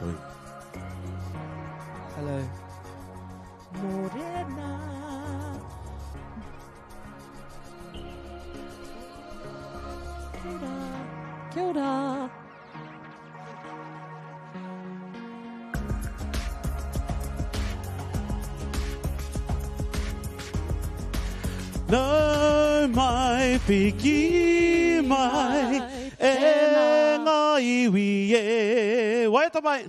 Oi. Hello. Morena. Kia ora. Kia ora. Nau mai, piki mai, e ngā iwi e. Waiata mai,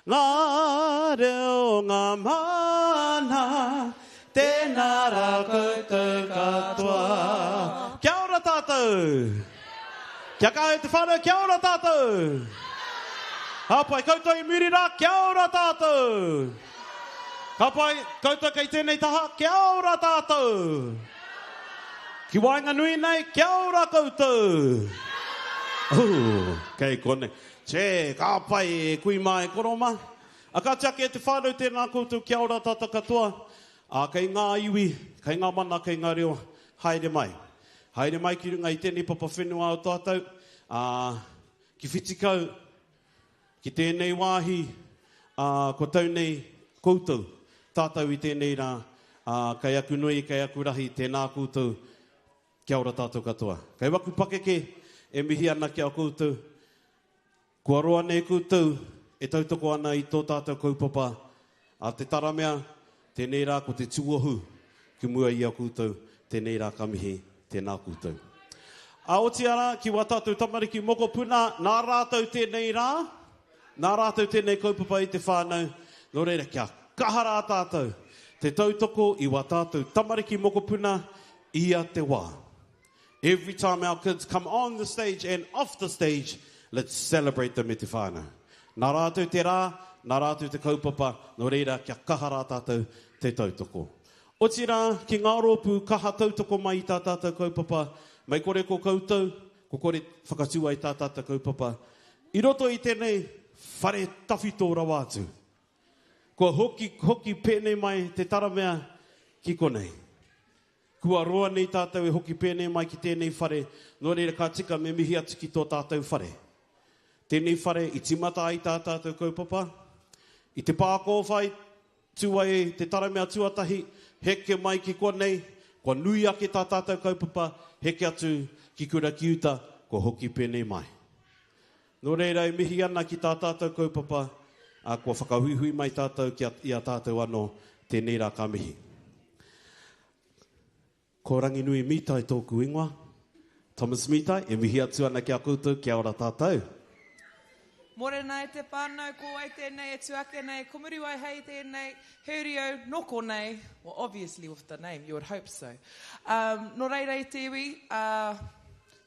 ngā reo, ngā mana, tēnā rā koutou katoa. Kia ora tātou! Kia kaha e te whānau, kia ora tātou! Ka pai koutou i muri rā, kia ora tātou! Ka pai koutou kei tēnei taha, kia ora tātou! Ki waenganui nei, kia ora koutou! Ooh, kei konei. Che, ka pai e kui mā e koro mā. A ka tiaki e te whānau tēnā koutou, kia ora tātou katoa. A kei ngā iwi, kei ngā mana, kei ngā reo, haere mai. Haere mai ki runga i tēnei papa whenua o tātou, ā, ki Whitikau, ki tēnei wāhi, ā, kua tau nei koutou, tātou i tēnei rā, ā, kei aku nui, kei aku rahi, tēnā koutou, kia ora tātou katoa. Kei waku pakeke e mihi ana ki a koutou, Kua roa nei koutou e tautoko ana i tō tātou kaupapa a Te Taramea, tēnei rā ko te tuohu ki mua i a koutou, tēnei rā ka mihi, tēnā koutou. Ā, otiia rā, ki wā tātou tamariki mokopuna, nā rātou tēnei rā, nā rātou tēnei kaupapa i te whānau, nō reira kia kaha rā tātou te tautoko i wā tātou tamariki mokopuna ia te wā. Every time our kids come on the stage and off the stage, let's celebrate them e te whānau. Nā rātou te rā, nā rātou te kaupapa, nō reira kia kaha rā tātou te tautoko. Otirā, ki ngā rōpū kaha tautoko mai i tā tātou kaupapa, mei kore ko koutou, ko kore whakatū ai tā tātou kaupapa i roto i tēnei whare tawhito rawa atu. Kua hoki, hoki pēnei mai te taramea ki konei. Kua roa nei tātou e hoki pēnei mai ki tēnei whare, nō reira ka tika me mihi atu ki tō tātou whare. Tēnei whare i tīmata ai tā tātou kaupapa, i te pā kōwhai, tū ai te taramea tuatahi, heke mai ki konei, kua nui ake tā tātou kaupapa, heke atu ki Kura ki Uta, kua hoki pēnei mai. Nō reira e mihi ana ki tā tātou kaupapa, ā, kua whakahuihui mai tātou ki a, i a tātou anō, tēnei rā ka mihi. Ko Ranginui Mitai tōku ingoa. Thomas Mitai, e mihi atu ana ki a koutou, kia ora tātou. Morena e te whanau, ko wai tēnei e tu ake nei, ko Muriwai Hei tēnei, he uri au no konei, well obviously with the name, you would hope so. Um, no reira e te iwi, uh,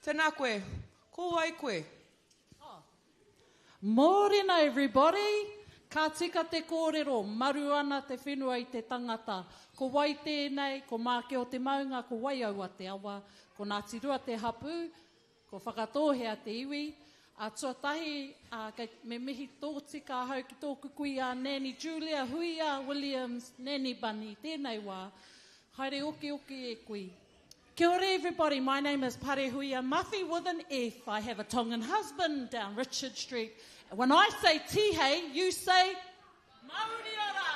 tēnā koe, ko wai koe? Mōrena everybody! Ka tika te kōrero, maru ana te whenua i te tangata. Ko wai tēnei, ko Mākeo te maunga, ko Waiaua te awa, ko Ngāti Rua te hapū, ko Whakatōhea te iwi. A tuatahi, a, kei, me mihi tōtika ahau ki tōku kuia a Nanny Julia Huia Williams, Nanny Bunny, tēnei wā. Haere okioki e kui. Kia ora everybody, my name is Parehuia Mafi with an F. I have a Tongan husband down Richard Street. When I say tihei, you say Mauri ora!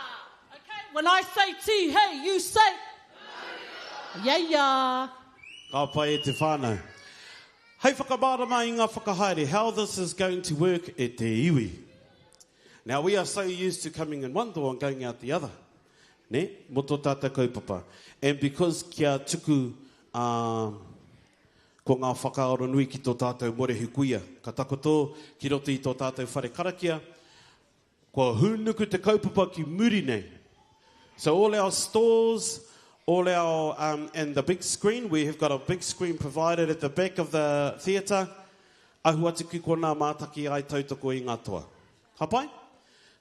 Okay, when I say tihei, you say Mauri ora! Yeah, yeah. Ka pai e te whānau. Hei whakamārama i ngā whakahaere, how this is going to work e te iwi. Now we are so used to coming in one door and going out the other. Nē, mō tō tātou kaupapa. And because kia tuku, ā, ko ngā whakaaro nui ki tō tātou morehu kuia, ka takoto ki roto i tō tātou whare karakia, kua hūnuku te kaupapa ki muri nei. So all our stores, all our, um, and the big screen, we have got a big screen provided at the back of the theatre, ahu atu ki konā mātaki ai tautoko i ngā toa. Ka pai?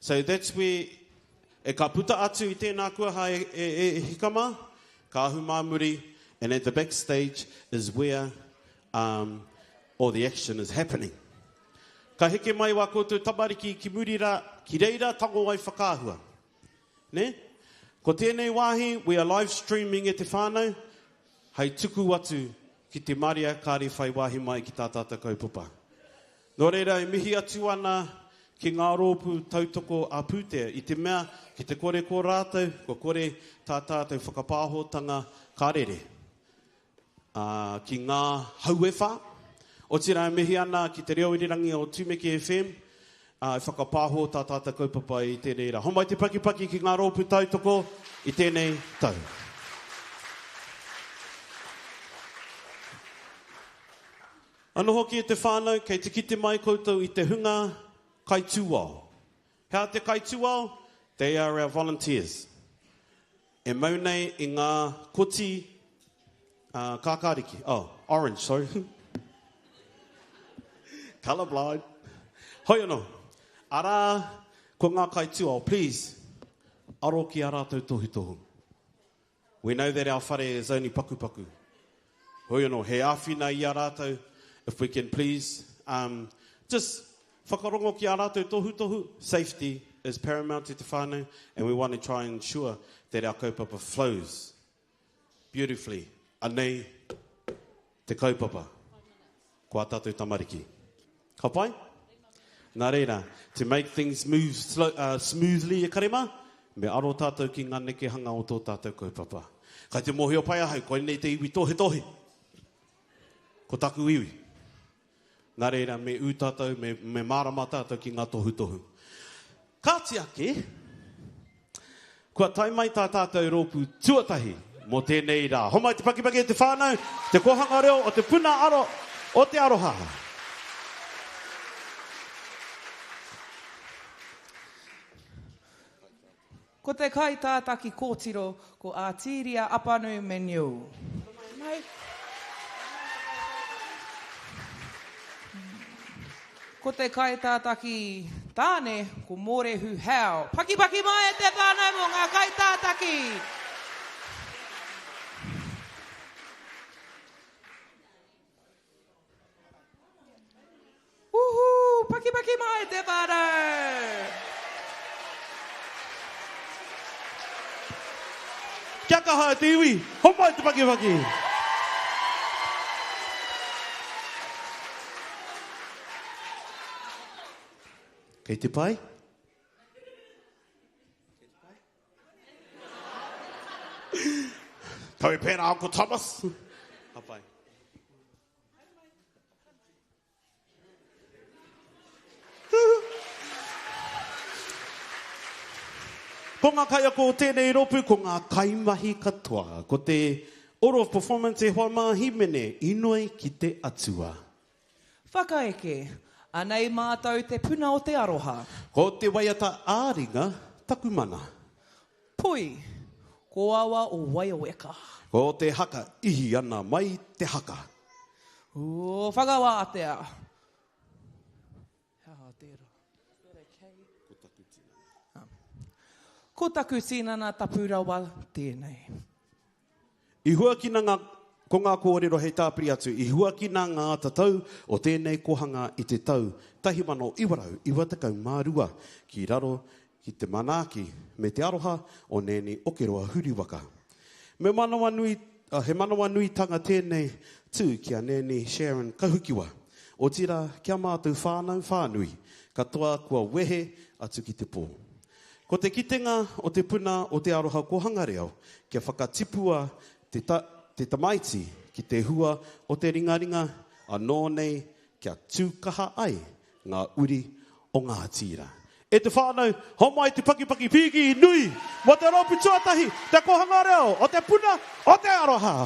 So that's where, e ka puta atu i tēnā kuaha e, e, e hika mā, ka ahu mā muri, and at the back stage is where um, all the action is happening. Ka heke mai wā koutou tamariki ki muri rā, ki reira tango ai whakaahua. Ne? Ko tēnei wāhi, we are live streaming e te whānau, hei tuku atu ki te marea kāre whai wāhi mai ki tā tātou kaupapa. Nō reira, e mihi atu ana. ki ngā rōpū tautoko ā-pūtea, i te mea ki te kore ko rātou, kua kore tā tātou whakapāhotanga ka rere. Ā, ki ngā hau e whā. Otirā e mihi ana ki te reo irirangi o Tumeke FM, ā, e whakapāho tā tātou kaupapa i tēnei rā. Homai te pakipaki ki ngā rōpū tautoko i tēnei tau. Anō hoki e te whānau, kei te kite mai koutou i te hunga kaitūao. He aha te kaitūao? They are our volunteers. E mau nei i ngā koti kākāriki. Oh, orange, sorry. Colourblind. Hoi anō. Arā, ko ngā kaitūao, please, aro ki ā rātou tohutohu. We know that our whare is only pakupaku. Hoi anō, he āwhina i a rātou, if we can please, um, just whakarongo ki ā rātou tohutohu, safety is paramount to te whānau, and we want to try and ensure that our kaupapa flows beautifully. Anei te kaupapa. Ko ā tātou tamariki. Ka pai? Nā reira, to make things move slow, smoothly e kare mā, me aro tātou ki ngā nekehanga o tō tātou kaupapa. Kai te mōhio pai ahau, koinei te iwi tohetohe. Ko taku iwi. Nā reira, me ū tātou, me, me mārama tātou ki ngā tohutohu. Kāti ake, kua tae mai tā tātou rōpū tuatahi mō tēnei rā. Homai te pakipaki e te whānau, te kōhanga reo o te puna aro o te aroha. Ko te kaitātaki kōtiro ko Ātīria Apanui Meniu. Ko te kaitātaki tāne ko Mōrehu Howe. Pakipaki mai e te whānau mō ngā kaitātaki! Woohoo! Pakipaki mai te whānau! Kia kaha e te iwi, homai te pakipaki! Kei te pai? Tau e pērā, Uncle Thomas. Ka pai. Ko ngā kaiako o tēnei rōpū, ko ngā kaimahi katoa. Ko te Order of Performance e hoa mā hīmene, inoi ki te Atua. Whakaeke, Anei mātou te puna o te aroha. Ko te waiata ā-ringa taku mana. Pui, Ko awa o Waioweka. Ko te haka ihi ana mai te haka. O Whakawātea. He aha tērā? Ko taku tinana. Ko taku tinana tapu rawa tēnei. I huakina ngā, ko ngā kōrero hei tāpiri atu, i huakina ngā tatau o tēnei kohanga i te tau 1992 ki raro ki te manaaki me te aroha o Nanny Okeroa Huriwaka. Me manawanui, he manawanuitanga tēnei tū ki a Nanny Sharon Kahukiwa, otirā ki a mātou whānau whānui katoa kua wehe atu ki te pō. Ko te kitenga o te puna o Te Aroha Kohanga Reo kia whakatipua te ta, te tamaiti ki te hua o te ringaringa anō nei kia tū kaha ai ngā uri o Ngāti Ira. E te whānau, homai te pakipaki pīkī nui mō te rōpū tuatahi, Te Kohanga Reo o Te Puna o Te Aroha!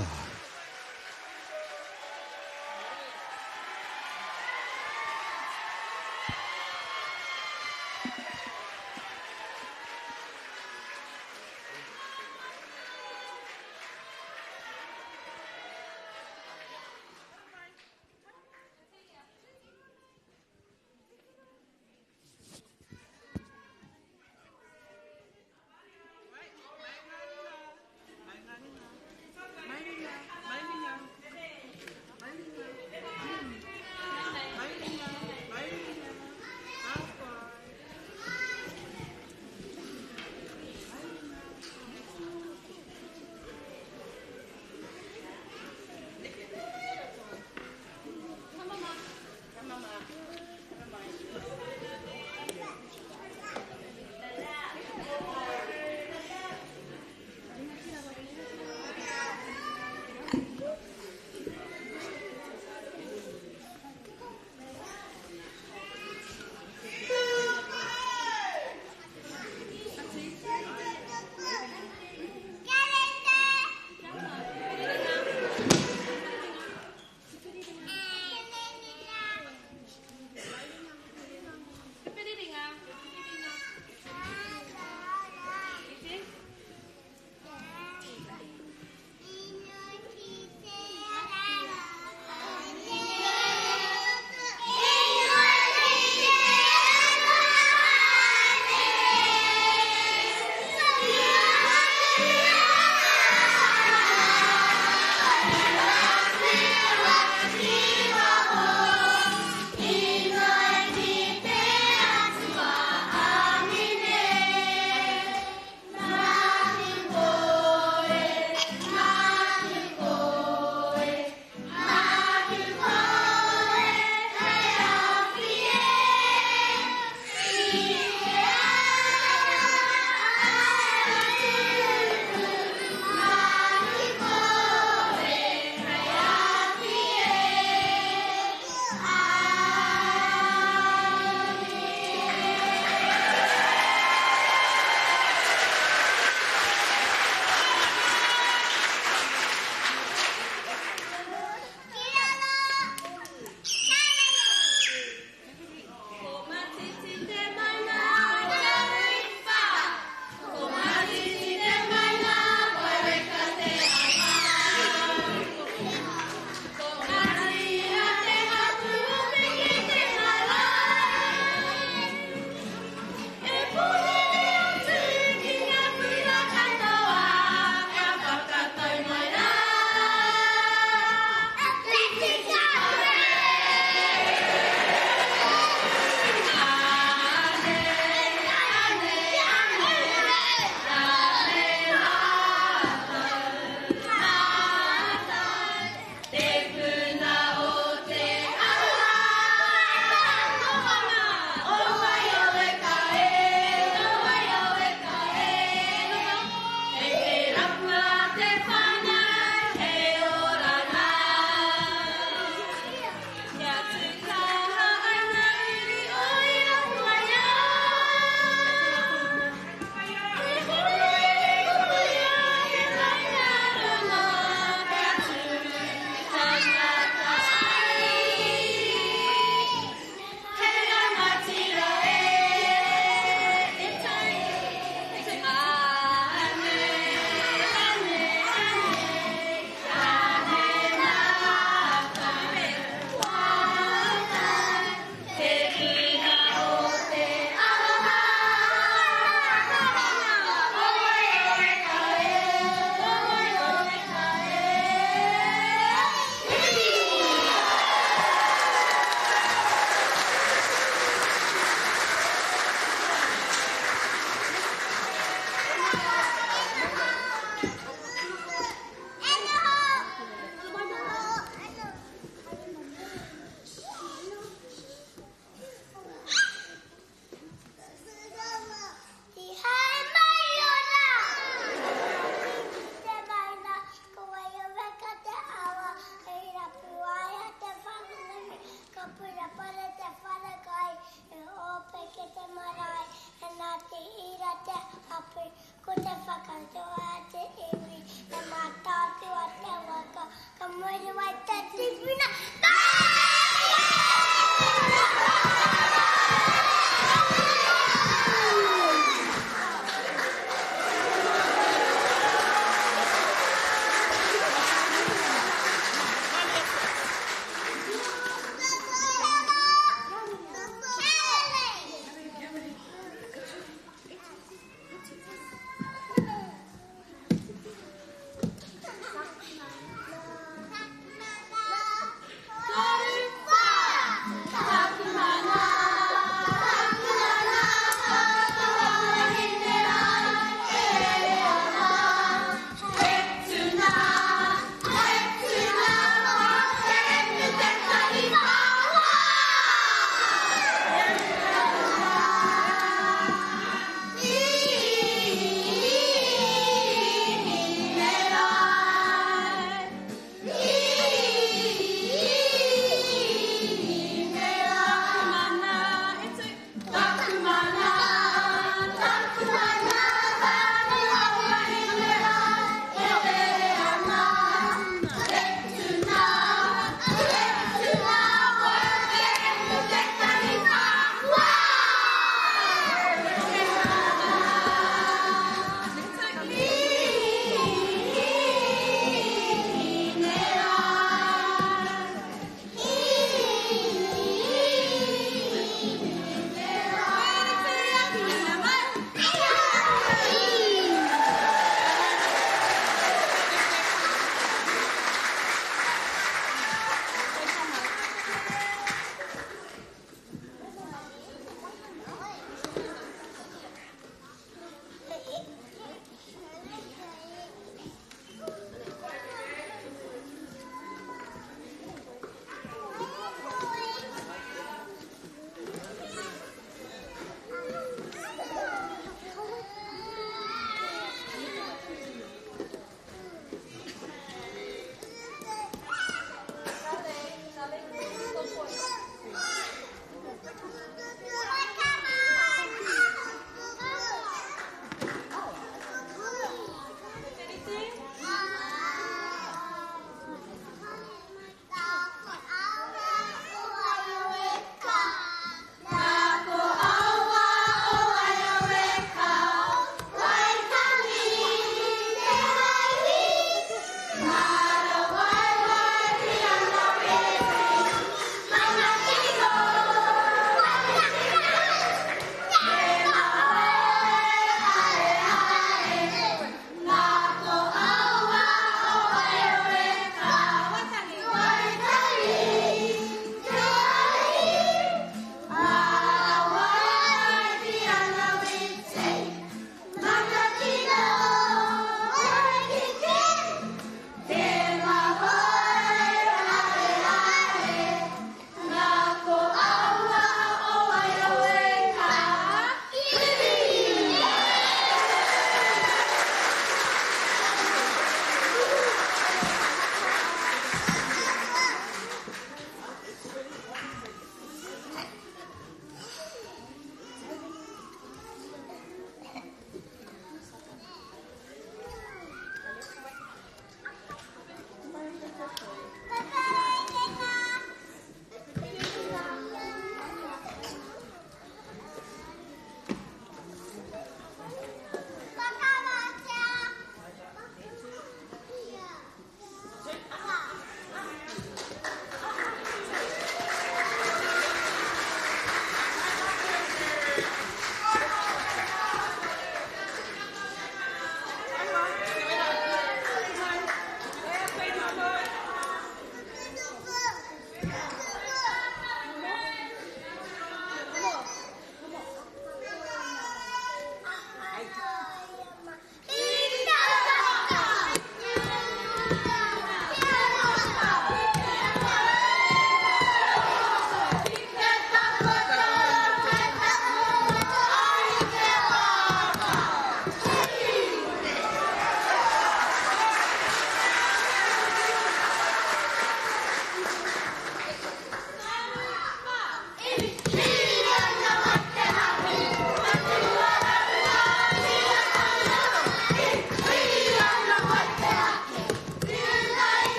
te whakatoa a te iwi, e mātātua te waka, ka Muriwai te tipuna.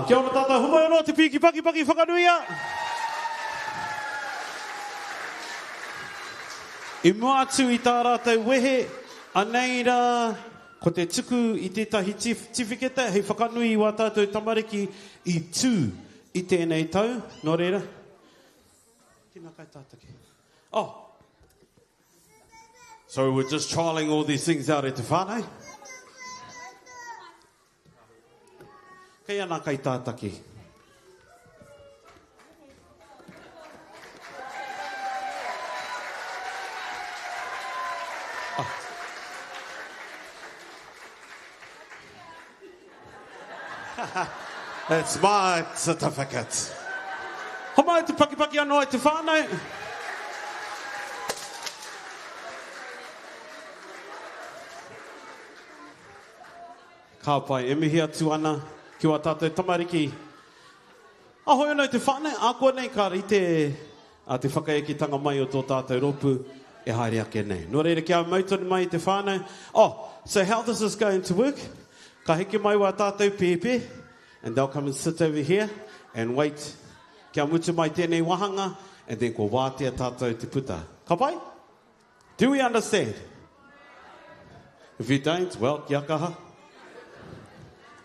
Kia ora tātou, homai anō te pīki pakipaki whakanuia! I mua atu i tā rātou wehe, anei rā ko te tuku i tētahi tiwhikete hei whakanui i wā tātou tamariki i tū i tēnei tau. Nō reira, tēnā kai tātaki. Oh, so we're just trialing all these things out at te whānau. Kei ana kai tātaki. Ah. It's my certificate. Homai te pakipaki anō e te whānau. Ka pai, e mihi atu ana ki wā tātou tamariki. Ahoi anō te whānau, ākuanei ka rite a te whakaeketanga mai o tō tātou rōpū e haere ake nei. Nō reira, kia mau tonu mai te whānau. Oh, so how this is going to work, ka heke mai wā tātou pēpē, and they'll come and sit over here and wait kia mutu mai tēnei wāhanga, and then kua wātea tātou te puta. Ka pai? Do we understand? If you don't, well, kia kaha.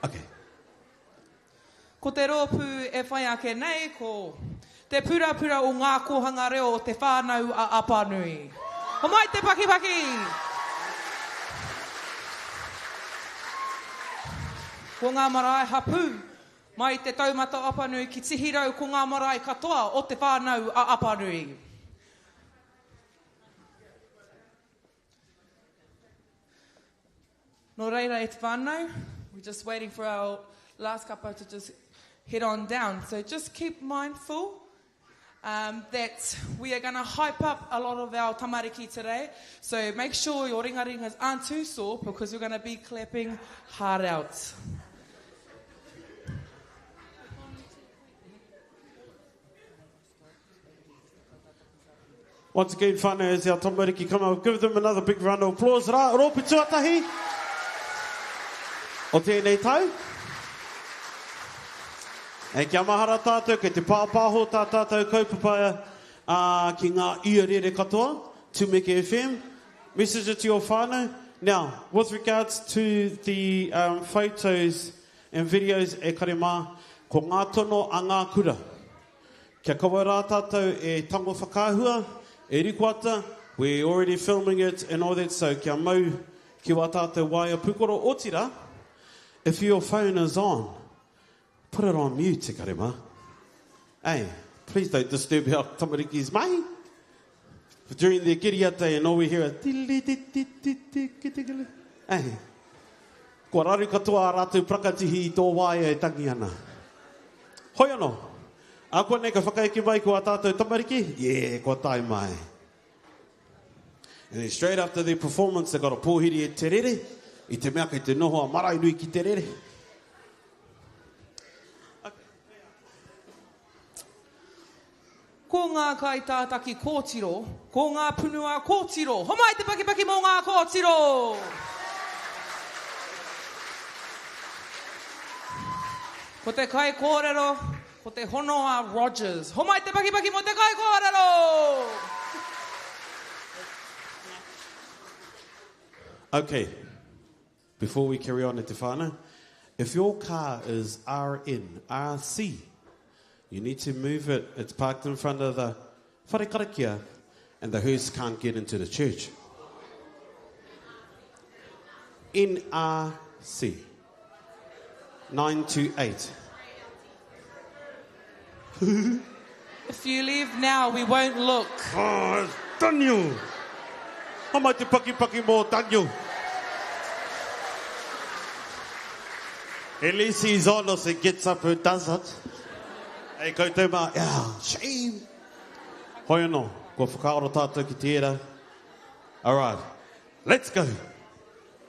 Okay. Ko te rōpū e whai ake nei ko Te Purapura o Ngā Kōhanga Reo o Te Whānau a Apanui. Homai te pakipaki! Ko ngā marae hapū mai te taumata o Apanui ki Tihirau ko ngā marae katoa o Te Whānau a Apanui. Nō reira e te whānau, we're just waiting for our last kapa to just head on down. So just keep mindful um, that we are going to hype up a lot of our tamariki today. So make sure your ringaringas aren't too sore because we're going to be clapping hard out. Once again, whānau, as our tamariki come up, give them another big round of applause. Rā, rōpū tuatahi o tēnei tau. E kia mahara tātou, kei te pāpāho tā tātou kaupapa uh, ki ngā iarere katoa, Tumeke FM. Message it to your whānau. Now, with regards to the um, photos and videos e kare mā, ko ngā tono a ngā kura. Kia kaua rā tātou e tango whakaahua, e rikoata, we're already filming it and all that, so kia mau ki wā tātou waea pūkoro, otirā, if your phone is on, put it on mute, e kare mā. Hey, please don't disturb our tamariki's mahi. During their kiriata and all we hear is Hey, kua raru katoa ā rātou prakatihi i tō waea e tangi ana. Hoi anō, ākuanei ka whakaeke mai ko ā tātou tamariki, yeah, kua tae mai. And then straight after their performance, they got a pōhiri e te rere, i te mea kei te noho a Maraenui ki te rere. Ko ngā kaitātaki kōtiro, ko ngā punua kōtiro. Homai te pakipaki mō ngā kōtiro! Ko te kaikōrero, ko te hono a Rogers. Homai te pakipaki mō te kaikōrero! Okay, before we carry on e te whānau, if your car is RNRC, you need to move it. It's parked in front of the whare karakia and the hearse can't get into the church. NRC 928. If you leave now, we won't look. Oh, it's Daniel. Homai te pakipaki mō Daniel. At least he's honest and gets up who does it. Hey, koutou mā, yeah, shame. Hoi anō, kua whakaaro tātou ki tērā. All right, let's go.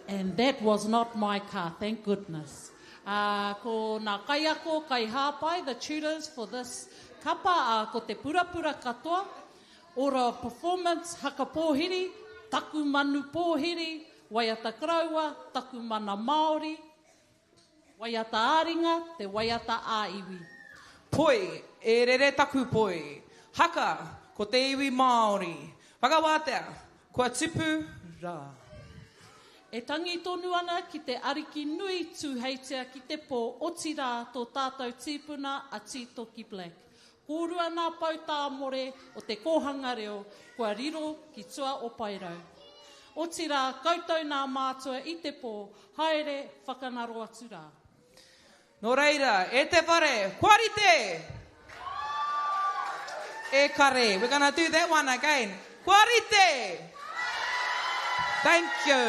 And that was not my car, thank goodness. Ā, ko nā kaiako, kaihāpai, the tutors for this kapa, ā, ko te purapura katoa, ora performance, haka pōhiri, taku manu pōhiri, waiata karaua, taku mana Māori. Waiata ā-ringa, te waiata ā-iwi. Poi, e rere taku poi. Haka, ko te iwi Māori. Whakawātea, kua tupu rā. E tangi tonu ana ki te Ariki nui Tūheitia ki te pō, otirā tō tātou tīpuna a Tītoki Black. Kōrua nā pou tāmore o te kōhanga reo kua riro ki tua o Paerau. Otirā, koutou nā mātua i te pō, haere whakanaro atu rā. Nō reira, e te whare, kua rite! E kare, we're gonna do that one again. Kua rite! Thank you.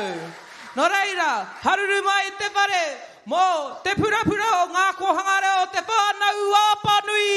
Nō reira, haruru mai e te whare mō te purapura o ngā kōhanga reo o Te Whānau-ā-Apanui!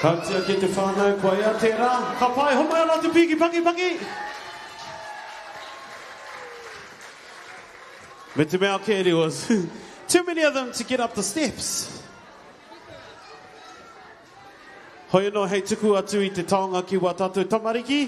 Ka tia ki te whānau, kua ea tērā. Ka pai, homai ana te piki pangi pangi. Me te mea kē, there was too many of them to get up the steps. Hoi anō hei tuku atu i te taonga ki wā tātou tamariki.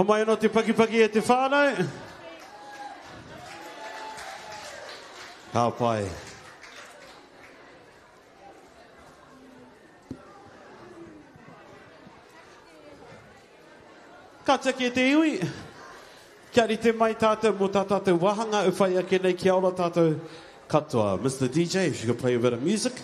Homai anō te pakipaki e te whānau. Ka pai. Ka tiaki e te iwi. Kia rite mai tātou mō tā tātou wāhanga e whai ake nei kia ora tātou katoa. Mr. DJ, if you could play a bit of music.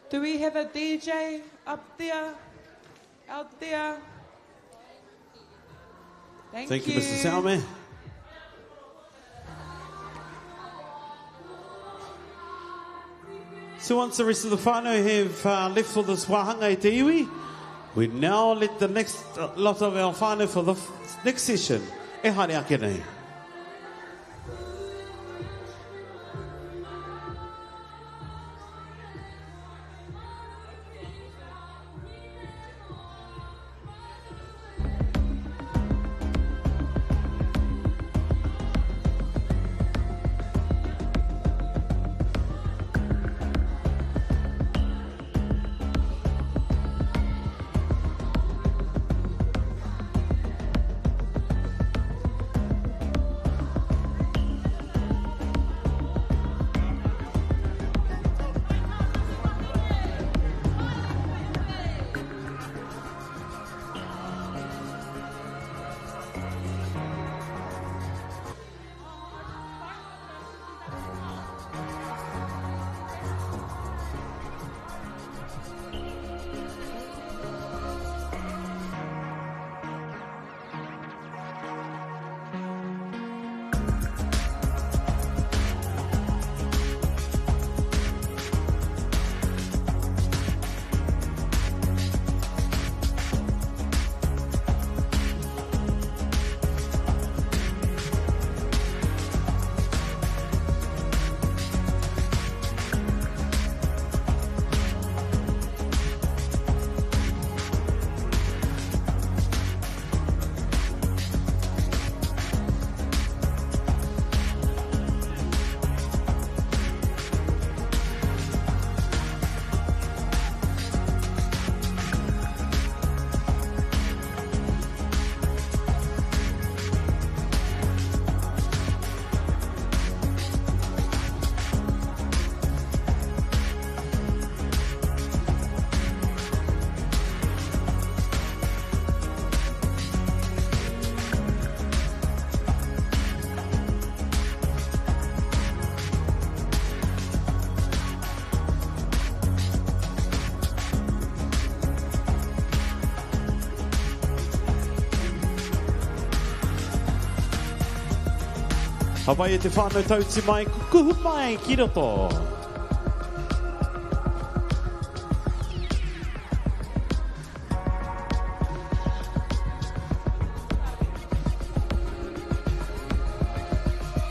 Do we have a DJ up there? Out there? Thank, Thank you, Mr. Salme. So once the rest of the whānau have left for this wāhanga i te iwi, we now let the next lot of our whānau for the next session. E haere ake nei. Ka pai e te whānau tauti mai, kukuhu mai ki roto.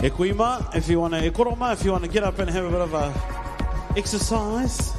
E kui ma, if you wanna, e koro ma, if you wanna get up and have a bit of a exercise.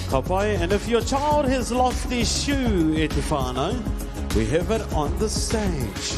Ka pai. And if your child has lost their shoe, e te whānau, we have it on the stage.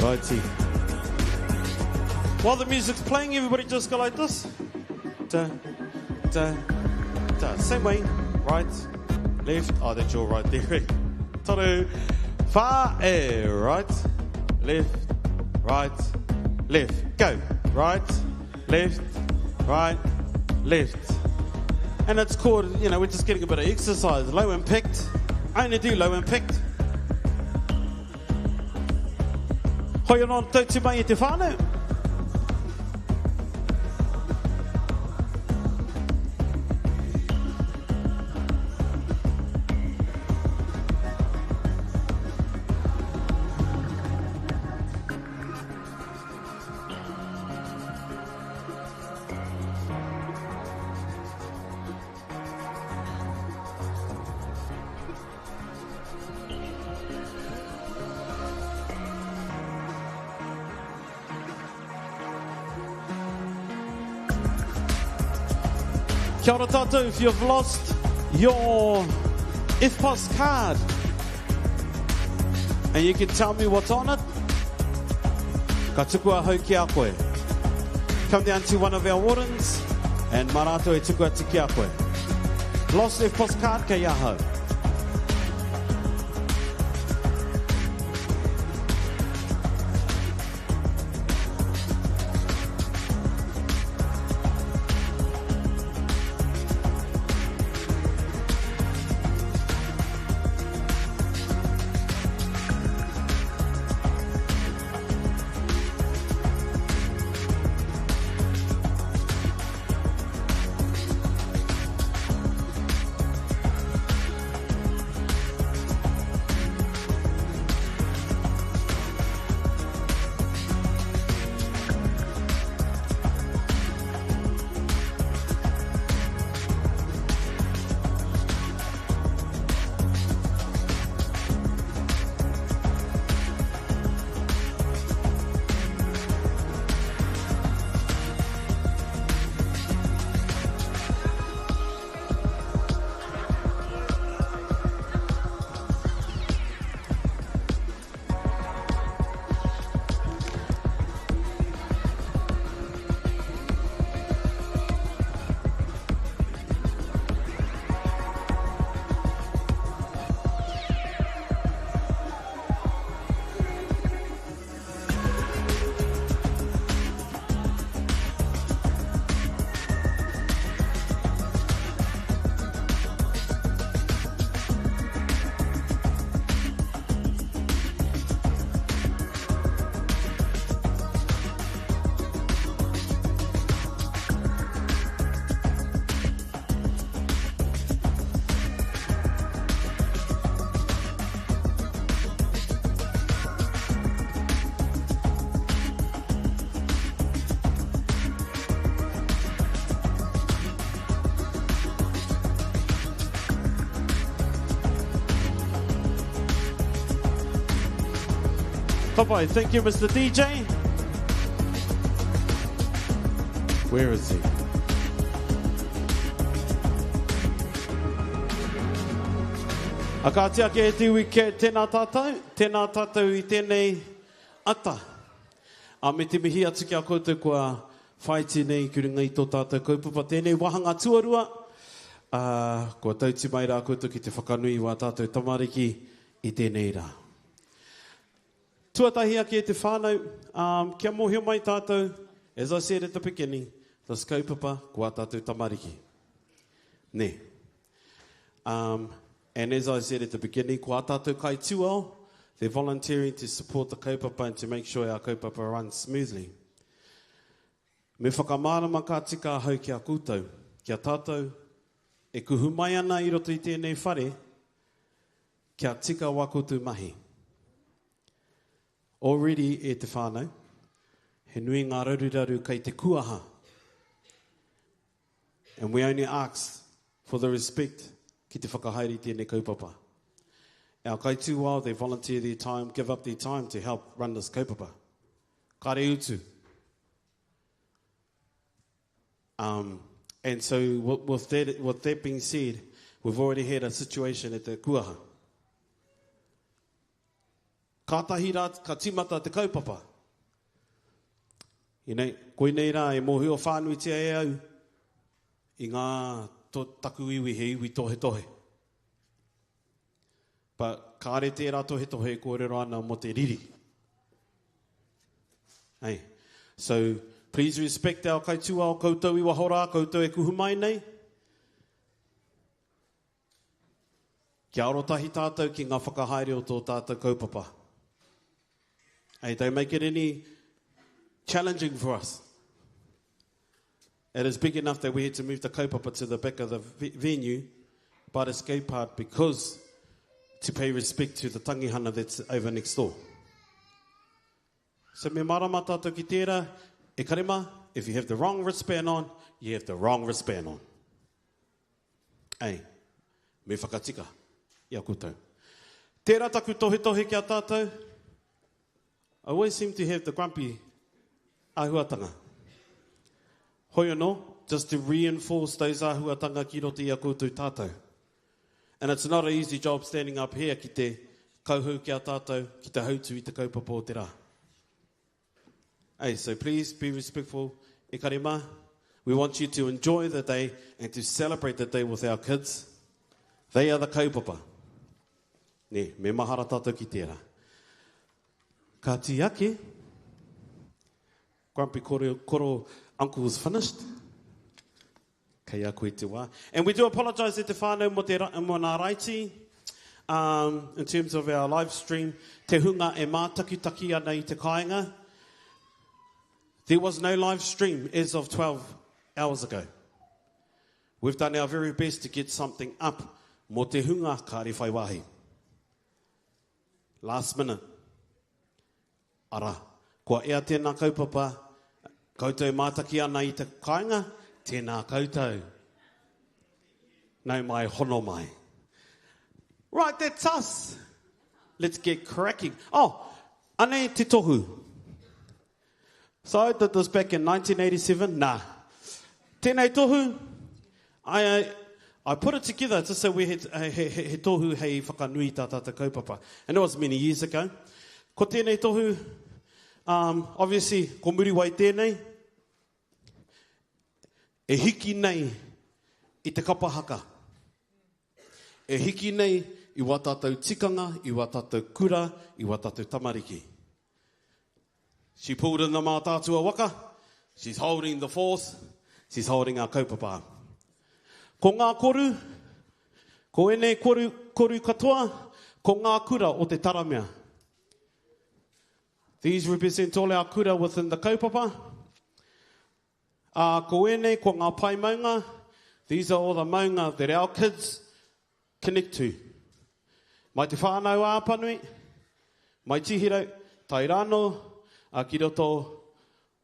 Righty. While the music's playing, everybody just go like this. Da, da, da. Same way. Right, left. Oh, that's your right there. Toru. Far, e, right, left, right, left. Go. Right, left, right, left. And it's called, you know, we're just getting a bit of exercise. Low impact. I only do low impact. Hoi anō tautu mai e te whānau. Kia ora tātou, if you've lost your EFTPOS card, and you can tell me what's on it, ka tuku ahau ki a koe. Come down to one of our wardens, and mā rātou e tuku atu ki a koe. Lost EFTPOS card kei ahau. Bye-bye. Thank you, Mr. DJ. Where is he? A ka ati ake e te iwi ke tēnā tātou, tēnā tātou i tēnei ata. A me te mihi atu ki a koutou kua whaiti nei ki runga i tō tātou kaupapa tēnei wāhanga tuarua. A, kua tauti mai rā koutou ki te whakanui i wā tātou tamariki i tēnei rā. Tuatahi ake e te whānau, um, kia mōhio mai tātou, as I said at the beginning, this kaupapa ko ā tātou tamariki. Nē. Um, and as I said at the beginning, ko ā tātou kaituao, they're volunteering to support the kaupapa and to make sure our kaupapa runs smoothly. Me whakamārama ka tika ahau ki a koutou, ki a tātou e kuhu mai ana i roto i tēnei whare, Kia tika wā koutou mahi. Already e te whānau, he nui ngā raruraru kei te kuaha. And we only ask for the respect ki te whakahaere i tēnei kaupapa. Our kaitūao, they volunteer their time, give up their time to help run this kaupapa. Kare utu. Um, and so with that, with that being said, we've already had a situation at the kuaha. Kātahi rā ka tīmata te kaupapa. Inei, koinei rā e mōhio whānuitia e au i ngā to, taku iwi he iwi tohetohe. But kāre tērā tohetohe e kōrero ana mō te riri. Hey. So, please respect our kaitūao koutou i waho rā, koutou e kuhu mai nei. Kia arotahi tātou ki ngā whakahaere o tō tātou kaupapa. Hey, don't make it any challenging for us. It is big enough that we had to move the kaupapa to the back of the venue by the skate park because to pay respect to the tangihana that's over next door. So me marama tātou ki tērā, e karema, if you have the wrong wristband on, you have the wrong wristband on. Ei, me whakatika i a koutou. Tērā taku tohetohe ki a tātou, I always seem to have the grumpy āhuatanga. Hoi anō, just to reinforce those āhuatanga ki roto i a koutou tātou. And it's not an easy job standing up here ki te kauhau ki a tātou, ki te hautu i te kaupapa o te rā. Hey, so please be respectful. E kare mā, we want you to enjoy the day and to celebrate the day with our kids. They are the kaupapa. Ne, me mahara tātou ki tērā. Ka ake, Grumpy koro, koro uncle is finished. Kei a koe te wā. And we do apologise e te whānau mo, te, mo nā raiti. Um, in terms of our live stream, te hunga e mātakitaki ana i te kāinga. There was no live stream as of 12 hours ago. We've done our very best to get something up mō te hunga kāre whai wāhi. Last minute. Ara, kua ea tēnā kaupapa, koutou mātaki ana i te kāinga, tēnā koutou. Nau mai, hono mai. Right, that's us. Let's get cracking. Oh, anei te tohu. So I did this back in 1987. Nah. Tēnei tohu, I, I put it together just so we had he, he, he tohu hei whakanui tā tātou kaupapa. And it was many years ago. Ko tēnei tohu, um, obviously, ko Muriwai tēnei, e hiki nei i te kapa haka. E hiki nei i wā tātou tikanga, i wā tātou kura, i wā tātou tamariki. She pulled in the Mātaatua waka. She's holding the force. She's holding our kaupapa. Ko ngā koru, ko ēnei koru, koru katoa, ko ngā kura o te taramea. These represent all our kura within the kaupapa. Uh, ko ēnei, ko ngā pae maunga. These are all the maunga that our kids connect to. Mai te whānau a Apanui, mai Tihirau, tae rānō, a ki roto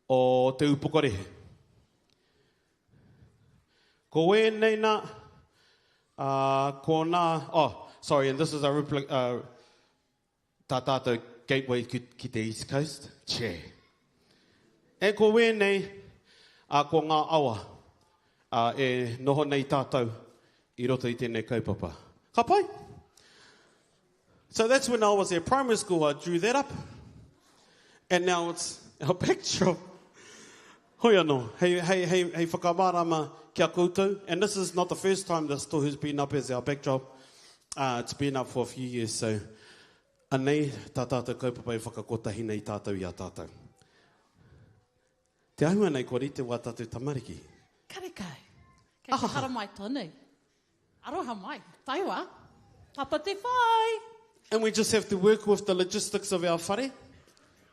o Te Ūpokorehe. Ko ēnei nā, uh, ko nā, oh, sorry, and this is a replica, uh, tā tātou gateway ki, ki te East Coast. Che. E ko wēnei, a ko ngā awa a, e noho nei tātou i roto i tēnei kaupapa. Ka pai? So that's when I was at primary school, I drew that up. And now it's our backdrop. Hoi anō, hei, hei, hei, hei whakamārama ki a koutou. And this is not the first time this tohu's been up as our backdrop. Uh, it's been up for a few years, so anei tā tātou kaupapa e whakakotahi nei tātou i a tātou. Te āhua nei kua rite wā tātou tamariki. Karekau. Kei te haramai tonu. Aroha mai. Taiwa. Papa te whai. And we just have to work with the logistics of our whare.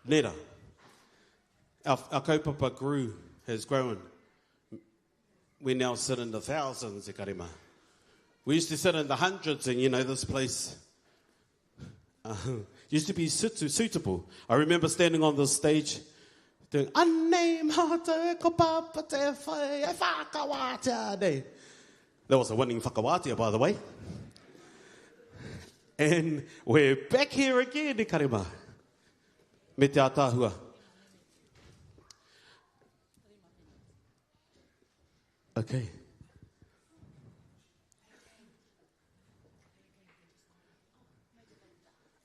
Nera. Our, our kaupapa grew, has grown. We now sit in the thousands, e karima. We used to sit in the hundreds, and you know, this place uh, used to be suitable. I remember standing on the stage doing, Anei mātou ko papa te whai e whakawātea nei. That was a winning whakawātea, by the way. And we're back here again, e karima. Me te ātaahua. Okay.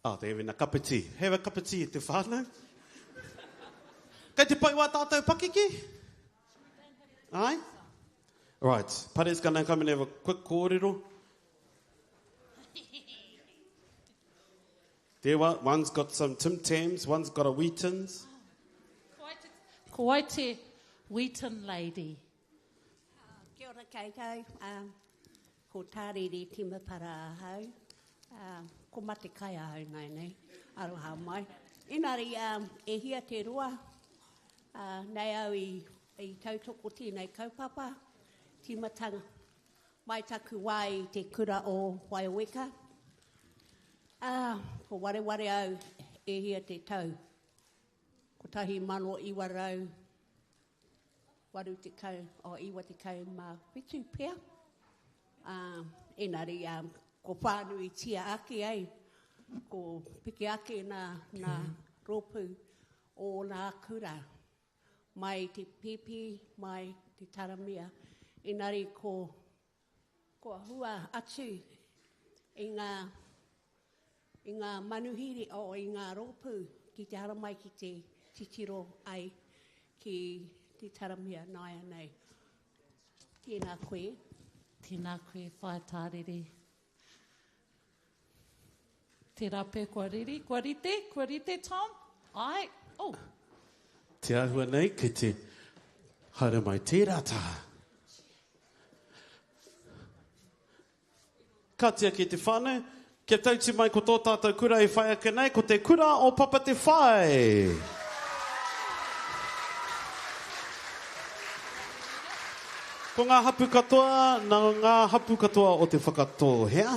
Oh, they're having a cup of tea. Have a cup of tea te whānau. Kei te pai wā tātou pakeke? Aye? Right, Pare's gonna come and have a quick kōrero. There, one's got some Tim Tams, one's got a Wheatons. Ko wai te Wheaton lady? Kia ora koutou. Ko Tārere Timapara ahau. Ko Matekai ahau nei nei. Aroha mai. Engari e hia te roa nei au i tautoko tēnei kaupapa, tīmatanga mai taku wā i te kura o Waioweka. Ā, ko wareware au e hia te tau, 1980, oh, 97 pea. Ā, engari, ā, ko whānuitia ake ai, ko piki ake nā, nā rōpū o nā kura. Mai te pēpi, mai te taramia, engari ko, kua hua atu i ngā, i ngā manuhiri, o, i ngā rōpū ki te haramai ki te titiro ai ki te taramia nāianei. Tēnā koe. Tēnā koe, Whaea Tārere. Tērā pea kua riri, kua rite, kua rite, Tom? Āe, oh. Te āhua nei, kei te haere mai tērā taha. Ka tiaki te whānau, kia tauti mai ko tō tātou kura e whai ake nei, ko te kura o Papa Te Whai. Ko ngā hapu katoa, nā ngā hapu katoa o Te Whakatōhea.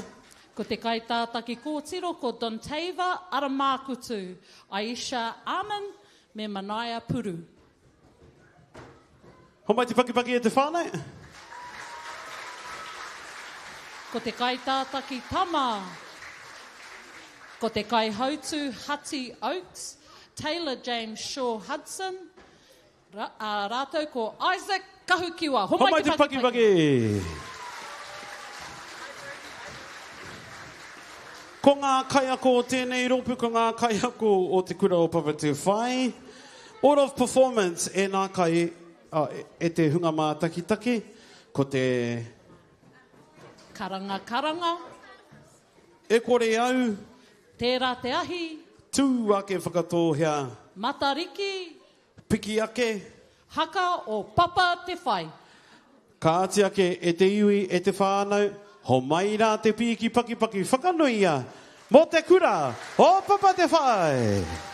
Ko te kaitātaki kōtiro ko Dontava Aramākutu, Aisha Amin me Manaia Puru. Homai te pakipaki e te whānau. Ko te kaitātaki tama, ko te kaihautū Hati Oakes, Taylor James Shaw Hudson, Ra, ā, rātou ko Isaac Kahukiwa. Homai, Homai te pakipaki! Ko ngā kaiako o tēnei rōpū, ko ngā kaiako o te kura o Papatūwhai. Order of performance e nā kai, oh, e te hunga mātakitaki, ko te... Karanga, karanga. E kore au. Tērā te ahi. Tū ake Whakatōhea. Matariki. Piki ake. Haka o Papa Te Whai. Kāti ake e te iwi, e te whānau, homai rā te pīki pakipaki whakanuia mō te kura o Papa Te Whai!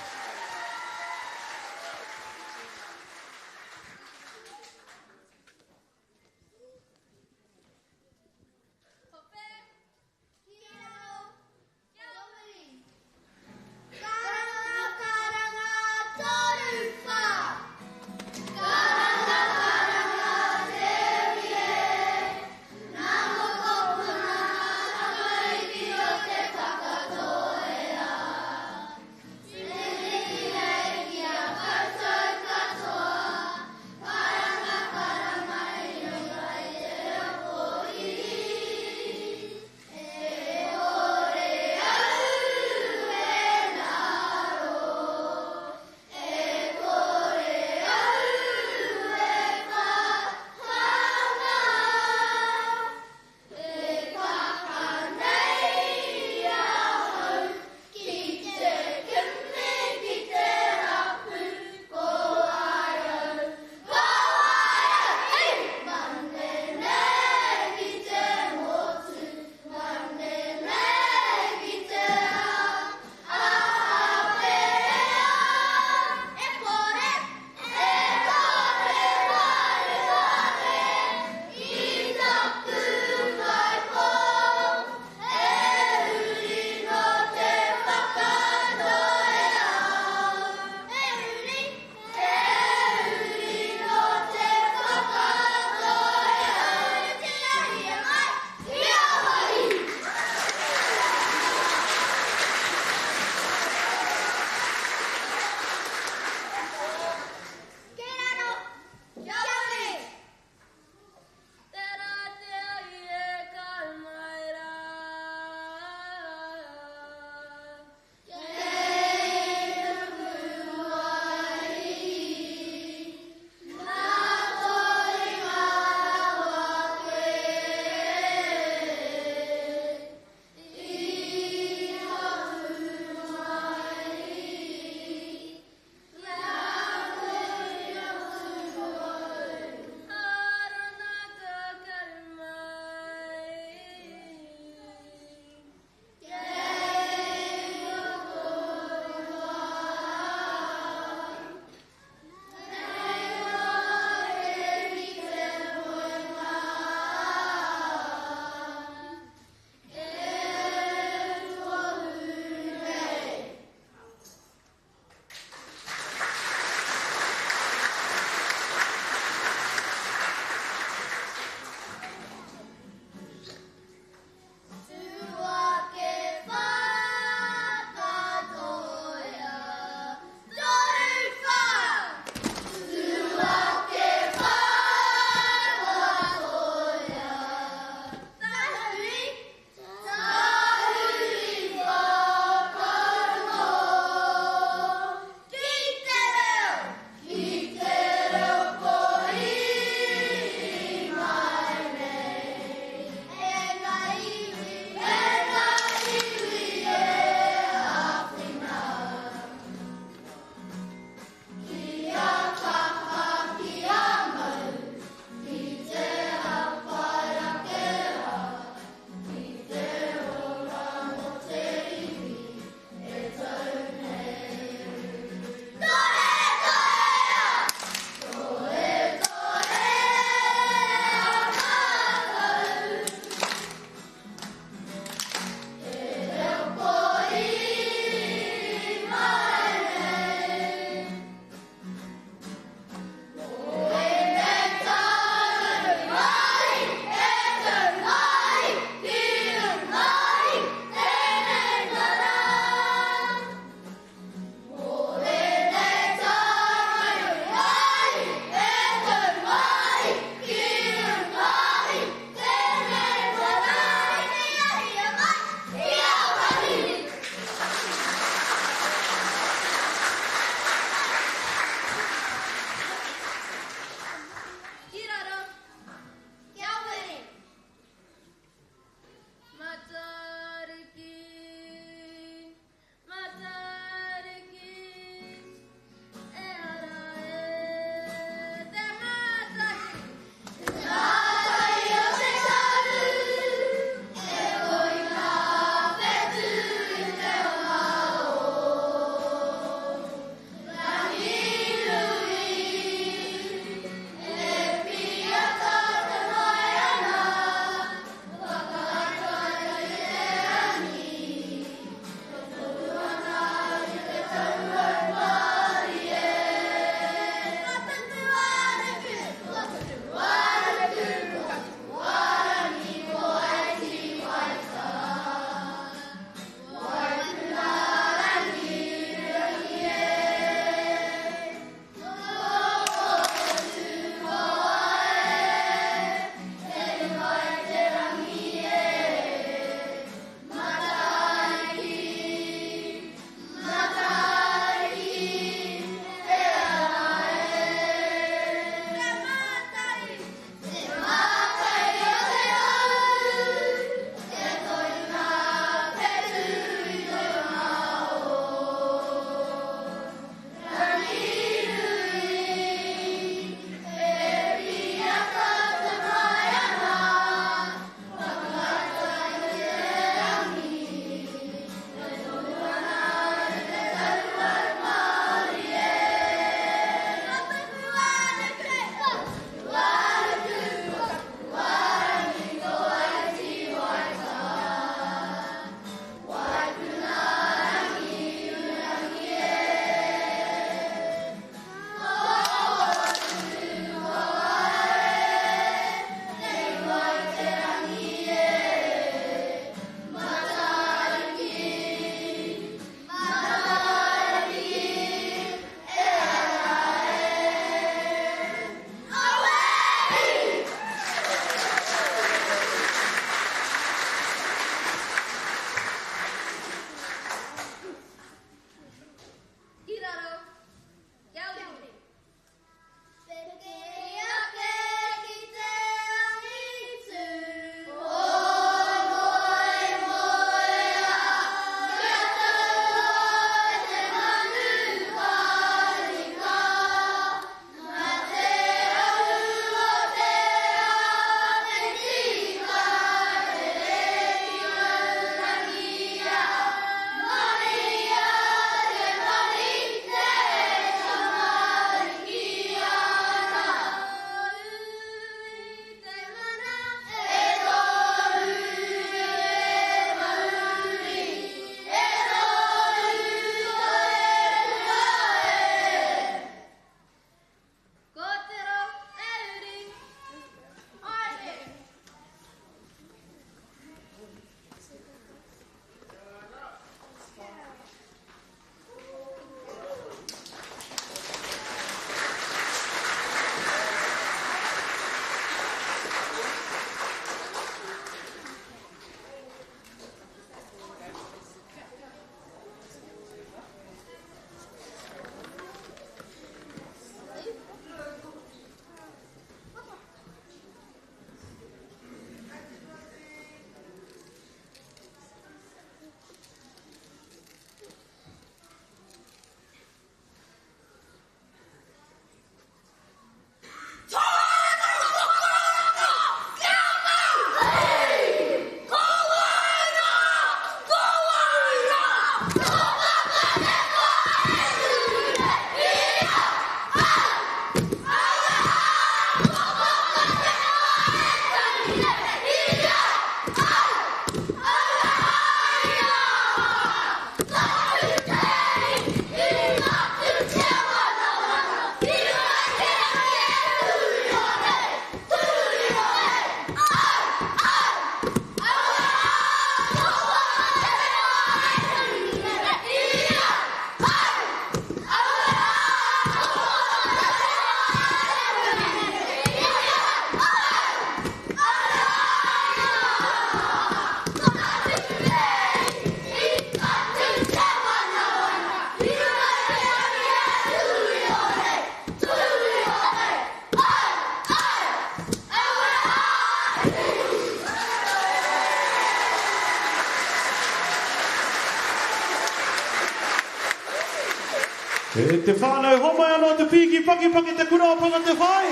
E te whānau, homai anō te pīki pakipaki te kura o Panga te Whai!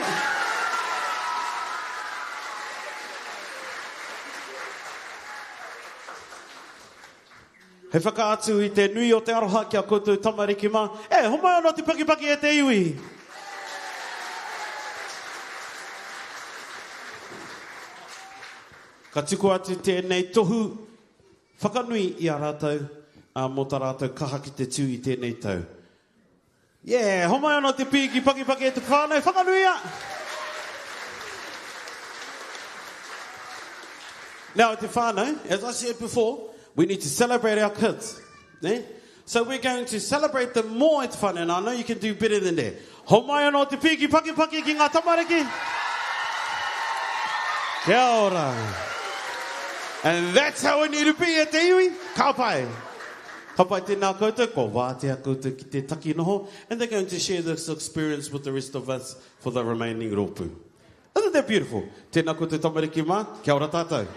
Hei whakaatu i te nui o te aroha ki a koutou tamariki mā, e, homai anō te pakipaki e te iwi! Ka tuku atu tēnei tohu whakanui i a rātou mō tā rātou kaha ki te tū i tēnei tau. Yeah, homai anō te pīki pakipaki e te whānau, whakanuia! Now, te whānau, as I said before, we need to celebrate our kids. Ne? So we're going to celebrate them more at whānau, and I know you can do better than that. Homai anō te pīki pakipaki ki ngā tamariki. Kia ora. And that's how we need to be at te iwi. Ka pai. Ka pai tēnā koutou, kua wātea koutou ki te taki noho, and they're going to share this experience with the rest of us for the remaining rōpū. Isn't that beautiful? Tēnā koutou tamariki mā, kia ora tātou.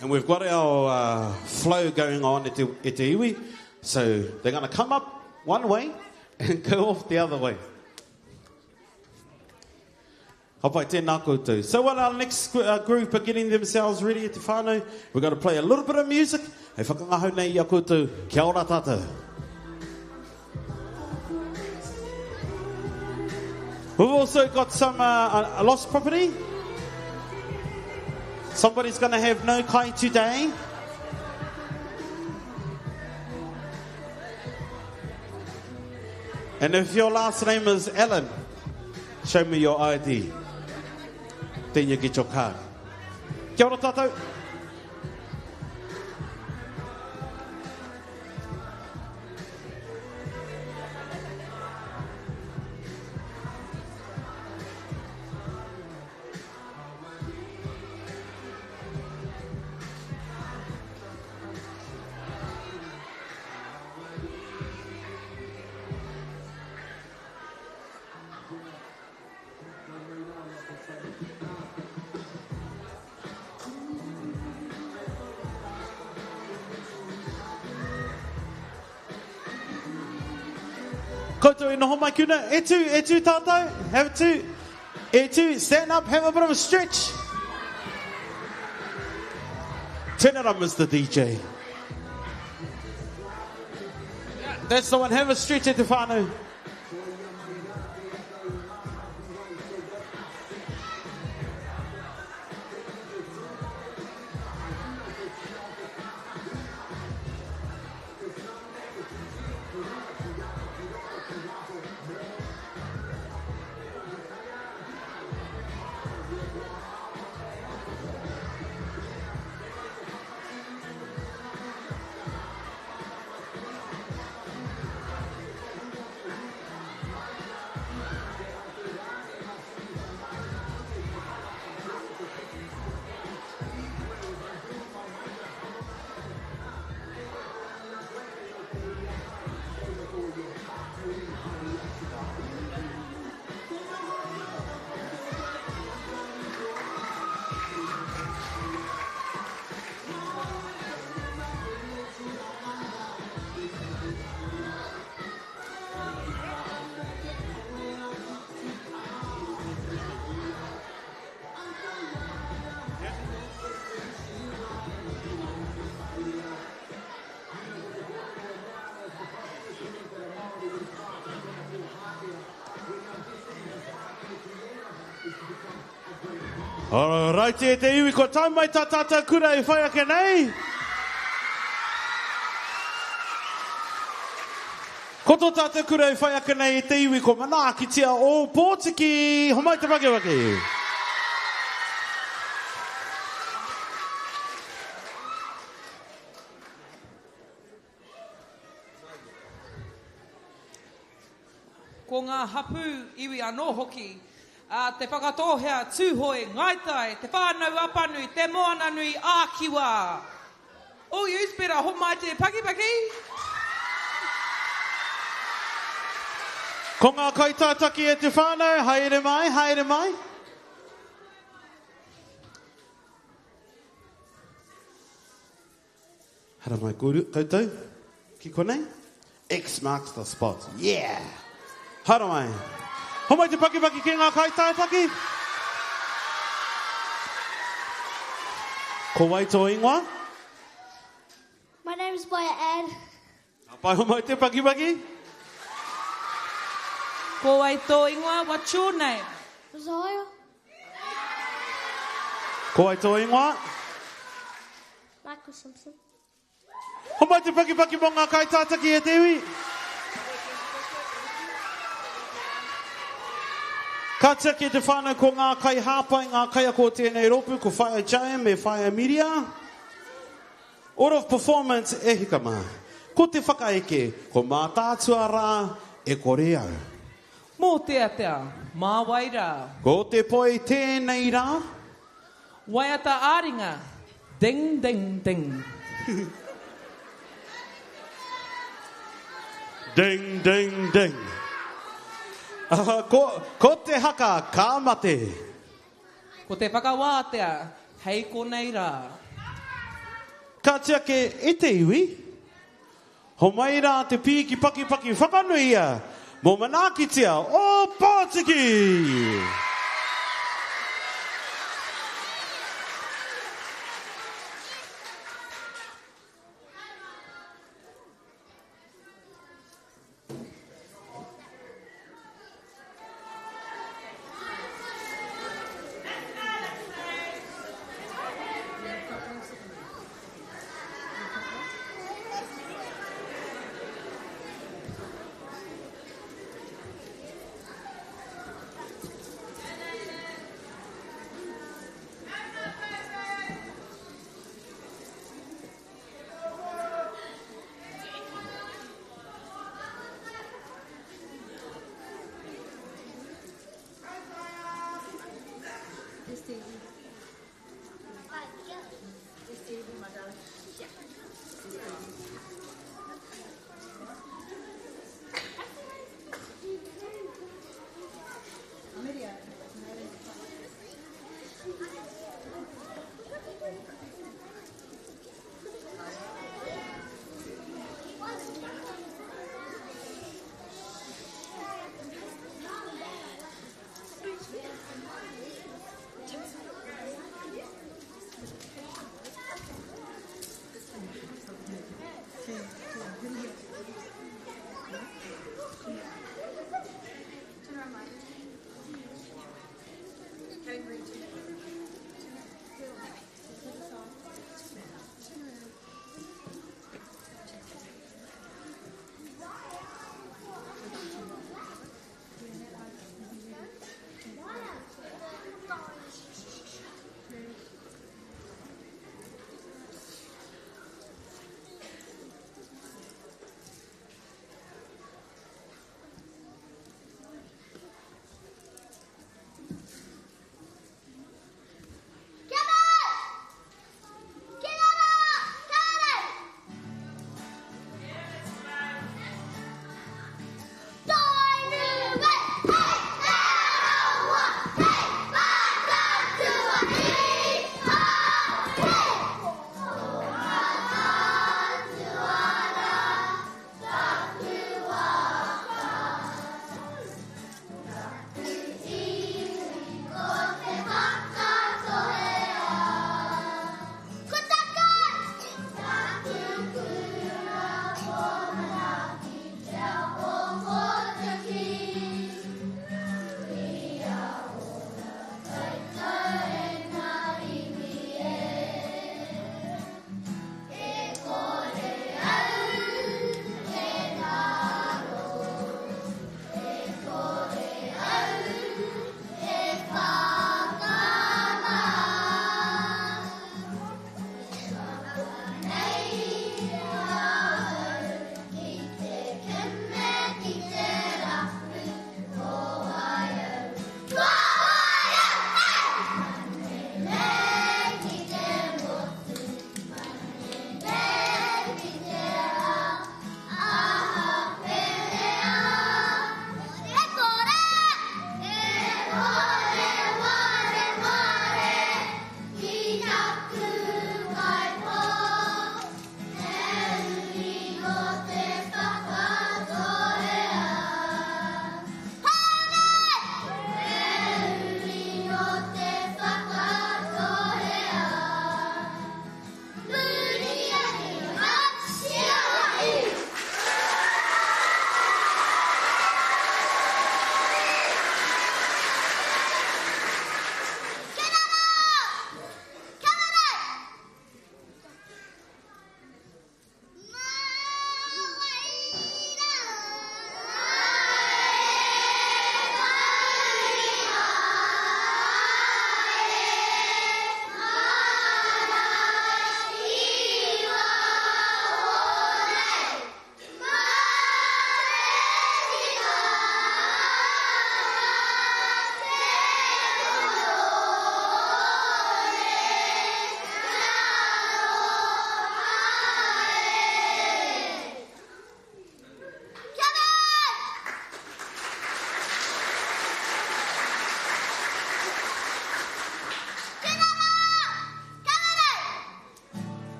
And we've got our uh, flow going on at te, at te iwi, so they're going to come up one way and go off the other way. Ka pai, tēnā koutou. So while our next uh, group are getting themselves ready at te whānau, we're going to play a little bit of music. Hei whakangahau nei i a koutou. Kia ora tātou. We've also got some uh, lost property. Somebody's going to have no kai today. And if your last name is Ellen, show me your ID. Then you get your card. Kia ora tātou. Koutou e noho mai kuna, e tū, e tū tātou, have a tū, e tū, stand up, have a bit of a stretch. Turn it up, Mr. DJ. That's the one, have a stretch at te whānau. Alright e te iwi, kua tae mai tā tātou kura e whai ake nei. Ko tō tātou kura e whai ake nei e te iwi, ko manaakitia Ōpōtiki, homai te makemake. Ko ngā hapū iwi anō hoki, a Te Whakatōhea, Tūhoe, Ngāi Tai, Te Whānau-a-Panui, Te Moananui ā-Kiwa. All yous better homai te pakipaki! Ko ngā kaitātaki e te whānau, haere mai, haere mai. Haramai koutou ki konei. X marks the spot. Yeah! Haramai. Homai te pakipaki ki ngā kaitātaki. Ko wai tō ingoa? My name is Wyatt Ann. Ka pai homai te pakipaki. Ko wai tō ingoa? What's your name? Rosario. Ko wai tō ingoa? Michael Simpson. Homai te pakipaki mō ngā kaitātaki e te iwi. Ka tiaki te whānau ko ngā kaihāpai, ngā kaiako o tēnei rōpū, ko Whaea Jane me Whaea Miria. Order of performance e hika mā. Ko te whakaeke, ko Mātaatua rā e kore au. Mōteatea, mā wai rā? Ko te poi tēnei rā. Waiata ā-ringa, ding, ding, ding. Ding, ding, ding. Ko, ko te haka ka mate. Ko te whakawātea, hei konei rā. Ka tiake e te iwi. Homai rā te pīki pakipaki whakanuia mō manaakitia o Pōtiki!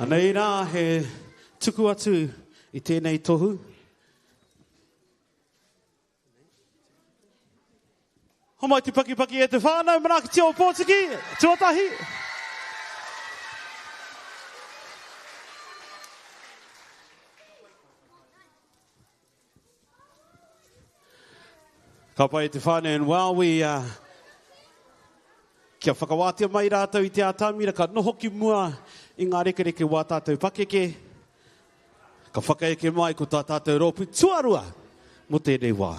Anei rā he tuku atu i tēnei tohu. Homai te pakipaki e te whānau, manaakitia Ōpōtiki, tuatahi. Ka pai te whānau, and while we, uh, kia whakawātea mai rātou i te atamira, ka noho ki mua i ngā rekereke wā tātou pakeke, ka whakaeke mai ko tā tātou rōpū tuarua mō tēnei wā.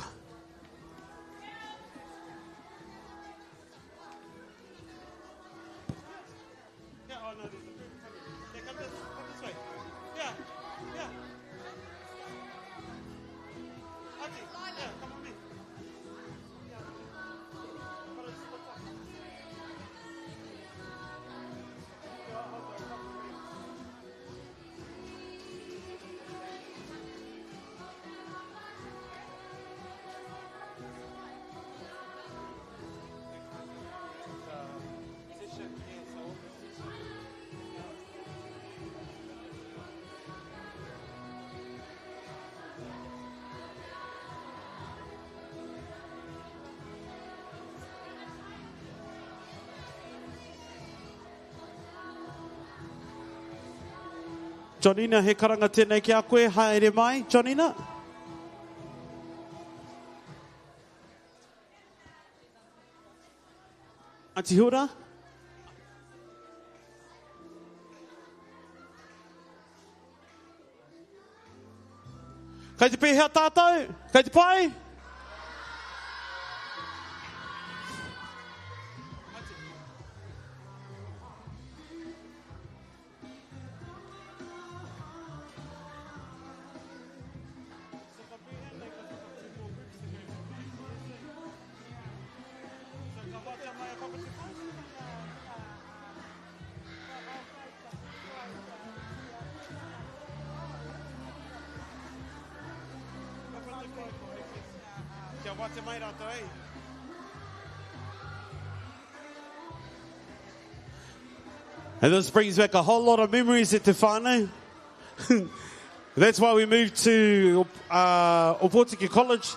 Johnina, he karanga tēnei ki a koe, haere mai, Johnina. Aunty Hura? Kei te pēhea tātou? Kei te pai? Kia wate mai rātou, eh? And this brings back a whole lot of memories at Te Whānau. That's why we moved to Opotiki College.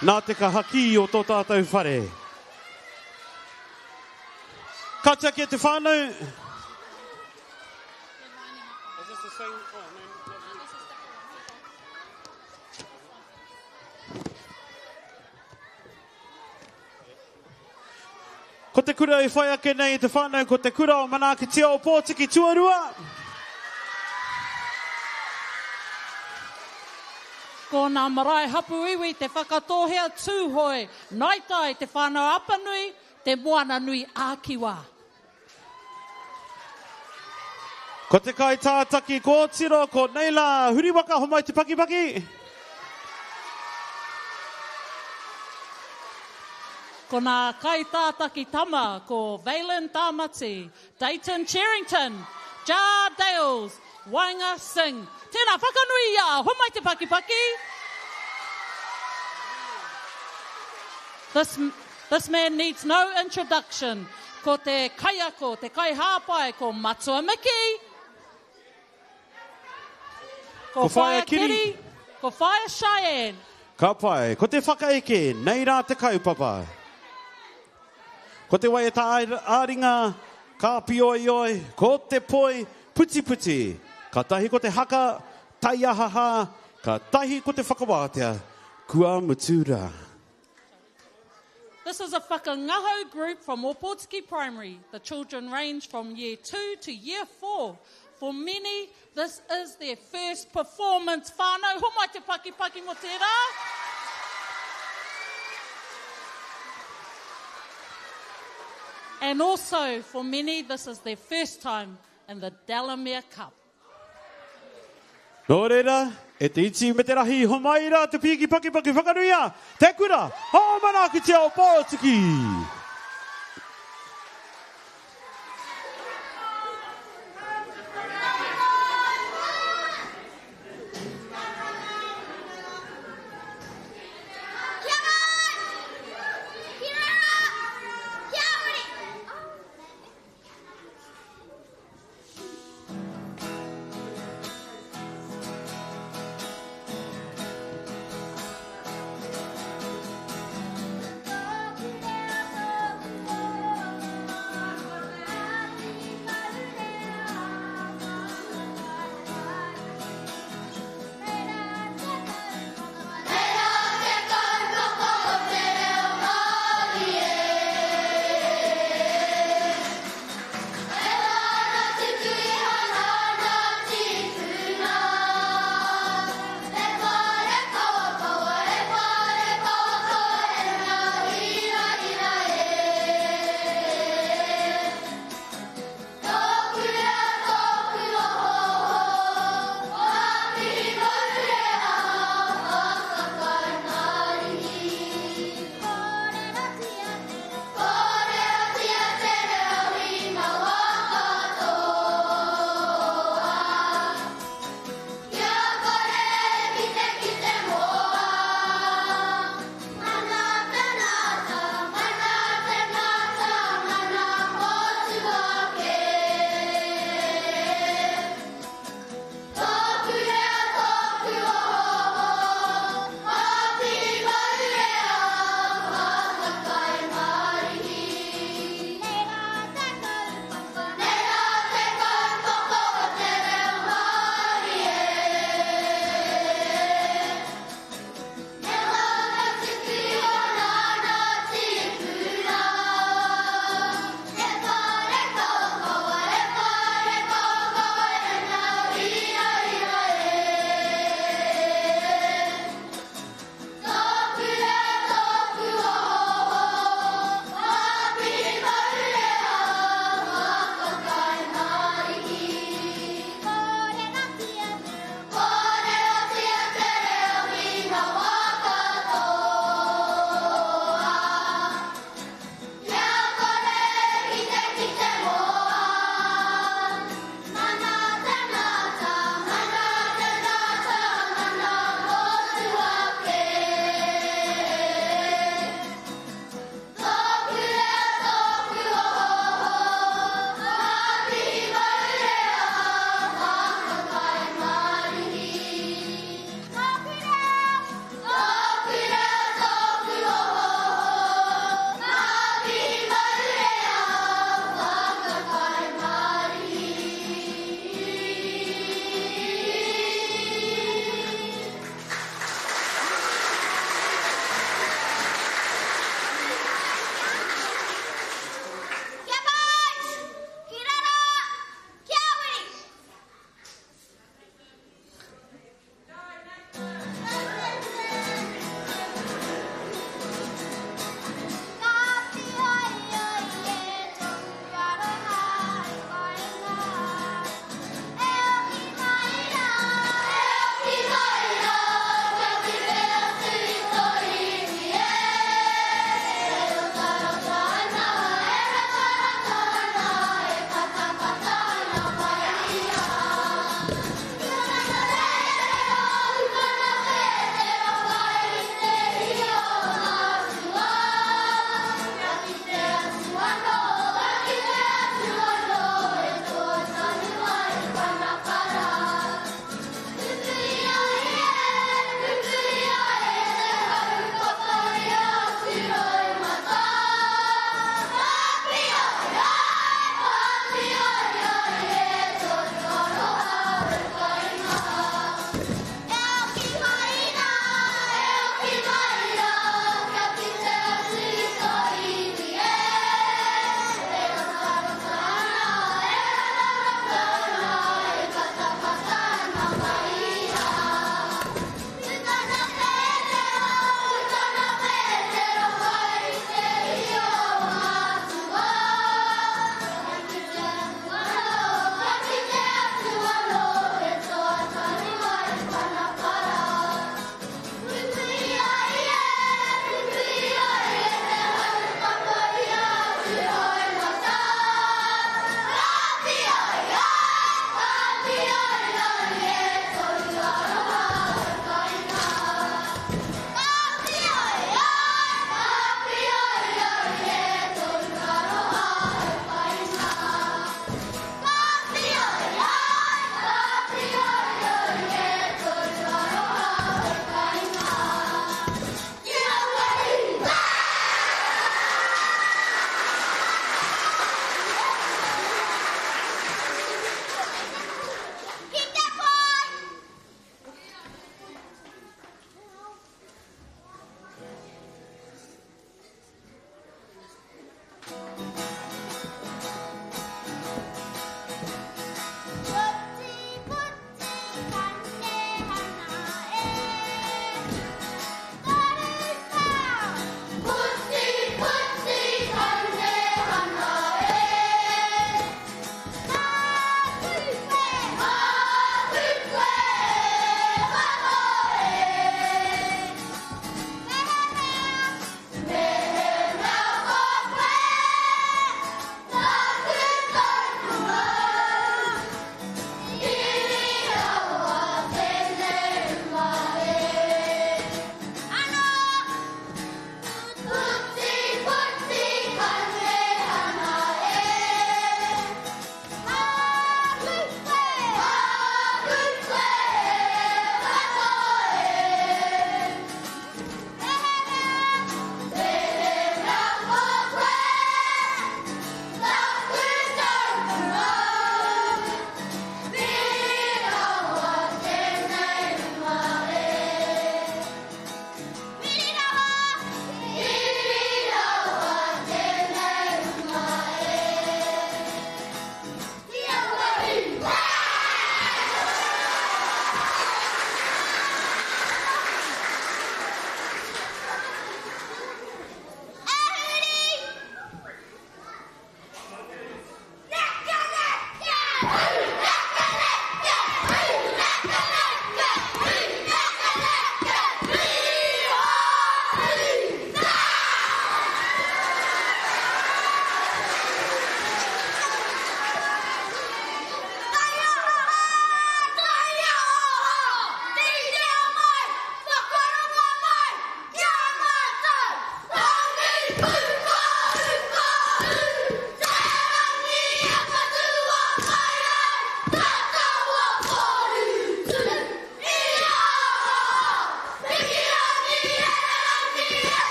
Nā te kahaki o tō tātou whare. Ka tiaki e te whānau. Is this the same? Oh, no, Ko te kura e whai ake nei i te whānau, ko te kura o Manaakitia Ōpōtiki Tuarua. Ko nā marae hapu iwi Te Whakatōhea Tūhoe, Naitai, Te Whānau Apanui, Te Moana Nui a Kiwa. Ko te kaitātaki kōtiro, ko Neila Huriwaka, homai te pakipaki. Ko nā kaitātaki tama, ko Valen Tāmati, Dayton Cherrington, Ja Dales, Waenga Singh. Tēnā, whakanui ia, homai te pakipaki. This, this man needs no introduction. Ko te kaiako, te kaihāpai, ko Matua Miki. Ko Whaea Kiri. Ko Whaea Cheyenne. Ka pai. Ko te whakaeke, nei rā te kaupapa. Ko te waiata ā-ringa, ka pioioi, ko te poi, putiputi. Ka tahi ko te haka, taiahaha, ka tahi ko te whakawātea, kua mutu rā. This is a whakangahau group from Ōpōtiki Primary. The children range from year 2 to year 4. For many, this is their first performance. Whānau, homai te pakipaki mo tērā. And also, for many, this is their first time in the Delamere Cup. Nō reira, e te iti me te rahi, homai rā te pīki pakipaki whakanuia, te kura, o Manaakitia Ōpōtiki!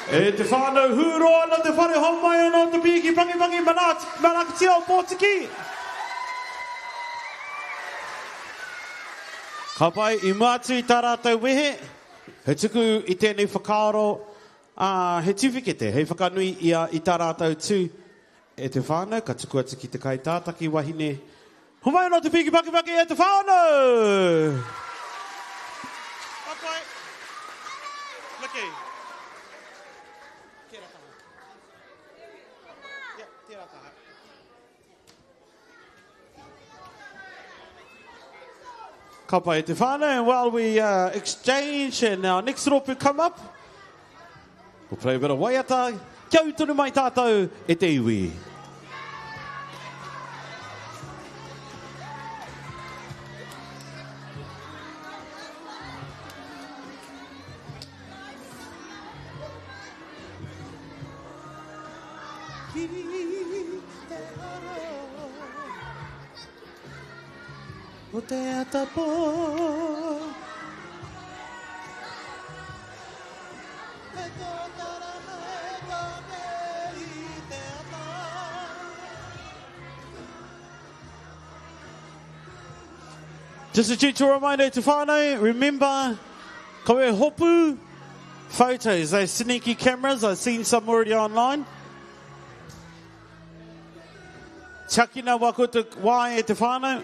E te whānau hūroa ana te whare homai ana o te pīki pangipangi manaakitia o Pōtiki. Ka pai, i mua atu i tā rātou wehe, he tuku i tēnei whakaaro, ā, he tiwhikete hei whakanui i a, i tā rātou tū. E te whānau, ka tuku atu ki te kaitātaki wahine. Homai ana te pīki pakipaki e te whānau! Ka pai. Liki. Tērā taha. Yeah, tērā taha. Ka pai te whānau, and while we uh, exchange and our next rōpū come up, we'll play a bit of waiata. Kia ū tonu mai tātou e te iwi. Ki te aro o te atapō. He tōtara me tōne i te ata. Just a gentle reminder to whānau, remember, ko e hopu photos, those sneaky cameras, I've seen some already online. Tiakina wā koutou wā e te whānau.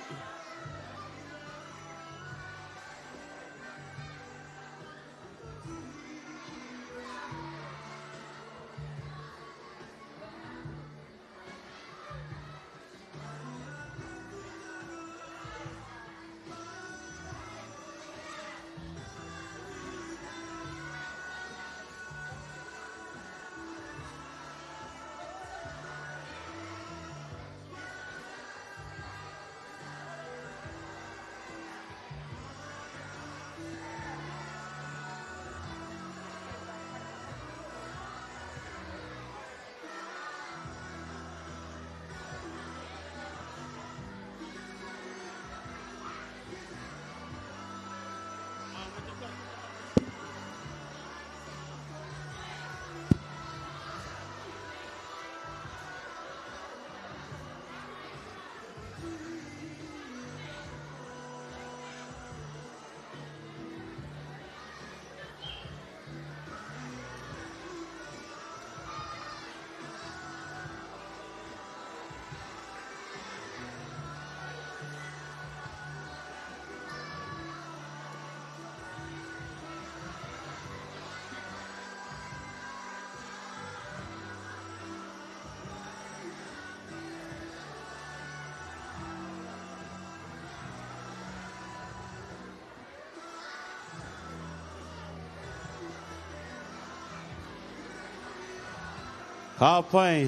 Ka pai.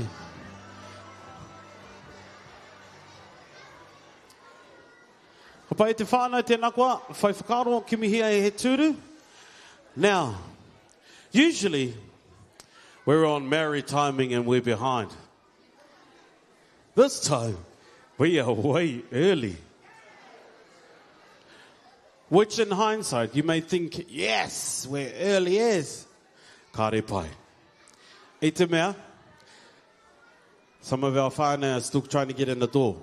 Ka pai te whānau, tēnā koa, whai whakaaro, kimihia e he tūru. Now, usually, we're on Maori timing and we're behind. This time, we are way early. Which in hindsight, you may think, yes, we're early as. Kāre pai. I te mea, some of our whānau are still trying to get in the door.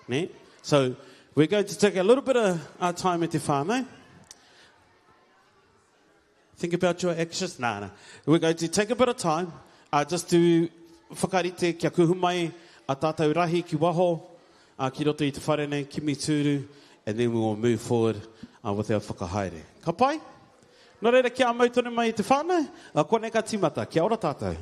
Ne? So, we're going to take a little bit of our time at te whānau. Think about your actions. Nah, nah. We're going to take a bit of time uh, just to whakarite kia kuhu mai a tātou rahi ki waho, uh, ki roto i te whare nei, kimi tūru, and then we will move forward uh, with our whakahaere. Ka pai? Nō reira, kia mau tonu mai i te whānau, uh, konei ka tīmata. Kia ora tātou.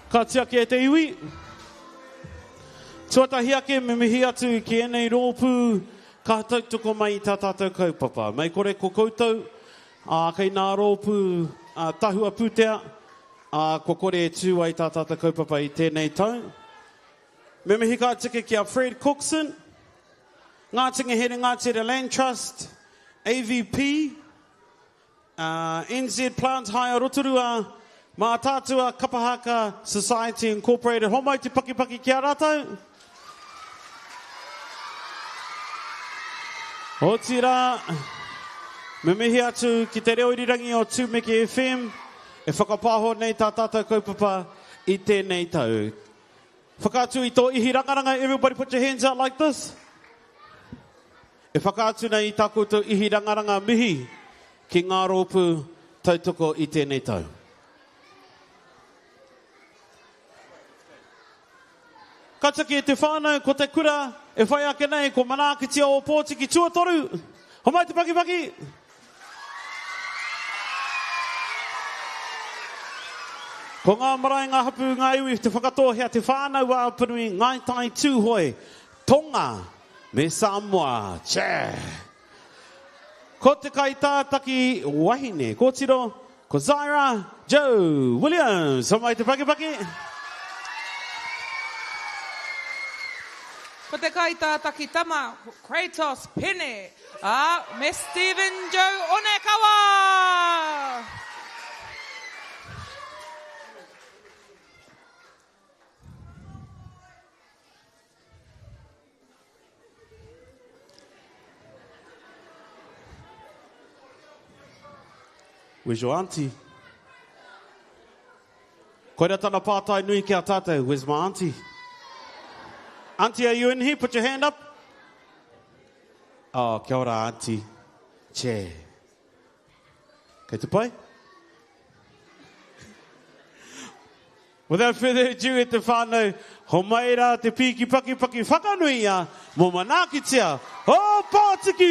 Ka tiaki e te iwi. Tuatahi ake me mihi atu ki ēnei rōpū ka tautoko mai i tā tātou kaupapa. Mei kore ko koutou, ā, kei nā rōpū tahua pūtea, ā, kua kore e tū ai tā tātou kaupapa i tēnei tau. Me mihi ka tika ki a Fred Cookson, Ngāti Ngahere Ngāti Land Trust, AVP, NZ Plant Hire Rotorua, Mātaatua Kapahaka Society Incorporated. Homai te pakipaki ki a rātou. Otirā, me mihi atu ki te reo irirangi o Tumeke FM e whakapāho nei tā tātou kaupapa i tēnei tau. Whakaatu i tō ihi rangaranga, everybody put your hands out like this. E whakaatu nei i tā koutou ihi rangaranga mihi ki ngā rōpū tautoko i tēnei tau. Ka taki e te whānau, ko te kura e whai ake nei, ko Manaakitia Ōpōtiki tuatoru. Homai te pakipaki! Ko ngā marae, ngā hapū, ngā iwi, Te Whakatōhea, Te Whānau-a-Apanui, Ngāi Tai Tūhoe, Tonga, Me Samoa, Che! Ko te kaitātaki wahine kōtiro, ko Zaira Jo Williams. Homai te pakipaki. Ko te kaitātaki tama, ko Kratos Pene, ā, me Stephen Joe Onekawa! Where's your auntie? Koira tana pātai nui ki a tātou, where's my auntie? Auntie, are you in here? Put your hand up. Oh, kia ora, auntie. Che. Kei te pai? Without further ado e te whānau, homai rā te pīki pakipaki whakanuia mō Manaakitia Ōpōtiki!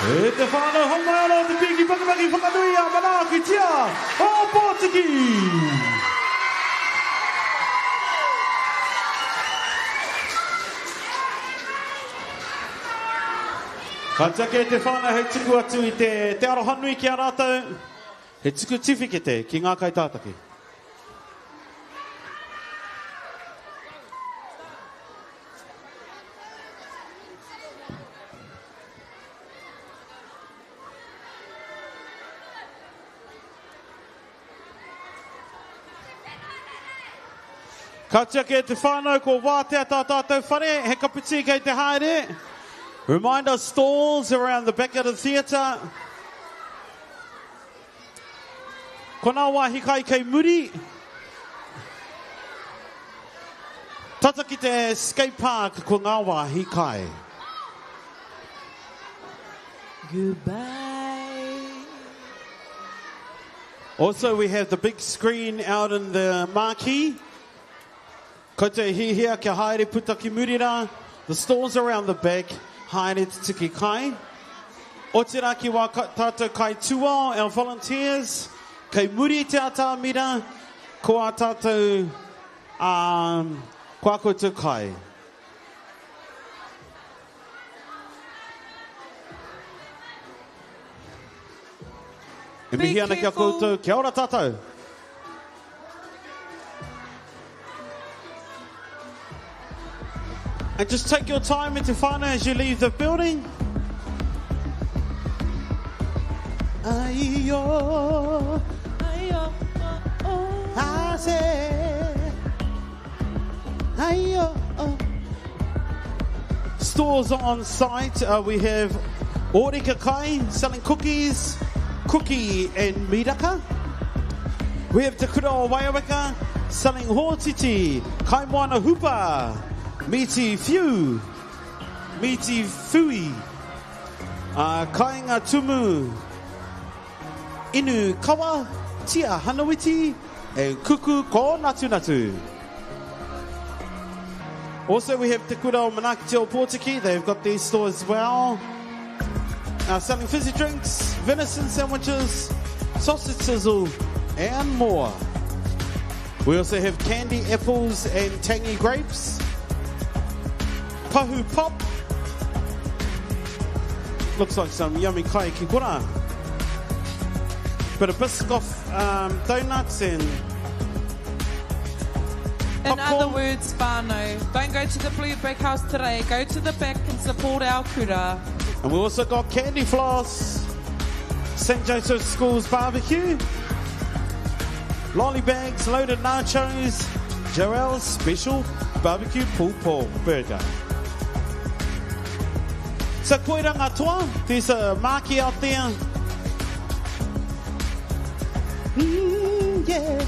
E te whānau homai ana o te pīki pakipaki whakanui a Manaakitia o Pōtiki! Ka tiaki e te whānau hei tuku atu i te, te aroha nui ki a rātou, he tuku tiwhikete ki ngā kaitātaki. Ka tiaki e te whānau ko wātea tā tātou whare, he kapiti kei te haere. Reminder stalls around the back of the theatre. Ko ngā wāhi kai kei muri. Tata ki te skate park ko ngā wāhi kai. Goodbye. Also, we have the big screen out in the marquee. Koutou e hihia kia haere puta ki muri rā, the stalls around the back, haere te tiki kai. Otirā ki wā tātou kai tūao, our volunteers, kei muri i te atamira, ko ā tātou, um, ko ā koutou kai. E mihi ana ki a koutou, kia ora tātou. And just take your time with your whānau as you leave the building. Aio, aio, oh, oh. I say, aio, oh. Stores on site, we have Orika Kai selling cookies, cookie and miraka. We have Te Kura o Waioweka selling hōtiti, kaimoana hupa, miti whiu, miti fui, kainga tumu, inu kawa, tia hanawiti, and kuku kōnatunatu. Also, we have Te Kura o Manaakitia o Pōtiki. They've got their store as well. Selling fizzy drinks, venison sandwiches, sausage sizzle, and more. We also have candy apples and tangy grapes. Pahu pop. Looks like some yummy kai ki kora. Bit of Biscoff donuts and In popcorn. other words, whānau, don't go to the Blue Brick House today. Go to the back and support our kura. And we also got candy floss, St. Joseph's School's barbecue, lolly bags, loaded nachos, Joel's special barbecue pulled pork burger. So koira ngā toa, there's a marquee out there. Yeah.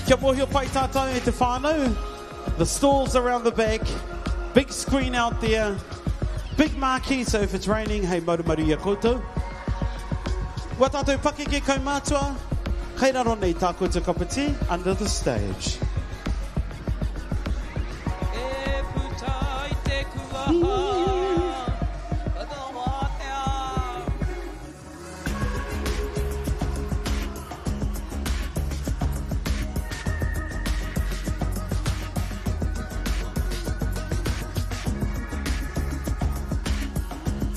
Kia mōhio pai tātou e te whānau. The stalls around the back, big screen out there, big marquee, so if it's raining, hei marumaru ia koutou. Wa tātou pakeke kaumātua, kei raro nei tā koutou kapati under the stage. E puta i te kuaha, whakawātea.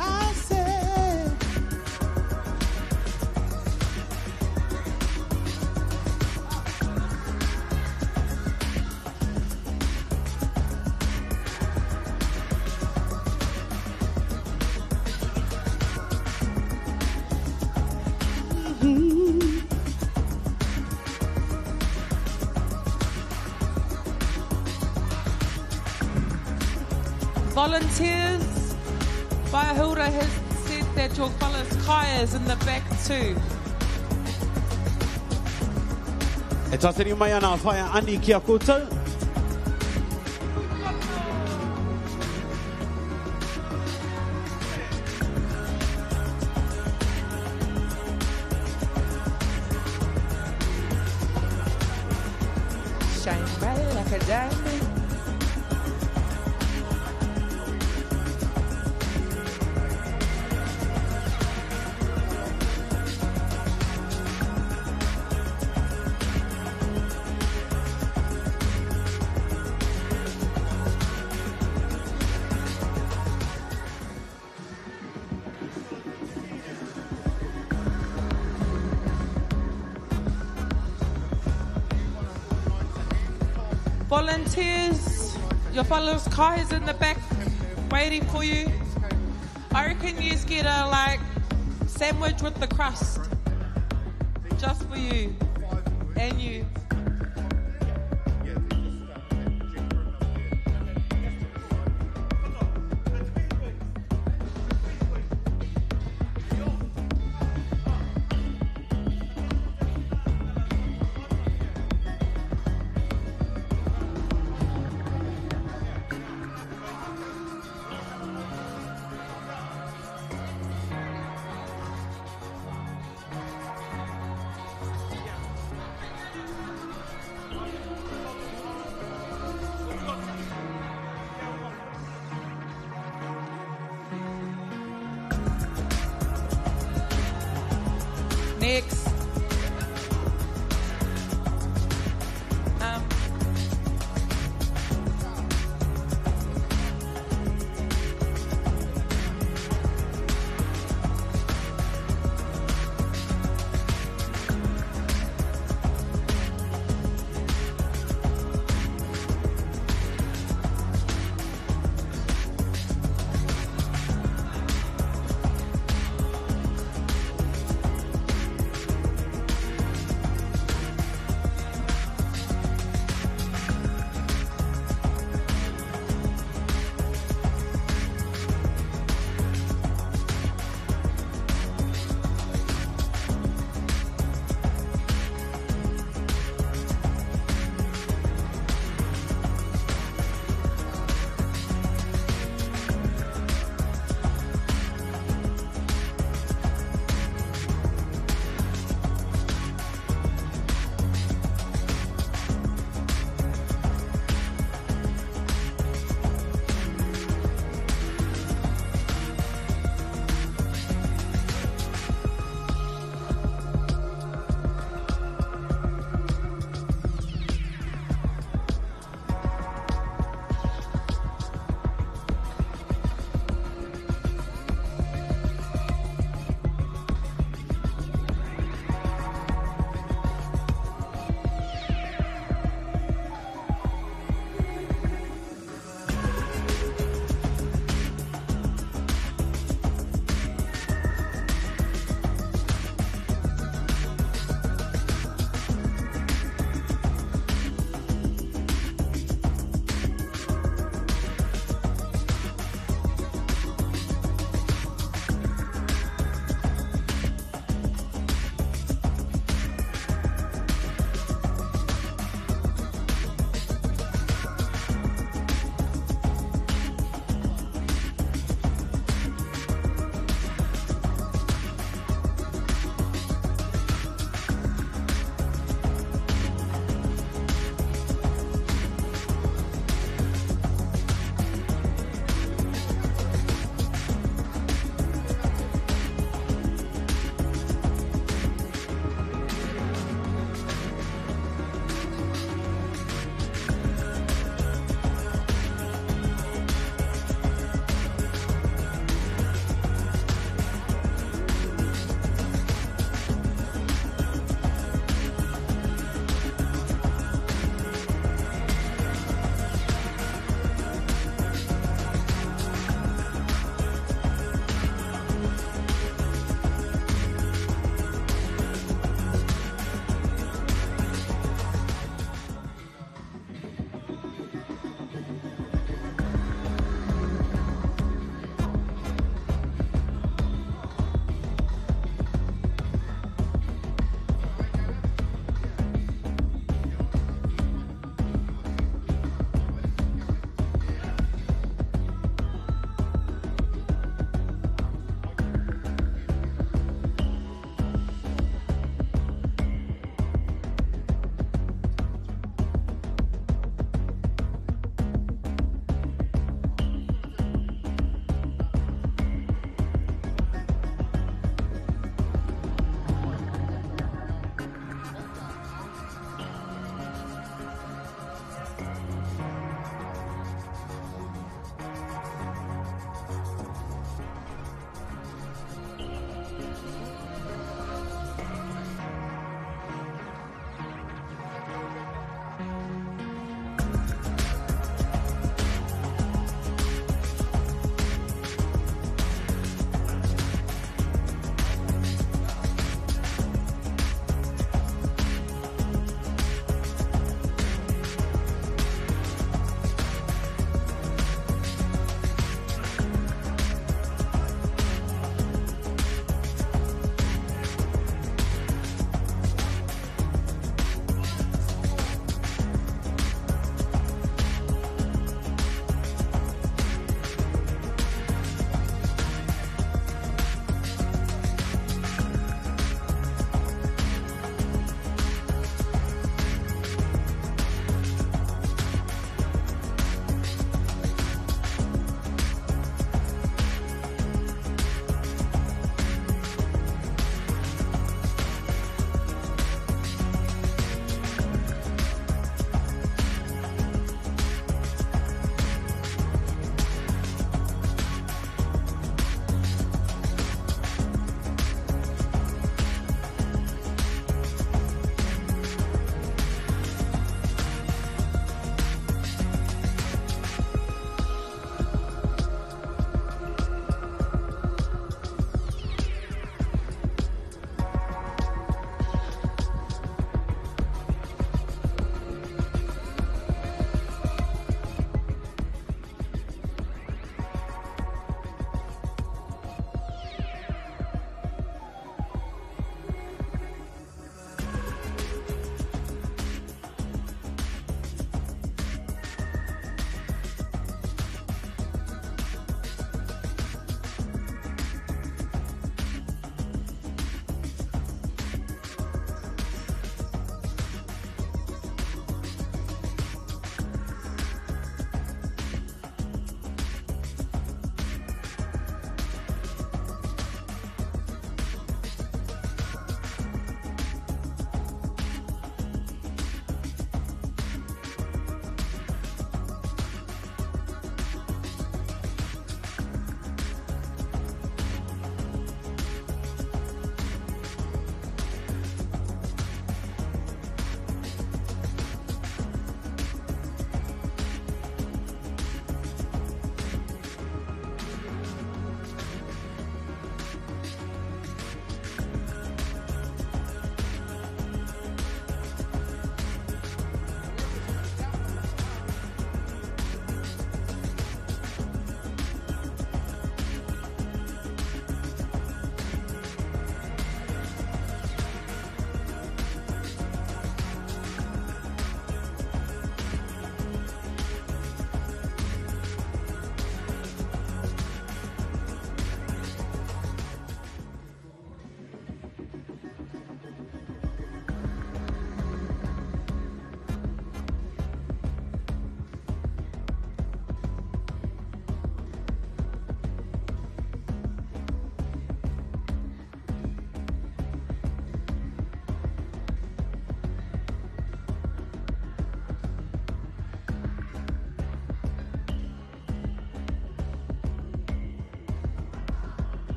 I said. Volunteers, Whaea Hilda has said that your fella's kai is in the back too. E tātari mai ana a whaea ani ki a koutou. Shine bright like a diamond. Volunteers, your fellow's car is in the back waiting for you. I reckon you get a like sandwich with the crust. Just for you. And you.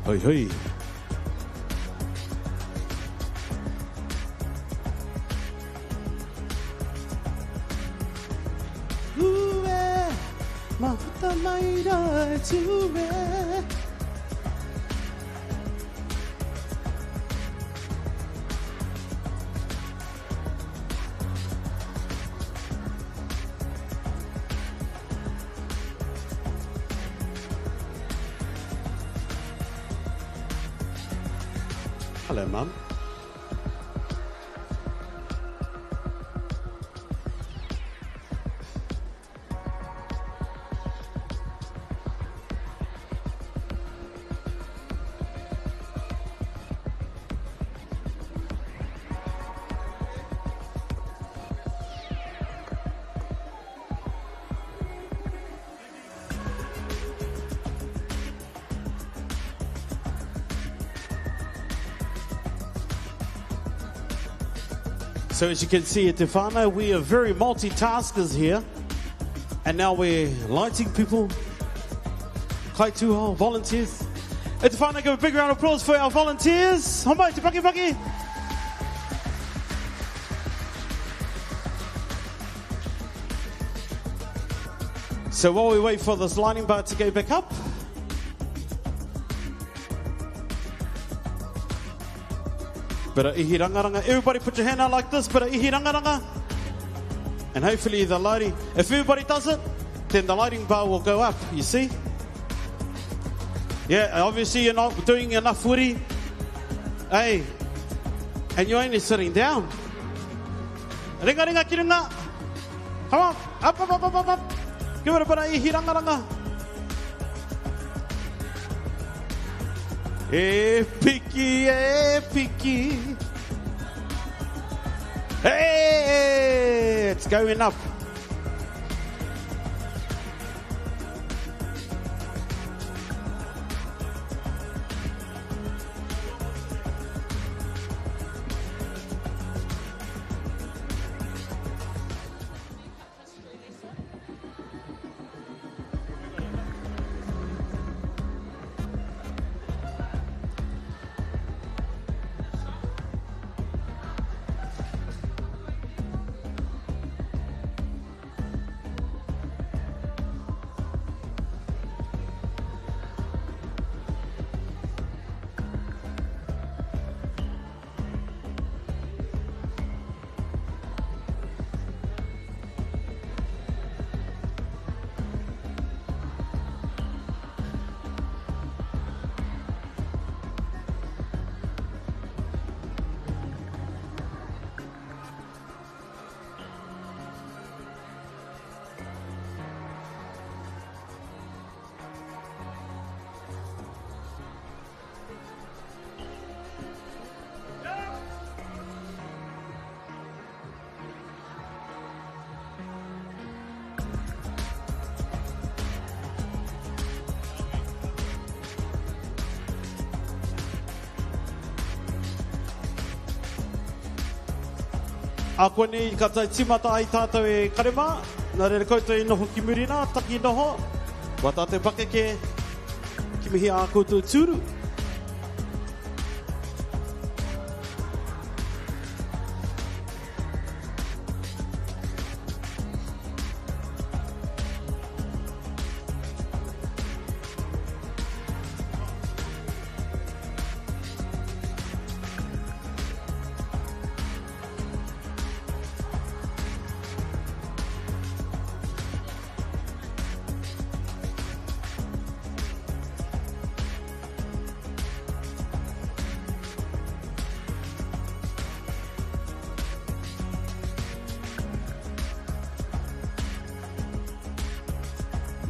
Hoi hoi. Ue, mahuta mai rā e tū e. Hello, Mum. So as you can see at Te Whānau, we are very multitaskers here. And now we're lighting people, kaituha, volunteers. At Te Whānau, give a big round of applause for our volunteers. Homai, te paki paki. So while we wait for this lighting bar to go back up, Bit of ihi rangaranga. Everybody put your hand out like this. Bit of ihi rangaranga. And hopefully the lighting, if everybody does it, then the lighting bar will go up, you see? Yeah, obviously you're not doing enough footy. Hey, and you're only sitting down. Ringa ringa ki runga. Come on, up, up, up, up, up, up. Give it a bit of ihi rangaranga. E piki, e piki. Hey, it's going up. A koe nei ka tai timata ai tātou e kare mā, nā reira koutou e noho ki muri nā, taki noho, wā tātou pakeke, ki mihi ā koutou tūru.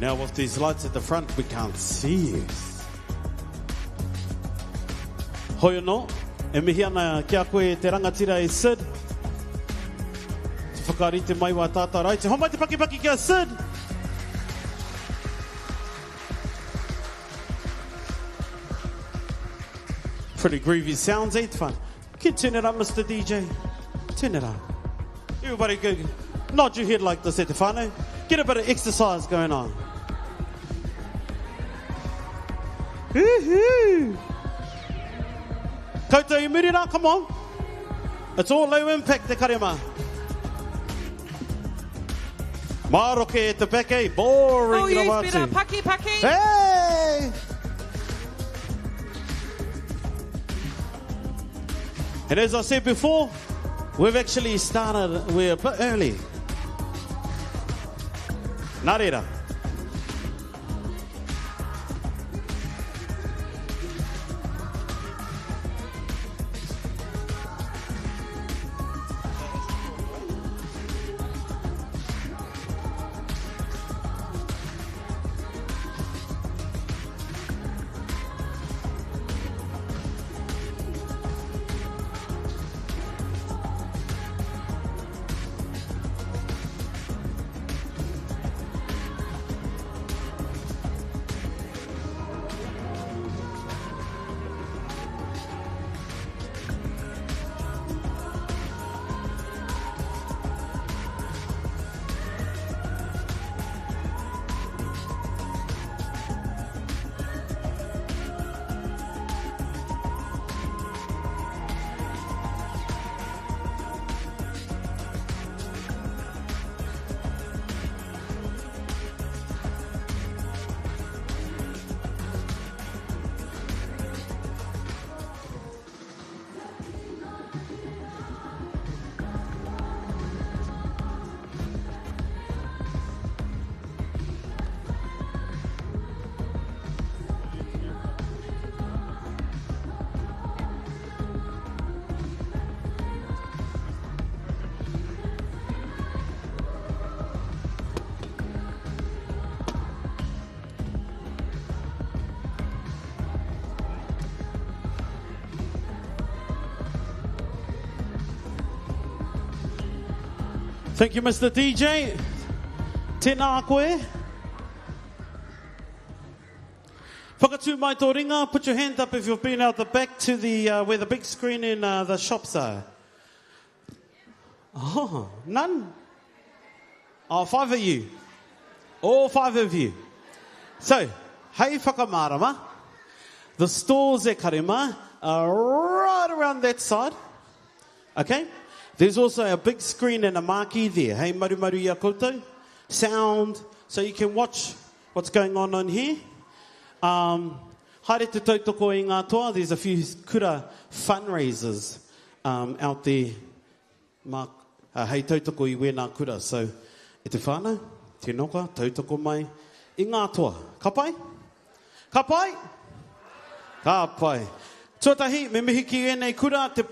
Now with these lights at the front, we can't see you. Hoi anō, e mihi ana ki a koe te rangatira e Sid. Te whakarite mai wā tātou raiti. Homai te pakipaki ki a Sid! Pretty groovy sounds, eh, fun. Can turn it up, Mr. DJ. Turn it up. Everybody go, nod your head like this at the whānau. Get a bit of exercise going on. Woohoo! Koutou i muri rā, come on. It's all low impact te karema. Maroke e te peke, boring Oh, you rawa better atu. paki paki. Hey! And as I said before, we've actually started, we're a bit early. Nā reira. Thank you, Mr. DJ. Tēnā koe. Whakatū mai tō ringa. Put your hand up if you've been out the back to the where the big screen in the shops are. Oh, none? Oh, five of you. All five of you. So, hei whakamārama, the stores e karema are right around that side. Okay? There's also a big screen and a marquee there. Hey, maru maru ia koutou. Sound, so you can watch what's going on on here. Haere te tautoko i ngā toa. There's a few kura fundraisers out there. Mā, hei tautoko i wēnā kura. So, e te whānau, tēnā koa, tautoko mai i ngā toa. Ka pai? Ka pai? Ka pai. Tuatahi, me mihi ki ēnei kura, te,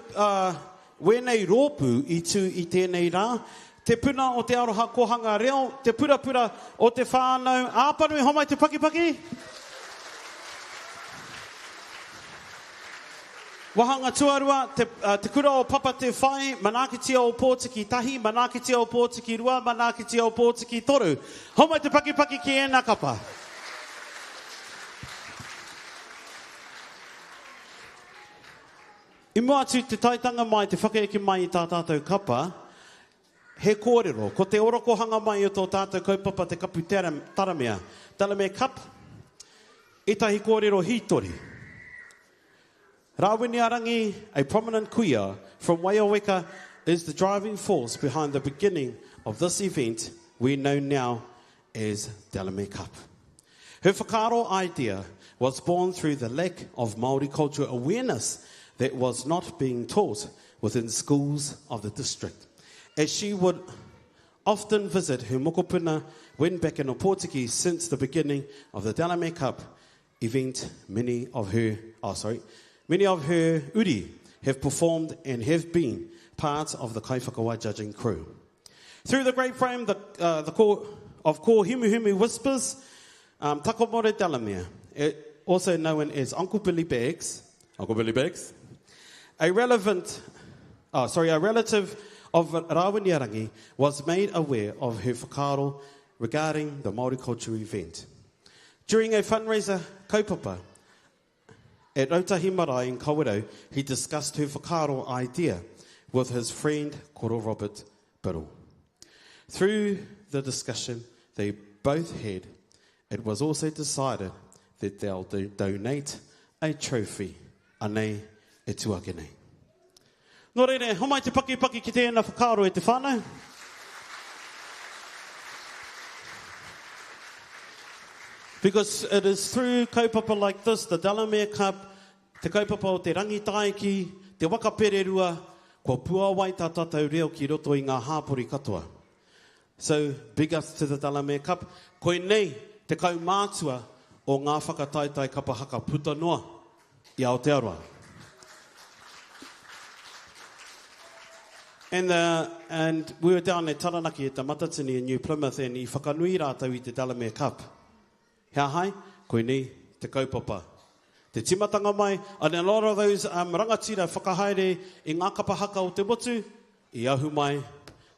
wēnei rōpū i tū i tēnei rā. Te puna o te aroha kohanga reo, te purapura o te whānau. Āpanui, homai te pakipaki. Wahanga tuarua, te, te kura o Papa Te Whai, manaakitia o Pōtiki tahi, manaakitia o Pōtiki rua, manaakitia o Pōtiki toru. Homai te pakipaki ki ēnā kapa. I mua atu te taitanga mai, te whakaeke mai i tā tātou kapa, he kōrero. Ko te orokohanga mai o tō tātou kaupapa te kapu taramea, Delamere Cup, ētahi kōrero hītori. Rawiniarangi, a prominent kuia from Waioweka, is the driving force behind the beginning of this event we know now as Delamere Cup. Her whakaaro idea was born through the lack of Māori culture awareness that was not being taught within schools of the district. As she would often visit her mokopuna when back in Opotiki since the beginning of the Delamere Cup event, many of her, oh sorry, many of her uri have performed and have been part of the Kaiwhakawai judging crew. Through the great frame the core of Ko Himuhimu Whispers, Takamore Delamere, also known as Uncle Billy Bags, Uncle Billy Bags, a relative of Rawiniarangi was made aware of her whakaaro regarding the Māori culture event. During a fundraiser kaupapa at Rautahi Marae in Kawerau, he discussed her whakaaro idea with his friend Koro Robert Biddle. Through the discussion they both had, it was also decided that they'll do donate a trophy. Anei e tū ake nei. Nō reira, homai te pakipaki ki tēnā whakaaro e te whānau. Because it is through kaupapa like this, the Delamere Cup, te kaupapa o te Rangitaiki, te waka pererua, kua puawai tā tātou reo ki roto i ngā hāpori katoa. So, big ups to the Delamere Cup. Koinei te kaumātua o ngā whakataetae kapa haka puta noa i Aotearoa. And, the, and we were down at Taranaki at the Matatini in New Plymouth and i whakanui rātou i te Delamere Cup. He ahai? Koinei te kaupapa. Te timatanga mai, and a lot of those um, rangatira whakahaere i ngā kapa haka o te motu, i ahu mai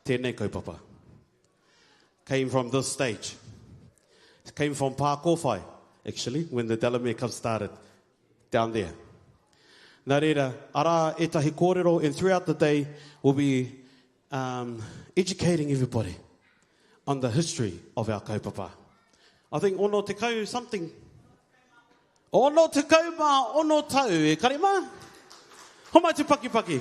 tēnei kaupapa. Came from this stage. It came from Pākōwhai, actually, when the Delamere Cup started down there. Nā reira, arā ētahi kōrero, and throughout the day, we'll be um, educating everybody on the history of our kaupapa. I think ono te kau something. Ono te kau mā ono tau, e kare mā? Homai te pakipaki.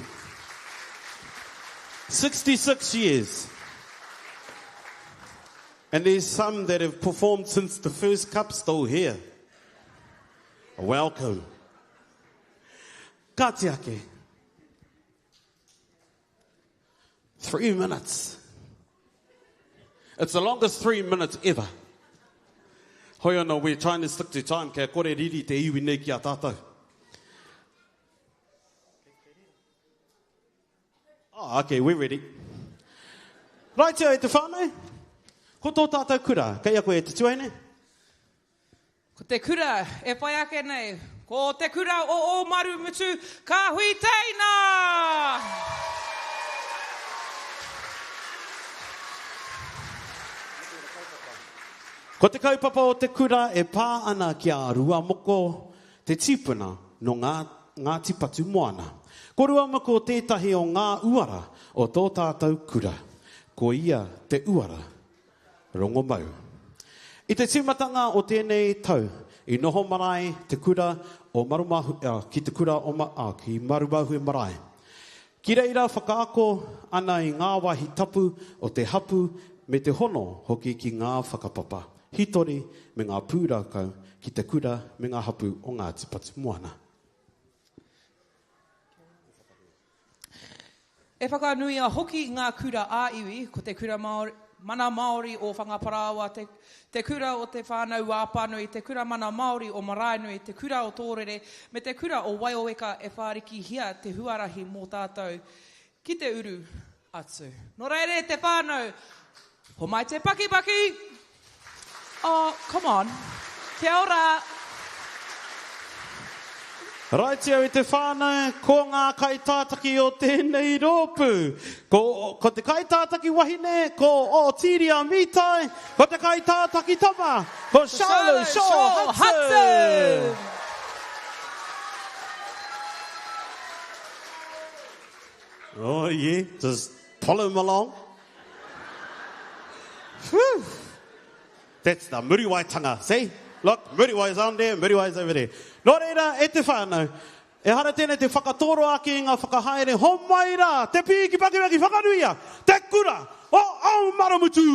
66 years. And there's some that have performed since the first cup still here. Welcome. Ka tiake. Three minutes. It's the longest three minutes ever. Hoi anō, we're trying to stick to time, kia kore riri te iwi nei ki a tātou. Oh, okay, we're ready. Right te e te whānau, ko tō tātou kura, kei a koe e te tuahine? Ko te kura e whai ake nei, ko te kura o Ōmarumutu Kāhui Teina! Ko te kaupapa o te kura e pā ana ki a Ruamoko, te tipuna nō ngā Ngāti Patumoana. Ko Ruamoko tētahi o ngā uara o tō tātou kura. Ko ia te uara Rongomau. I te tīmatanga o tēnei tau, i noho marae te kura o Marumahu, ki te kura o, ki Marumahue marae. Ki reira whakaako ana i ngā wāhi tapu o te hapu me te hono hoki ki ngā whakapapa, hitori me ngā pūrākau ki te kura me ngā hapu o Ngāti Patumoana. E whakanuia hoki ngā kura ā-iwi, ko te Kura Māori, Mana Māori o Whangaparāoa, te, te Kura o Te Whānau-ā-Apanui, te Kura Mana Māori o Maraenui, te Kura o Tōrere, me te Kura o Waioeka e whārikihia te huarahi mō tātou ki te uru atu. Nō reira e te whānau, homai te pakipaki! Oh, come on. Kia ora! Raiti au i te whānau, ko ngā kaitātaki o tēnei rōpū. Ko, ko te kaitātaki wahine, ko Otiria Mitai, ko te kaitātaki tama, ko Shiloh Shaw Hudson! Oh yeah, just pull him along. Whew. That's the Muriwaitanga, see? Look, Muriwai's on there, Muriwai's over there. Nō reira, e te whānau, ehara tēnei te whakatoro ake i ngā whakahaere, homai rā, te pīki pakipaki whakanuia, te kura o Aumaramutu!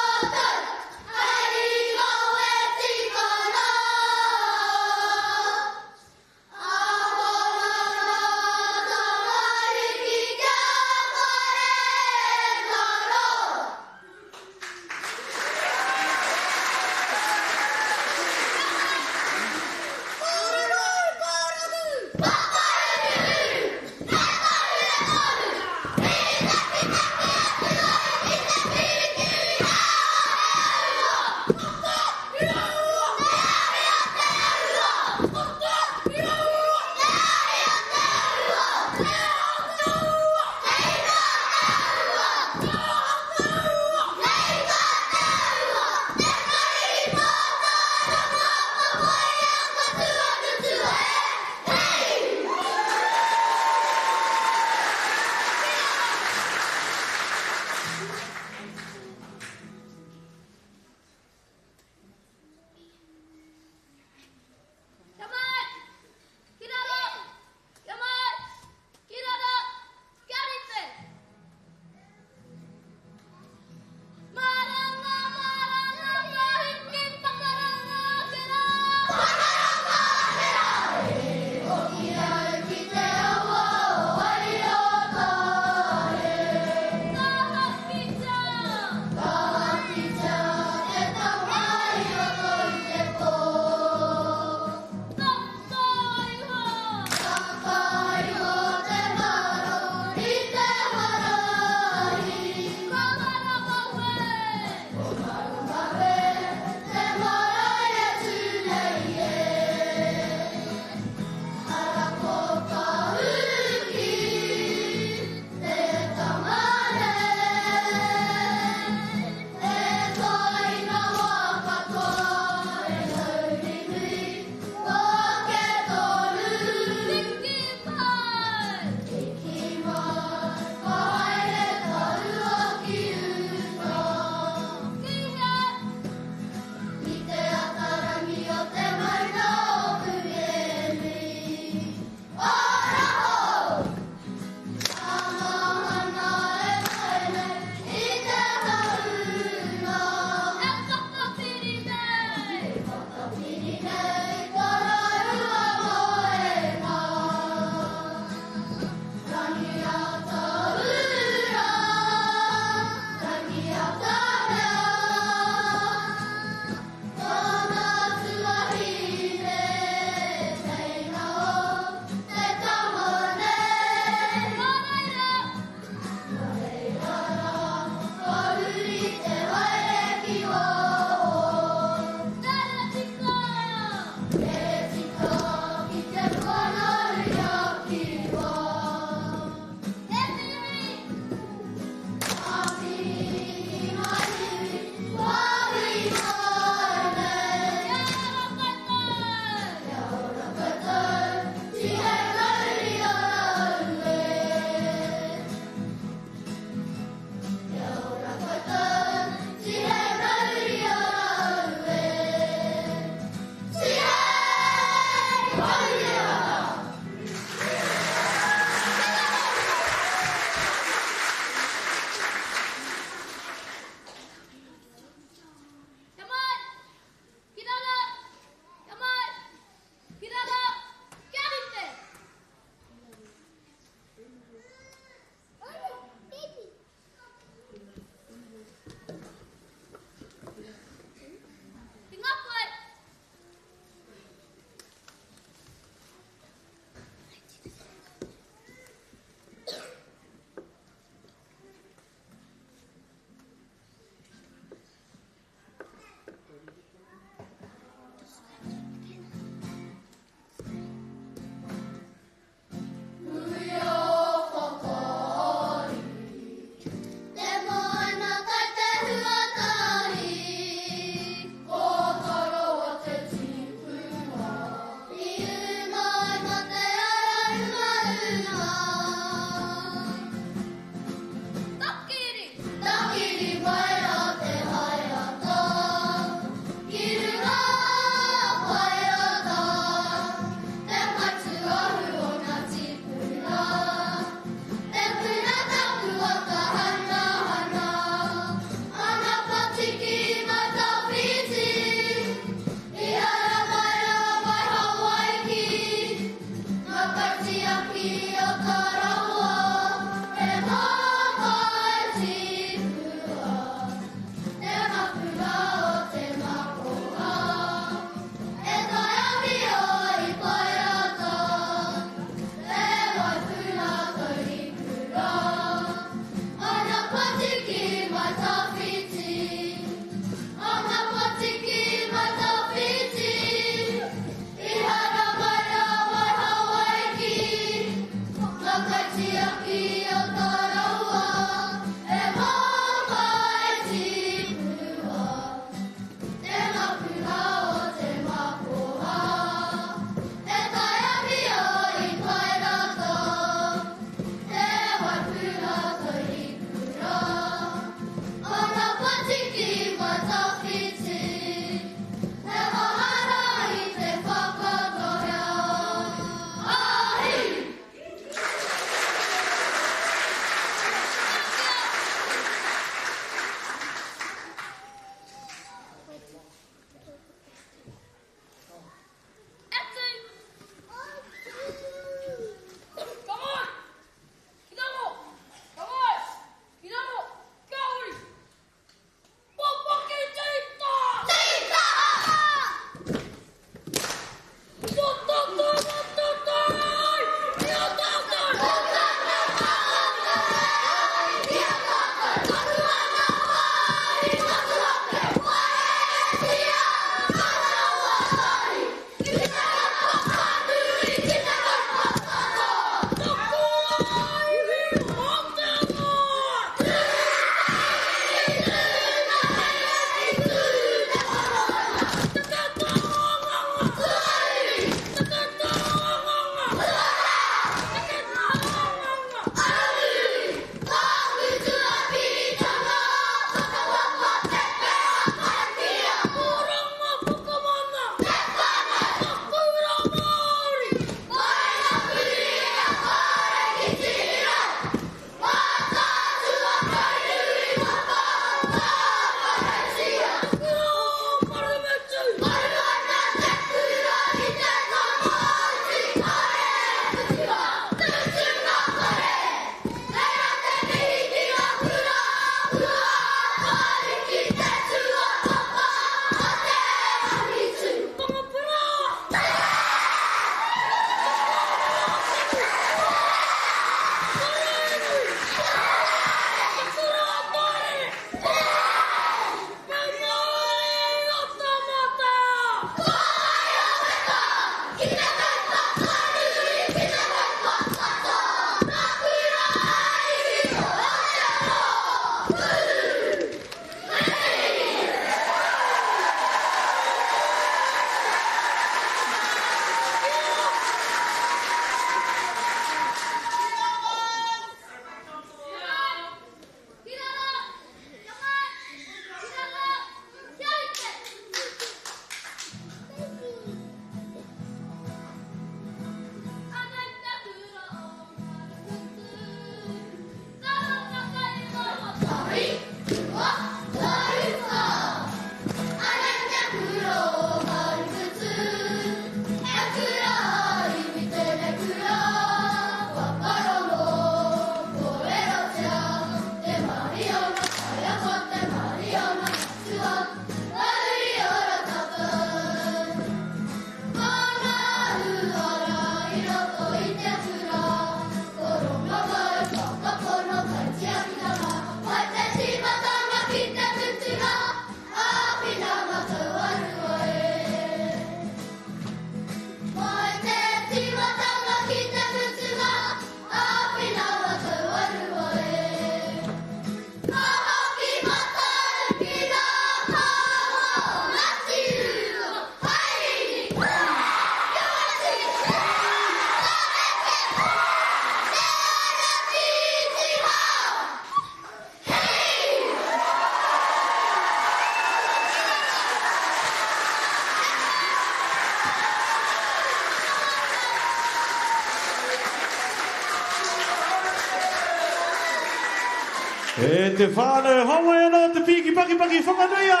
E te whānau, hauai anō te pīki pakipaki whakanuia!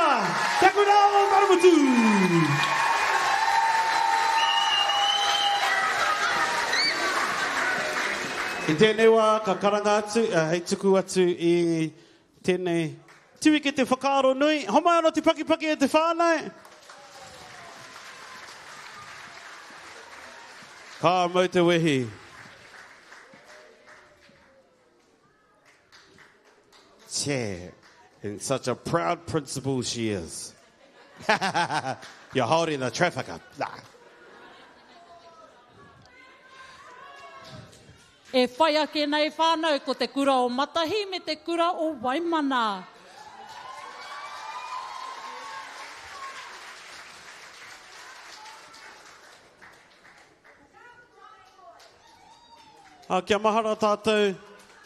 Te kura o Karamutu! I tēnei wā ka karanga atu, hei tuku atu i tēnei tiwikete whakaaro nui. Homai anō te pakipaki e te whānau! Ka mau te wehi. Che, and such a proud principal she is. You're holding the traffic up. Nah. E whai ake nei whānau ko te kura o Matahi me te kura o Waimana. Ā, kia mahara tātou,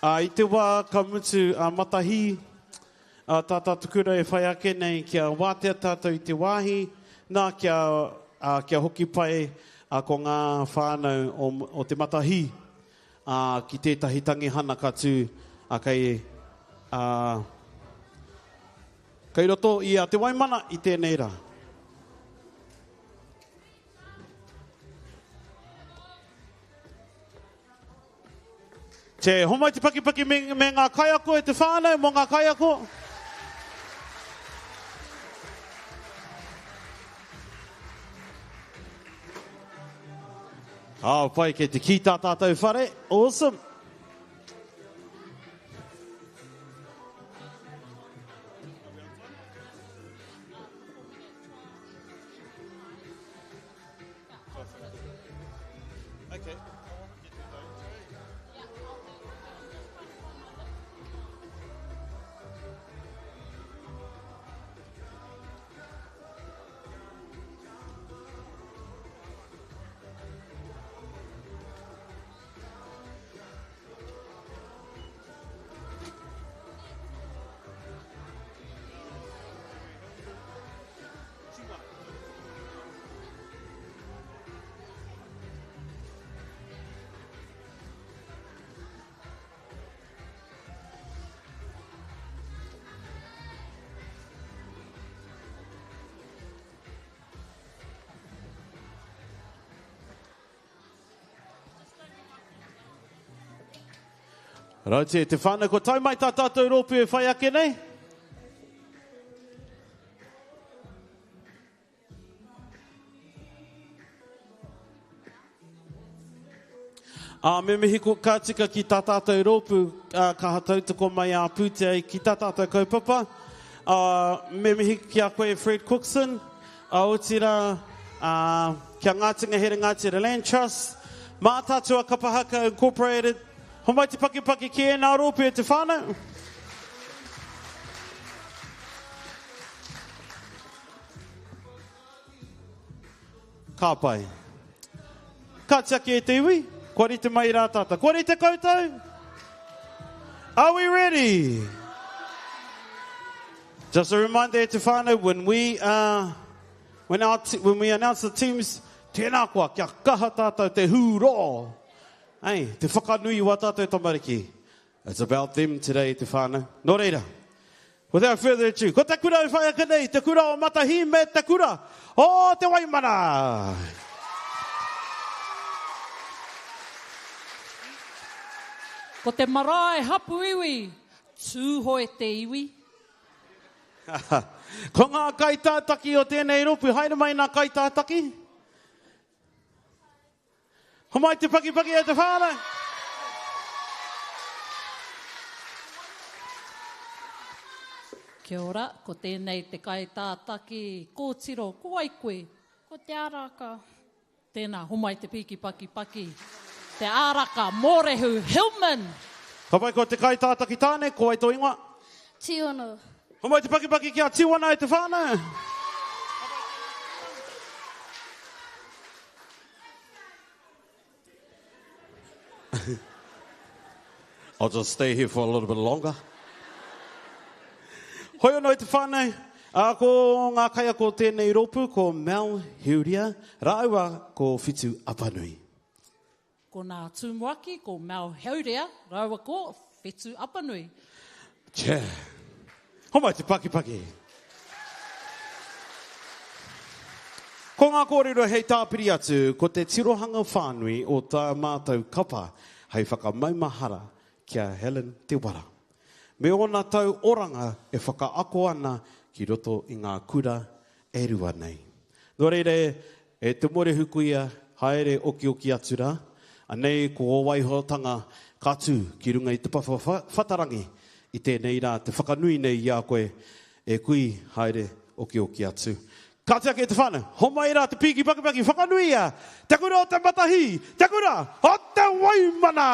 ā, i te wā ka mutu a Matahī, ā, tā tātou kura e whai ake nei, kia wātea tātou i te wāhi, nā, kia, ā, kia hoki pai, ā, ko ngā whānau o, o te Matahī, ā, ki tētahi tangihana ka tū, ā, kei, ā, kei roto i a Te Waimana i tēnei rā. Te homai te pakipaki me, me ngā kaiako e te whānau, mō ngā kaiako. Oh, pai, kei te kī tā tātou whare. Awesome. Rauti e te whānau, kua tae mai tā tātou rōpū e whai ake nei. Ā, me mihi ko ka tika ki tā tātou rōpū ā, kaha tautoko mai ā pūtea ki tā tātou kaupapa. Ā, me mihi ki a koe Fred Cookson, ā, otirā, ā, ki a Ngāti Ngahere Ngāti Land Trust, Mātaatua Kapa Haka Incorporated, homai te pakipaki ki ēnā rōpū e te whānau. Ka pai. Ka tiaki e te iwi, kua rite mai rā tātou. Kua rite koutou? Are we ready? Just a reminder te whānau, when we, uh, when, our when we announce the teams, tēnā koa, kia kaha tātou te hūrō. Hey, te whakanui wā tātou tamariki. It's about them today, te whānau. Nō reira, without further ado, ko te kura i whai ake nei, te kura o Matahī me te kura o Te Waimana. Ko te marae hapu iwi, Tūhoe te iwi. Ko ngā kaitātaki o tēnei rōpū, haere mai ngā kaitātaki. Homai te pakipaki e te whānau. Kia ora, ko tēnei te kaitātaki kōtiro, ko wai koe? Ko Te Araka. Tēnā, homai te pīki paki paki. Te Araka, Mōrehu, Hillman! Ka pai ko te kaitātaki tāne, ko wai tō ingoa? Tiona. Homai te pakipaki ki a Tiwana e te whānau. I'll just stay here for a little bit longer. Hoi anō i te whānau, ā, ko ngā kaiako o tēnei rōpū, ko Mel Heuria rāua ko Whitu Apanui. Ko nā Tumuaki, ko Mel Heuria rāua ko Whetu Apanui. Che. Homai te pakipaki. Ko ngā kōrero hei tāpiri atu, ko te tirohanga whānui o tā mātou kapa hei whakamaumahara ki a Helen Te Wara. Me ōna tau oranga e whakaako ana ki roto i ngā kura e rua nei. Nō reira, e te morehu kuia, haere okioki atu rā, anei ko ō waihotanga ka tū ki runga i te papa whatarangi i tēnei rā te whakanui nei i a koe, e kui, haere okioki atu. Kāti ake e te whānau, homai rā te pīki pakipaki whakanuia te kura o te Matahī, te kura o te Waimana!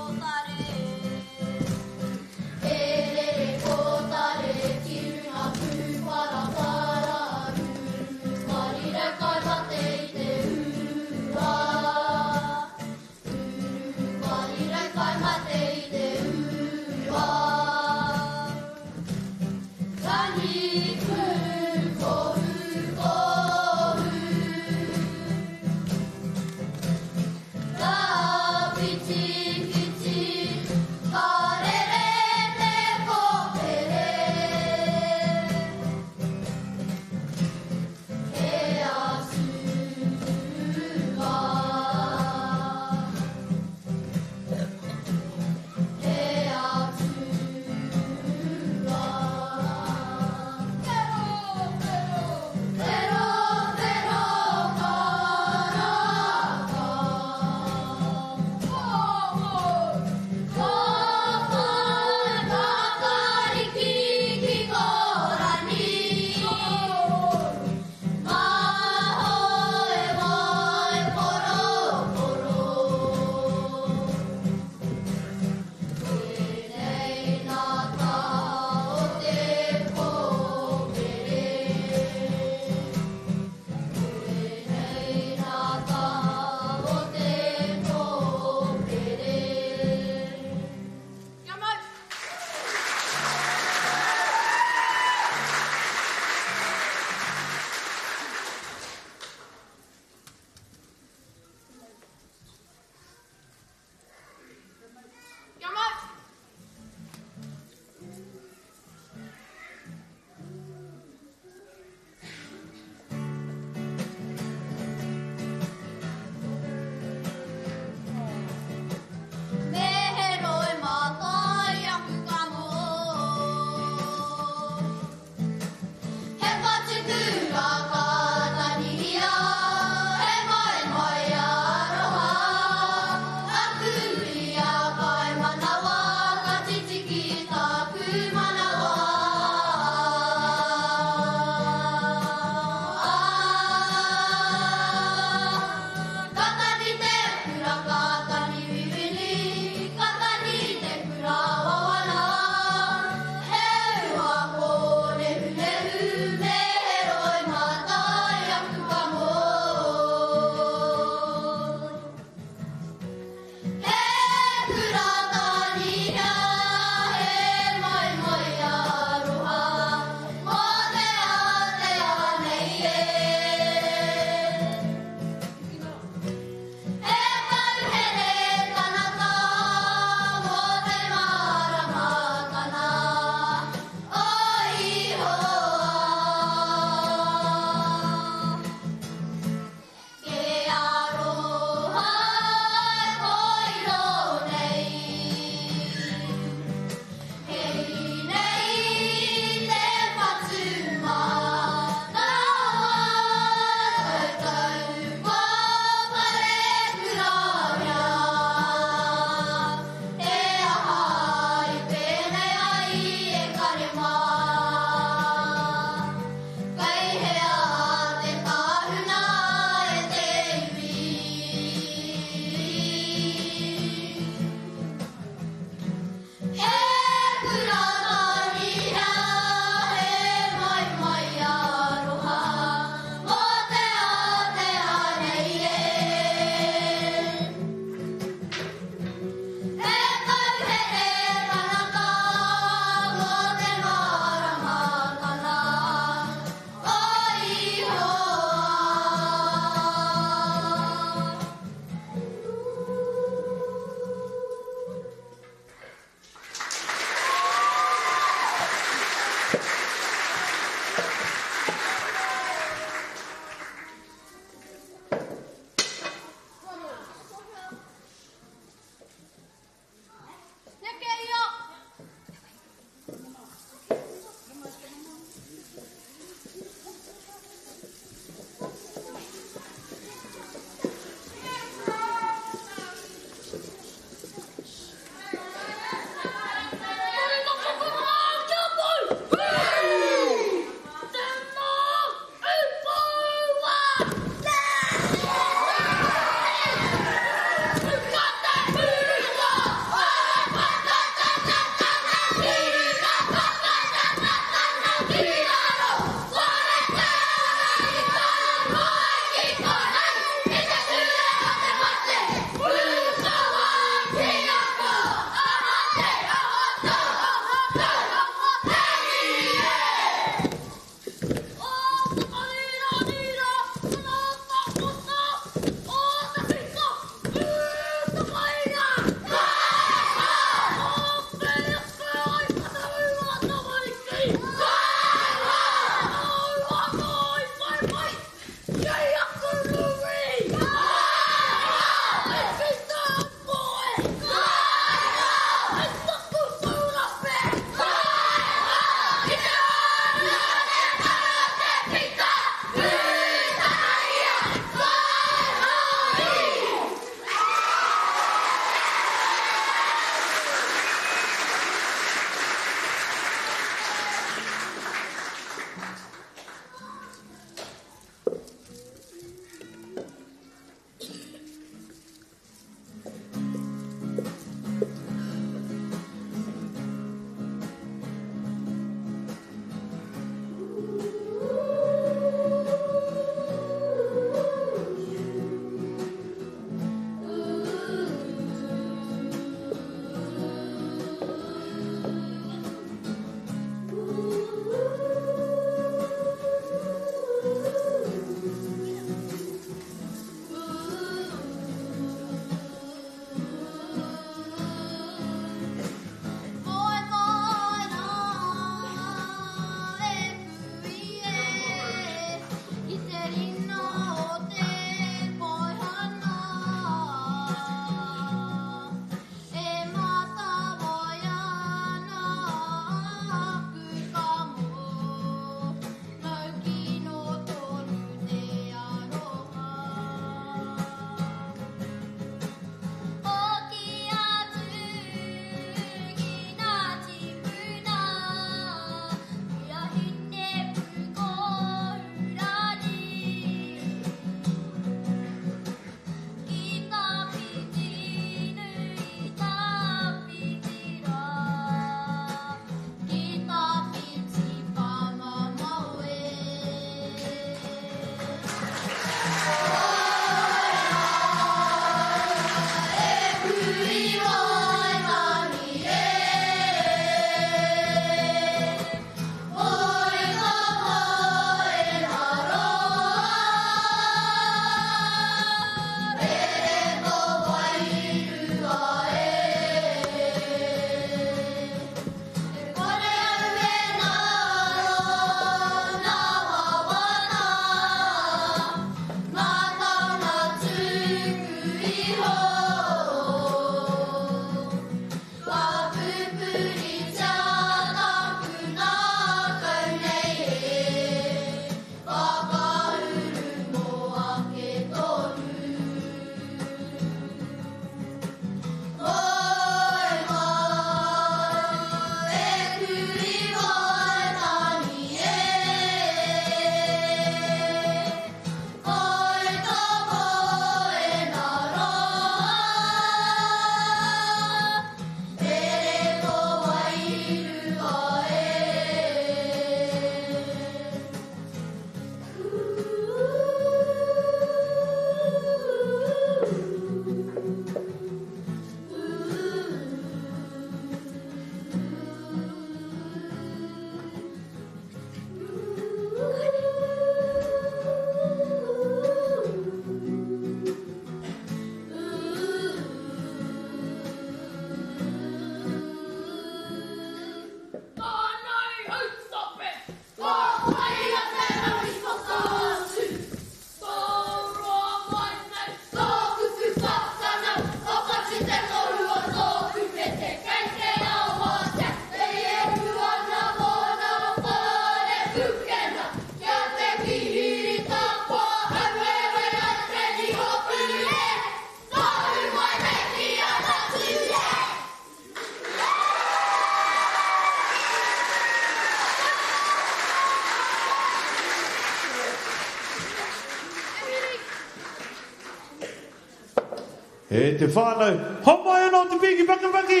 E te whānau, homai anō te pīki pakipaki,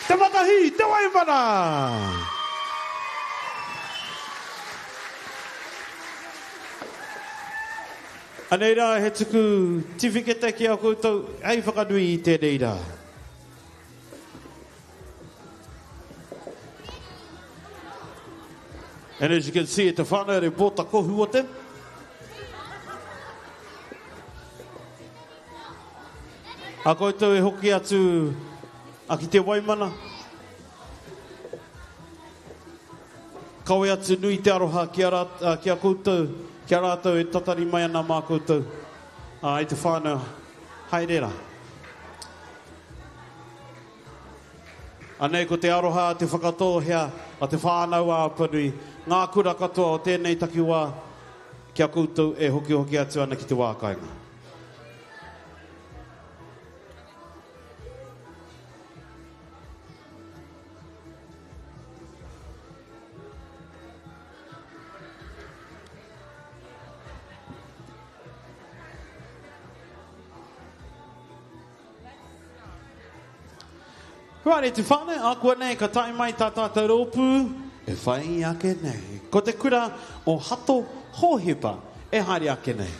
te matahī, te waimana! Anei rā he tuku tiwhikete ki a koutou hei whakanui i tēnei rā. And as you can see, te whānau they bought the kohu with them. A koutou e hoki atu a ki te Waimana. Kawe atu nui te aroha ki a, rā, ki a koutou, ki a rātou e tatari mai ana mā koutou. A, i te whānau, haere rā. Anei ko te aroha a Te Whakatōhea, a Te Whānau-a-Apanui, ngā kura katoa o tēnei takiwā, ki a koutou e hokihoki atu ana ki te wā kāinga. Right, e te whānau, ākuanei ka tae mai tā tātou rōpū e whai ake nei. Ko te kura o Hato Hōhepa e haere ake nei.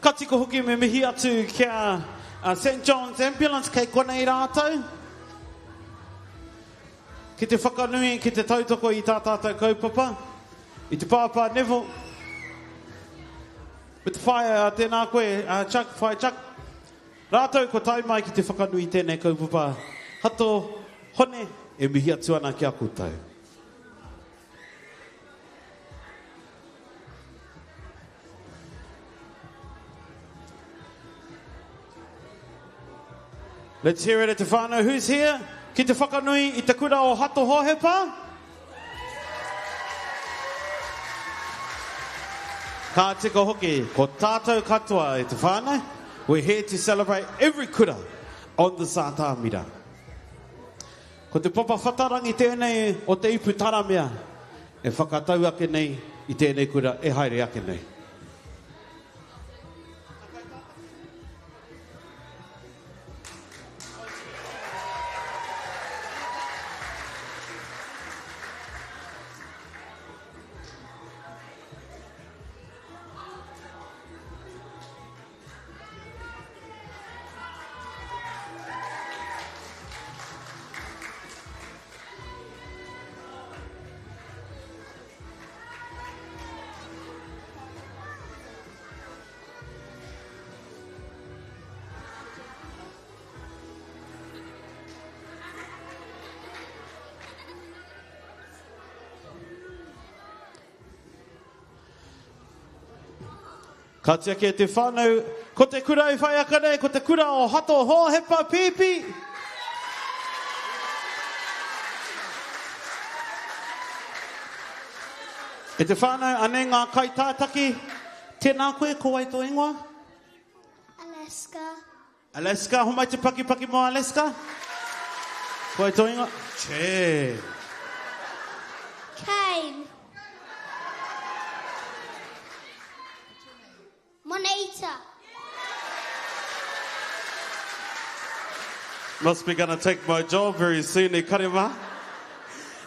Ka tika hoki me mihi atu ki a St John's Ambulance kei konei rātou. Ki te whakanui, ki te tautoko i tā tātou kaupapa, i te pāpā Neville, me te whaea, tēnā koe, Chuck, whaea Chuck. Rātou kua tae mai ki te whakanui i tēnei kaupapa, Hato, Hone, e mihi atu ana ki a koutou. Let's hear it at te whānau. Who's here? Ki te whakanui i te kura o Hato Hohepa? Ka tika hoki, ko tātou katoa e te whānau. We're here to celebrate every kura on this atamira. Ko te papa whatarangi tēnei o te ipu taramea e whakatau ake nei i tēnei kura e haere ake nei. Ka tiaki e te whānau, ko te kura i whai aka nei, ko te kura o Hato Hōhepa Pīpī. E te whānau, anei ngā kaitātaki. Tēnā koe, ko wai tō ingoa? Alaska. Alaska, homai te pakipaki mō Alaska. Ko wai tō ingoa? Che. Kane. Monita. Must be gonna take my job very soon, e kare mā.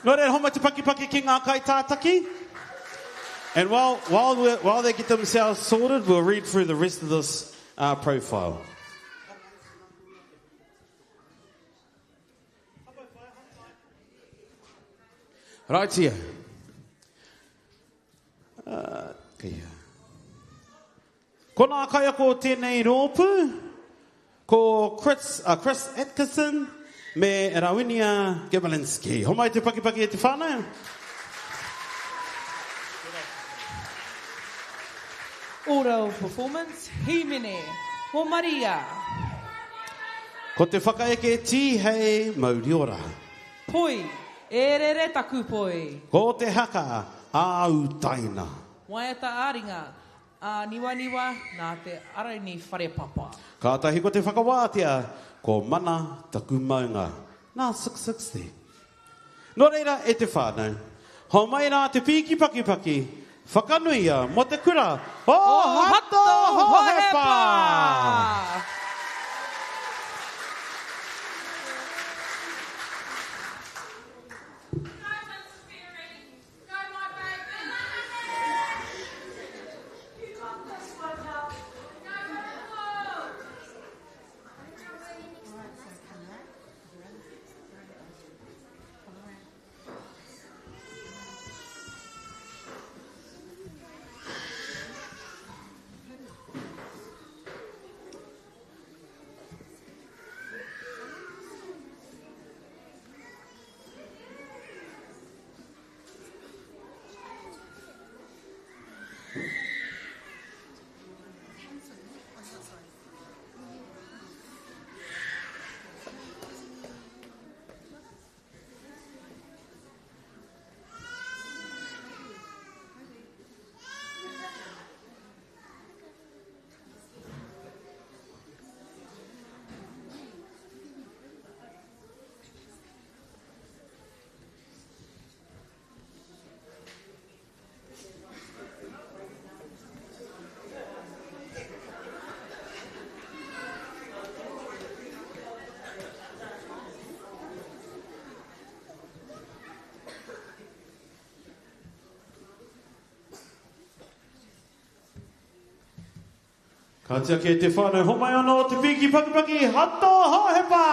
Nō reira, homai te pakipaki ki ngā kaitātaki. And while, while, while they get themselves sorted, we'll read through the rest of this uh, profile. Right here. Uh, kei hea. Ko ngā kaiako o tēnei rōpū, ko Chris, uh, Chris Atkinson me Rawinia Gabalinski. Homai te pakipaki e te whānau. Oral performance, Hīmene, mō Maria. Ko te whakaeke tīhei mauri ora. Poi, e rere taku poi. Ko te haka, Āutaina. Waiata ā-ringa, Āniwaniwa nā Te Arauni Wharepapa. Kātahi ko te whakawātea, ko Mana Taku Maunga, nā 660. Nō reira, e te whānau, homai rā te pīki pakipaki, whakanuia mō te kura o Hato Hohepa! Ka tiaki e te whānau, homai anō te pīki pakipaki, Hato Hohepa!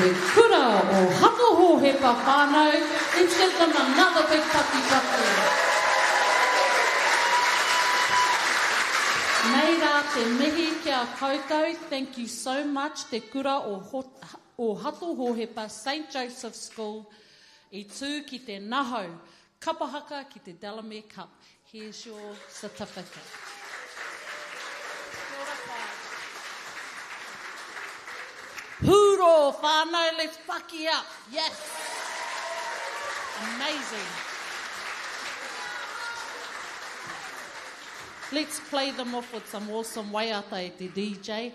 te kura o Hato Hohepa whānau. Let's give them another big paki paki. Nei rā te mihi ki a koutou. Thank you so much te kura o, Ho o Hato Hohepa St. Joseph School i tū ki te nahau kapa haka ki te Delamere Cup. Here's your certificate. Kia ora whānau. Hūro whānau, let's paki up. Yes. Amazing. Let's play them off with some awesome waiata e te DJ.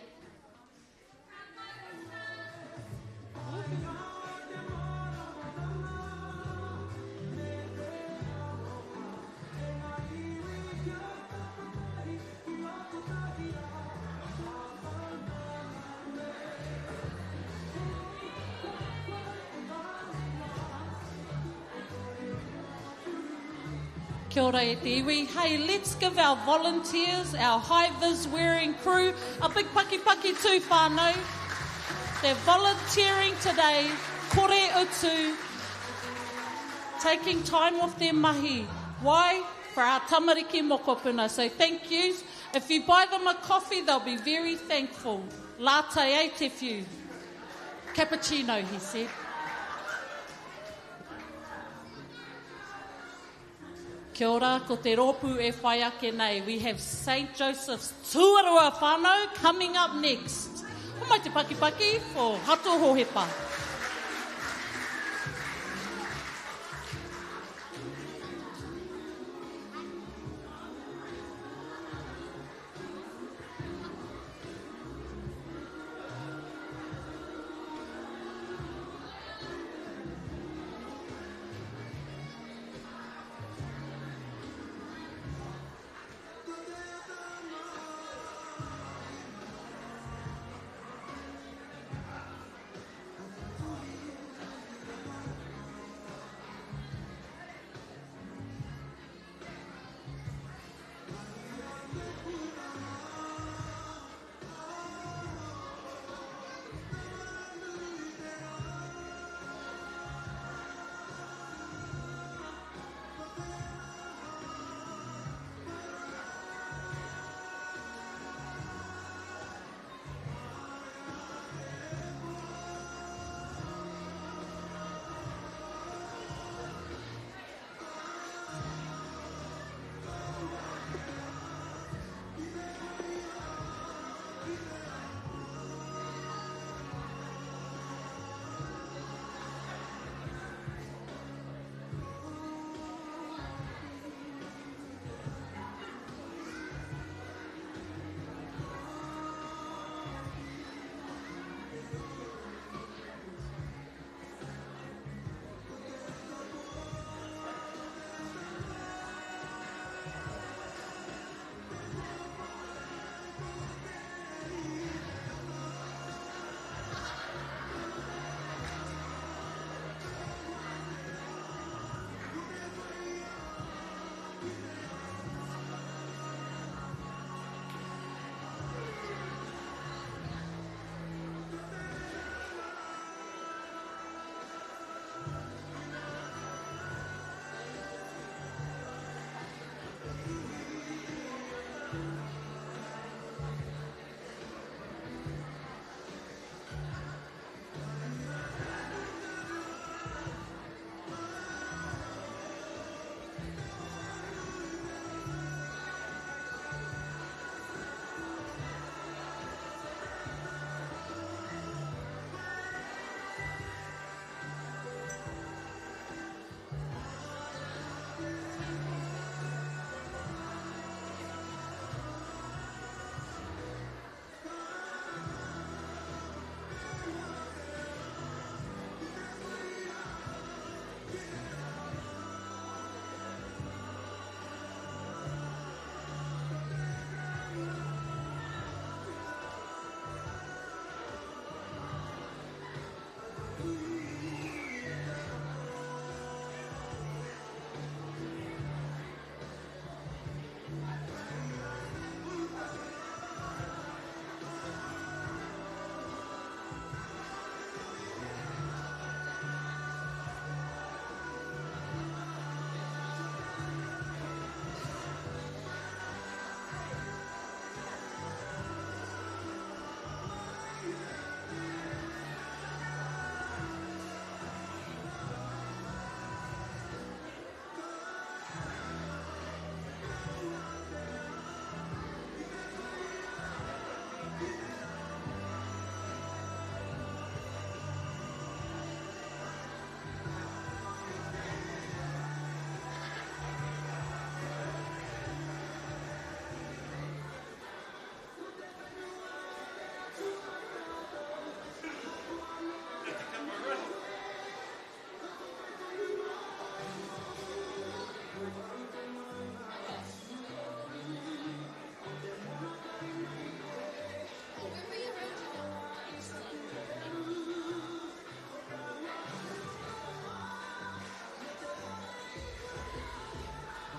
Kia ora e te iwi. Hey, let's give our volunteers, our high-vis wearing crew, a big paki paki tū whānau. They're volunteering today, kore utu, taking time off their mahi. Why? For our tamariki mokopuna. So thank you. If you buy them a coffee, they'll be very thankful. Latte, eh, te whiu? Cappuccino, he said. Kia ora, ko te rōpū e whai ake nei. We have St. Joseph's Tuarua whānau coming up next. Homai te pakipaki for Hato Hohepa.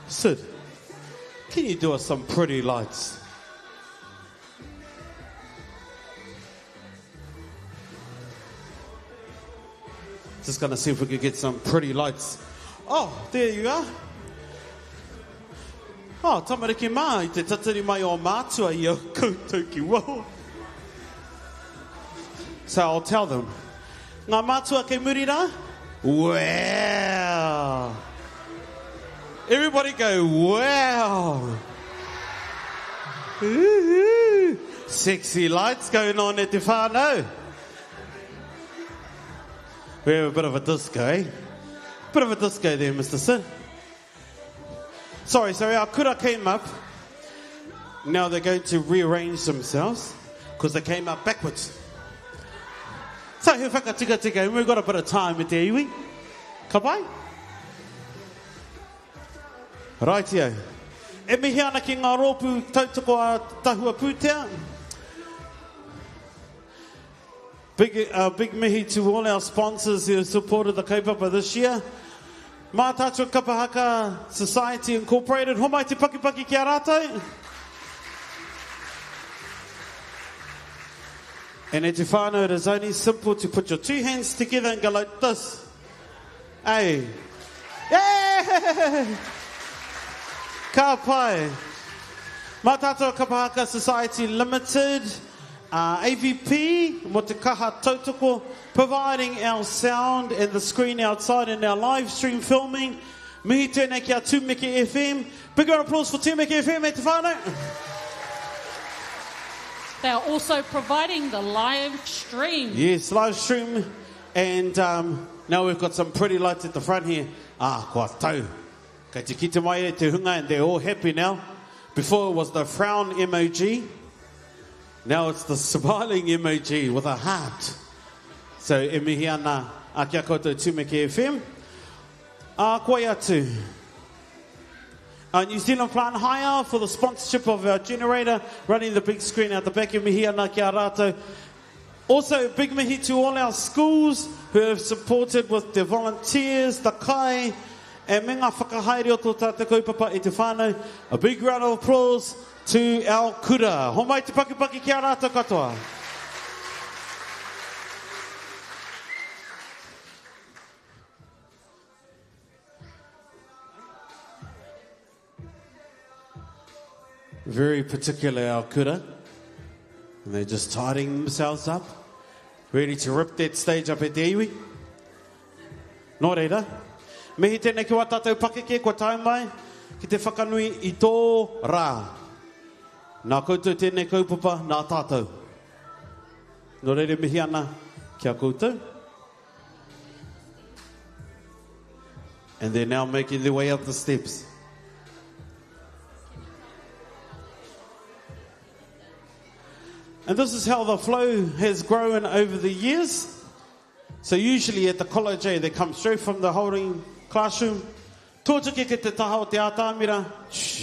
Sid, can you do us some pretty lights? Just gonna see if we could get some pretty lights. Oh, there you are. Oh, tamariki mā, i te tatari mai o mātua i a koutou ki waho. So I'll tell them. Ngā mātua kei muri rā? Wow! Everybody go, wow! Ooh, sexy lights going on at te whānau. We have a bit of a disco, eh? Bit of a disco there, Mr. Sid. Sorry, sorry, our kura came up. Now they're going to rearrange themselves because they came up backwards. So, he whakatika tika, we've got a bit of time at te iwi. Ka pai? Rightio. E mihi ana ki ngā rōpū tautoko a Tahua Pūtea. Big, big mihi to all our sponsors who have supported the kaupapa this year. Mātātua Kapahaka Society Incorporated. Homai te pakipaki ki a rātou. And e te whānau, it is only simple to put your two hands together and go like this. Hey. Yeah! Ka pai. Mātātua Kapahaka Society Limited, AVP, mo te kaha tautoko, providing our sound and the screen outside and our live stream filming. Mihi tēnei ki a Tumeke FM. Big round of applause for Tumeke FM e te whānau. They are also providing the live stream. Yes, live stream. And now we've got some pretty lights at the front here. Ah, kua tau. Kei te kite mai e te hunga and they're all happy now. Before it was the frown emoji. Now it's the smiling emoji with a heart. So e mihi ana a kia koutou Tumeke FM. A koe atu. New Zealand Plant Hire for the sponsorship of our generator, running the big screen out the back e mihi ana ki a rātou. Also, big mihi to all our schools who have supported with their volunteers, the kai, and me ngā whakahaere o tō tātou kaupapa e te whānau. A big round of applause to our kura. Homai te pakipaki ki a rātou katoa. Very particular, our kura. And they're just tidying themselves up, ready to rip that stage up at te iwi. Nō reira, mihi tēnei ki wā tātou pakeke kua tae mai ki te whakanui i tō rā. Nā koutou tēnei kaupapa, nā tātou. Nō reira mihi ana ki a koutou. And they're now making their way up the steps. And this is how the flow has grown over the years. So usually at the college, they come straight from the holding classroom. Tōtuki ki te taha o te ātāmira.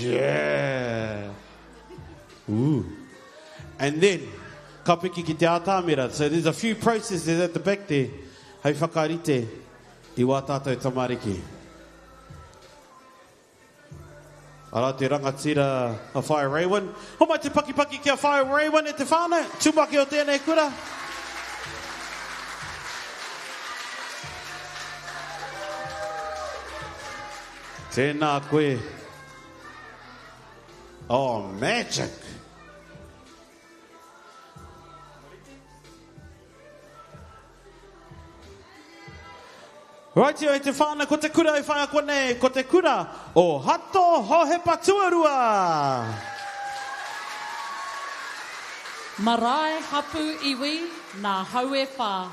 Yeah. Ooh. And then, ka piki ki te ātāmira. So there's a few processes at the back there. Hei whakarite i wā tātou tamariki. Arā te rangatira a Whaea Raywin. Homai te pakipaki ki a Whaea Raywin e te whānau. Tūmaki o tēnei kura. Tēnā koe. Oh, magic. Right, e te whānau, ko te kura e whai ako nei, ko te kura o Hato Hohepa Tuarua. Marae hapu iwi nā hau e whā.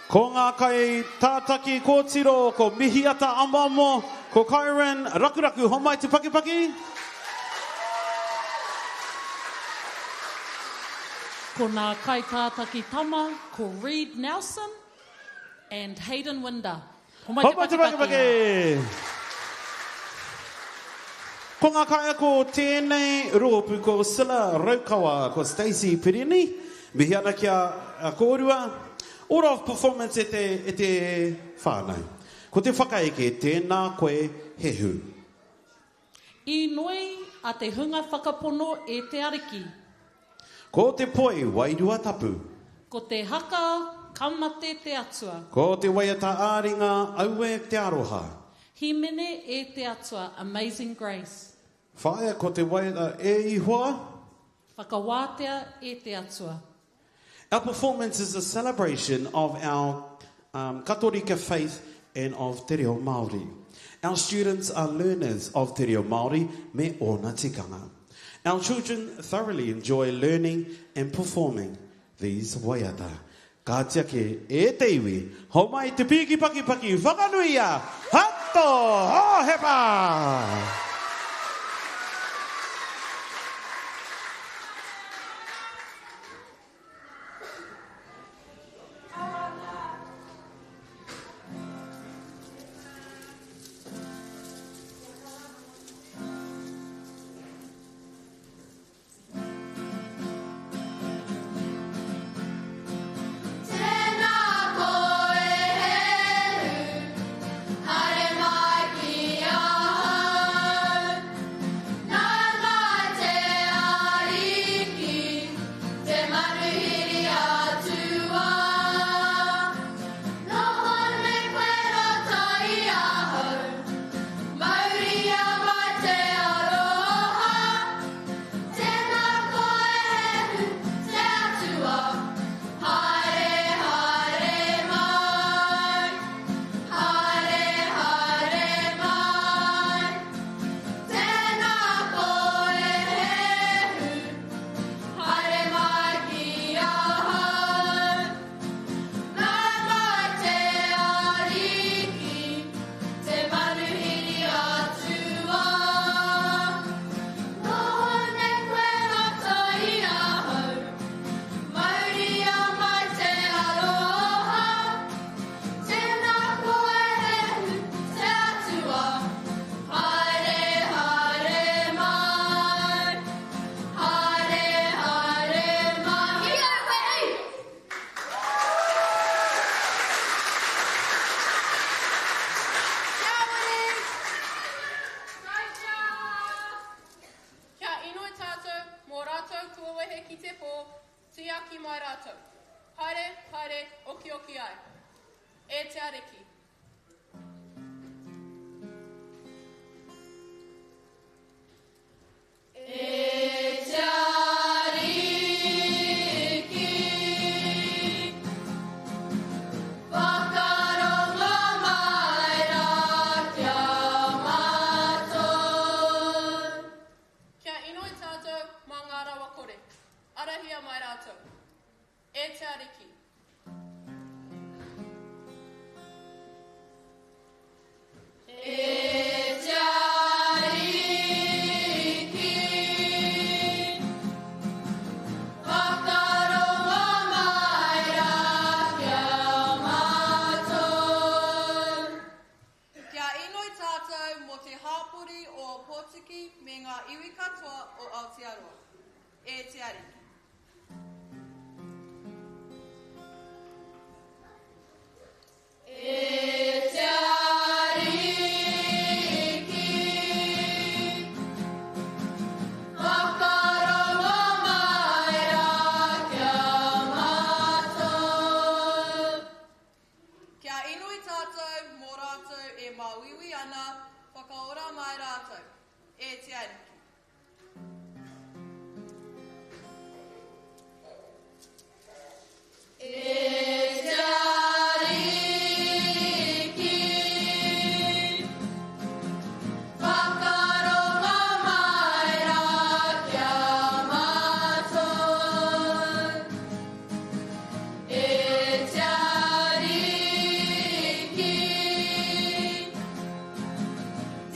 Ko ngā kai tātaki kōtiro, ko Mihiata Amoamo, ko Kyron Rakuraku, homai te pakipaki. Ko ngā kai tātaki tama, ko Reed Nelson and Hayden Winder. Homai te Homai te pakipaki. pakipaki. Ko ngā kaiako o tēnei rōpū ko Silla Raukawa, ko Stacey Pirini. Mihi ana ki a kōrua. Order of performance e te, e te whānau. Ko te whakaeke, tēnā koe Hehu. Inoi a te hunga whakapono e te Ariki. Ko te poi wairua tapu. Ko te haka ka mate te Atua. Ko te waiata ā-ringa aue te aroha. Himene e te Atua, Amazing Grace. Whaia ko te waiata e Ihoa. Whakawātea e te Atua. Our performance is a celebration of our um, Katorika faith and of Te Reo Māori. Our students are learners of Te Reo Māori me ōna tikanga. Our children thoroughly enjoy learning and performing these waiata. Ka tiaki e te iwi, homai te piki paki paki whakanuia, Hato Hohepa!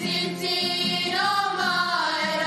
Titiro mai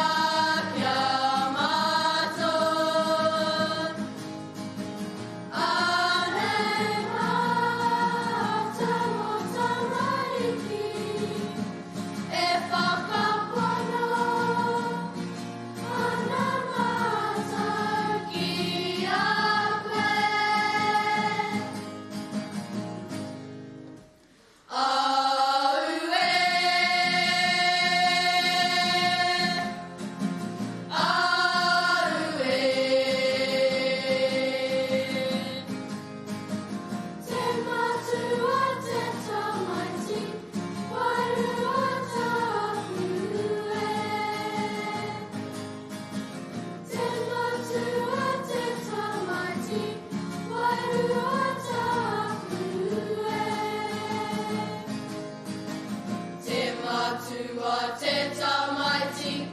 Atua te Tamaiti,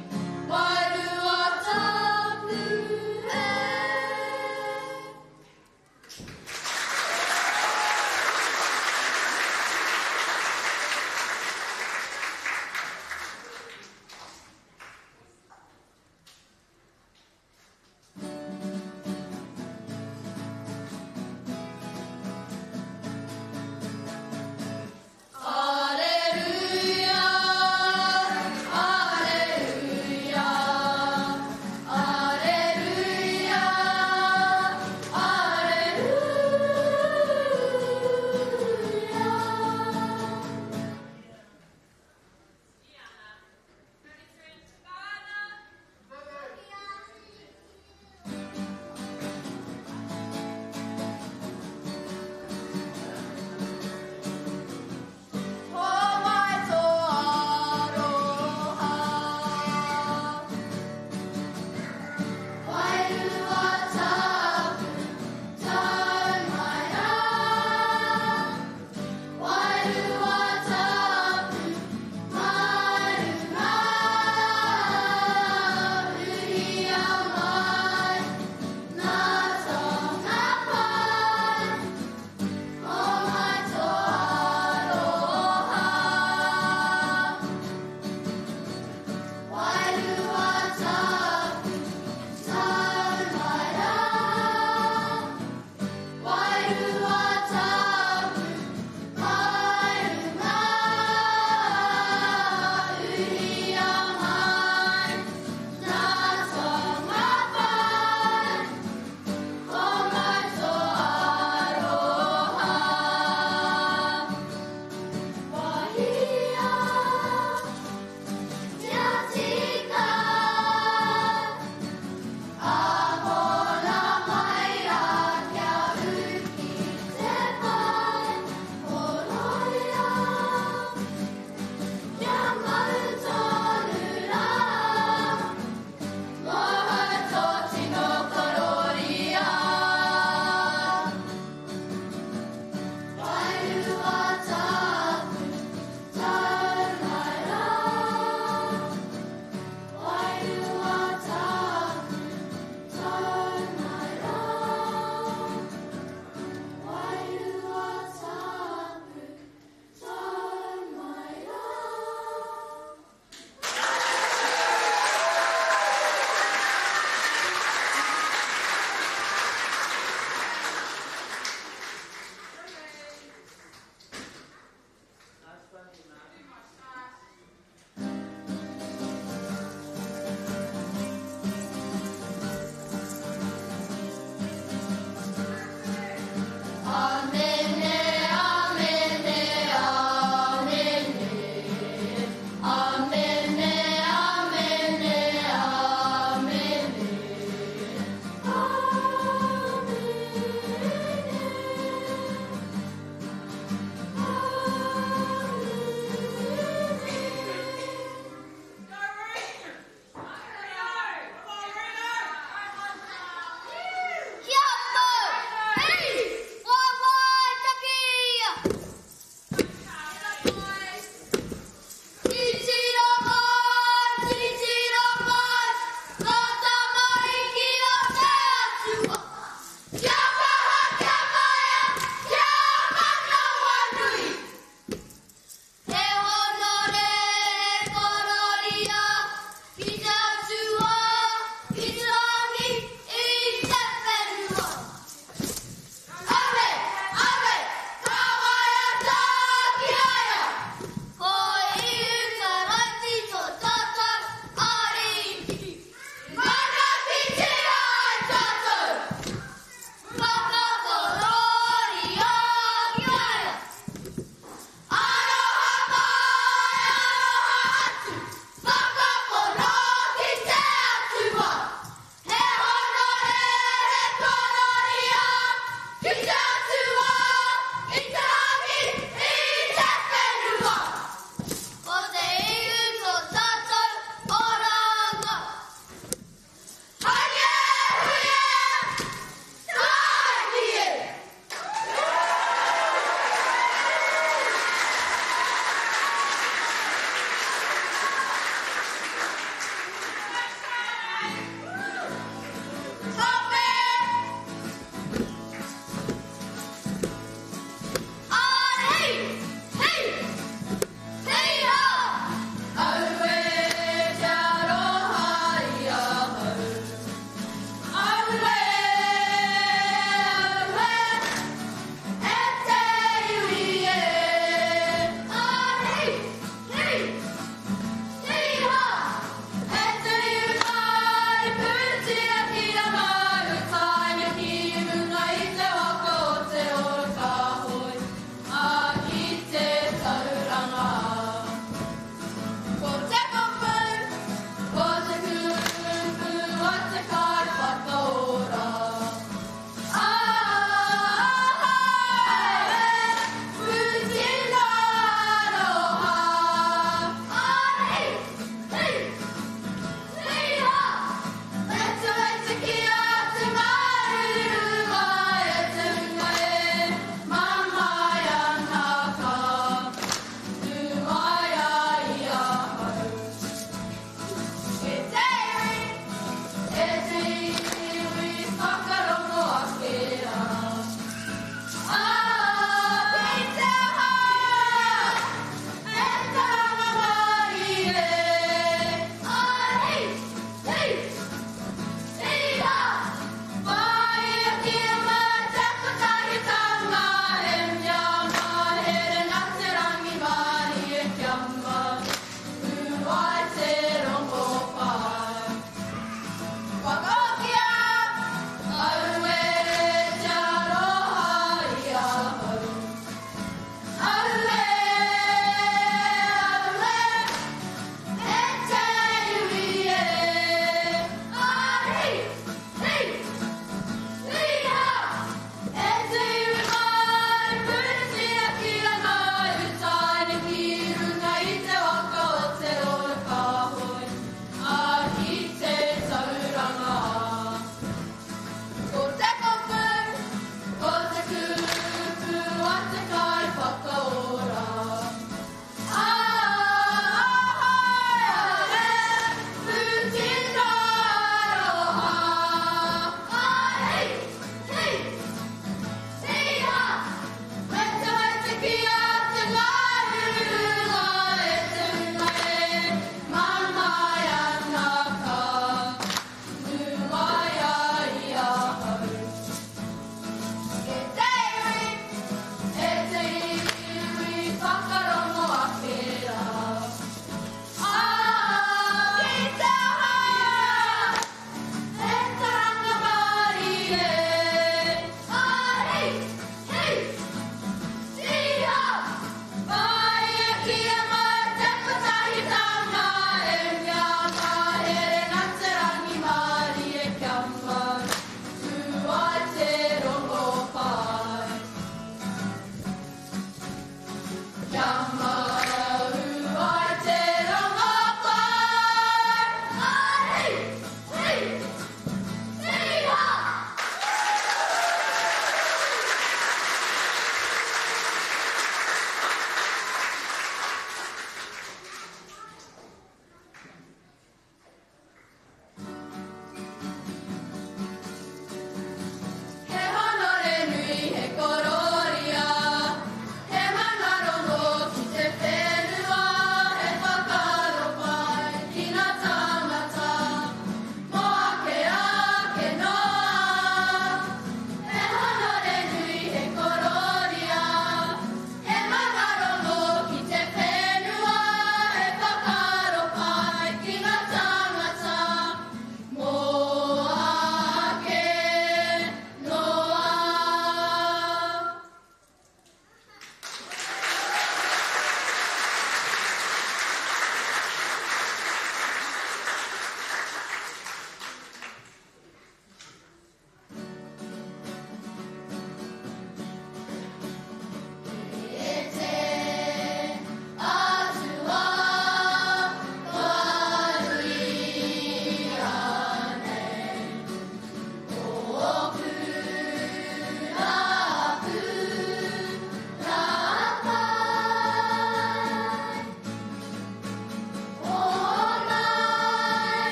Wairua Tapu e. Areruia,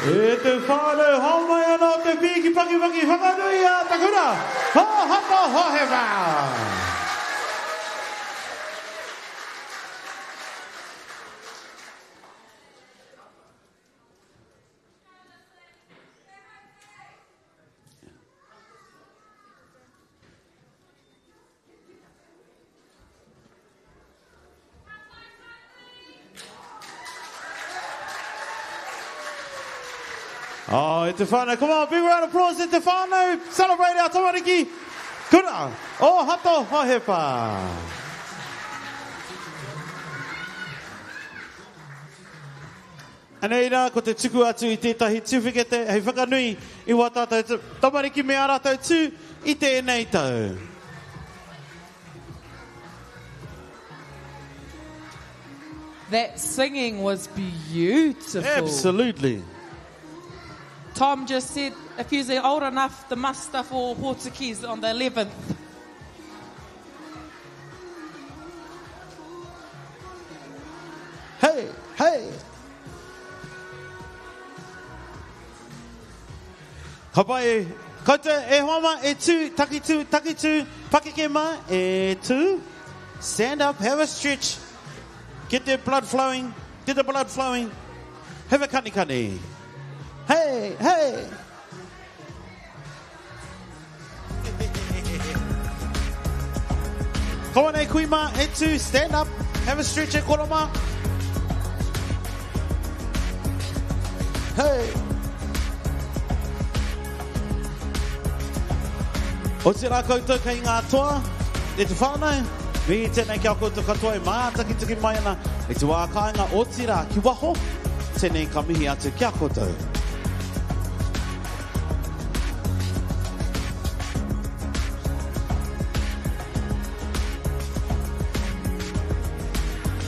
E te whānau, hao mai ana o te pīki pakipaki whakanui a Takura, ho hapa hohepa! Oh, e te whānau, come on, big round of applause e te whānau, celebrate our tamariki, kura, o Hato Hohepa. Anei rā, ko te tuku atu i tētahi tiwhikete hei whakanui i wā tātou tamariki me ā rātou tū i tēnei tau. That singing was beautiful. Absolutely. Tom just said if you're old enough, the muster for Portuguese on the 11th. Hey, hey. Ka pai e. Koutou, e hoa mā, e tū, taki tū, taki tū, pakeke mā, e tū. Stand up, have a stretch. Get the blood flowing, get the blood flowing. Have a kanikani. Hey, hey. Come on, e kui mā, e tū, stand up, have a stretch e koro mā. Hey! Otirā koutou kei ngā toa, e te whānau, mihi tēnei ki a koutou katoa e mātakitaki mai ana i te wā kāinga, otirā ki waho, tēnei ka mihi atu ki a koutou.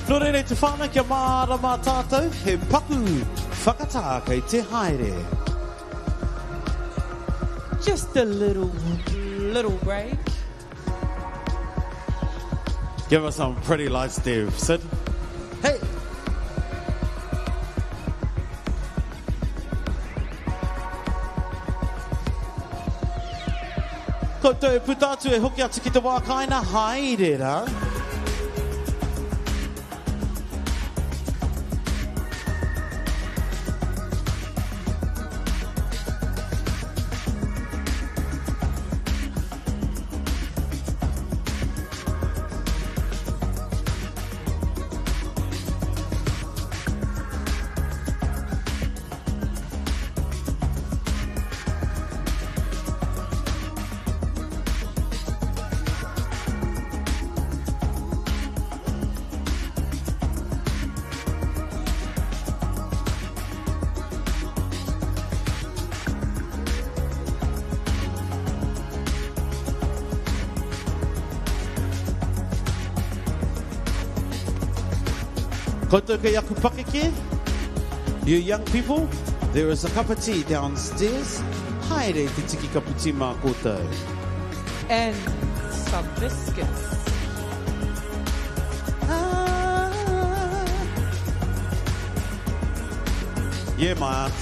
Nō reira e te whānau kia mārama tātou, he paku whakatā kei te haere. Just a little, little break. Give us some pretty lights there, Sid. Hey! Koutou e puta atu e hoki atu ki te wā kāina, haere rā. Koutou kei aku pakeke, you young people, there is a cup of tea downstairs. Haere te tiki kapu tea mā koutou. And some biscuits. Yeah, my aunt.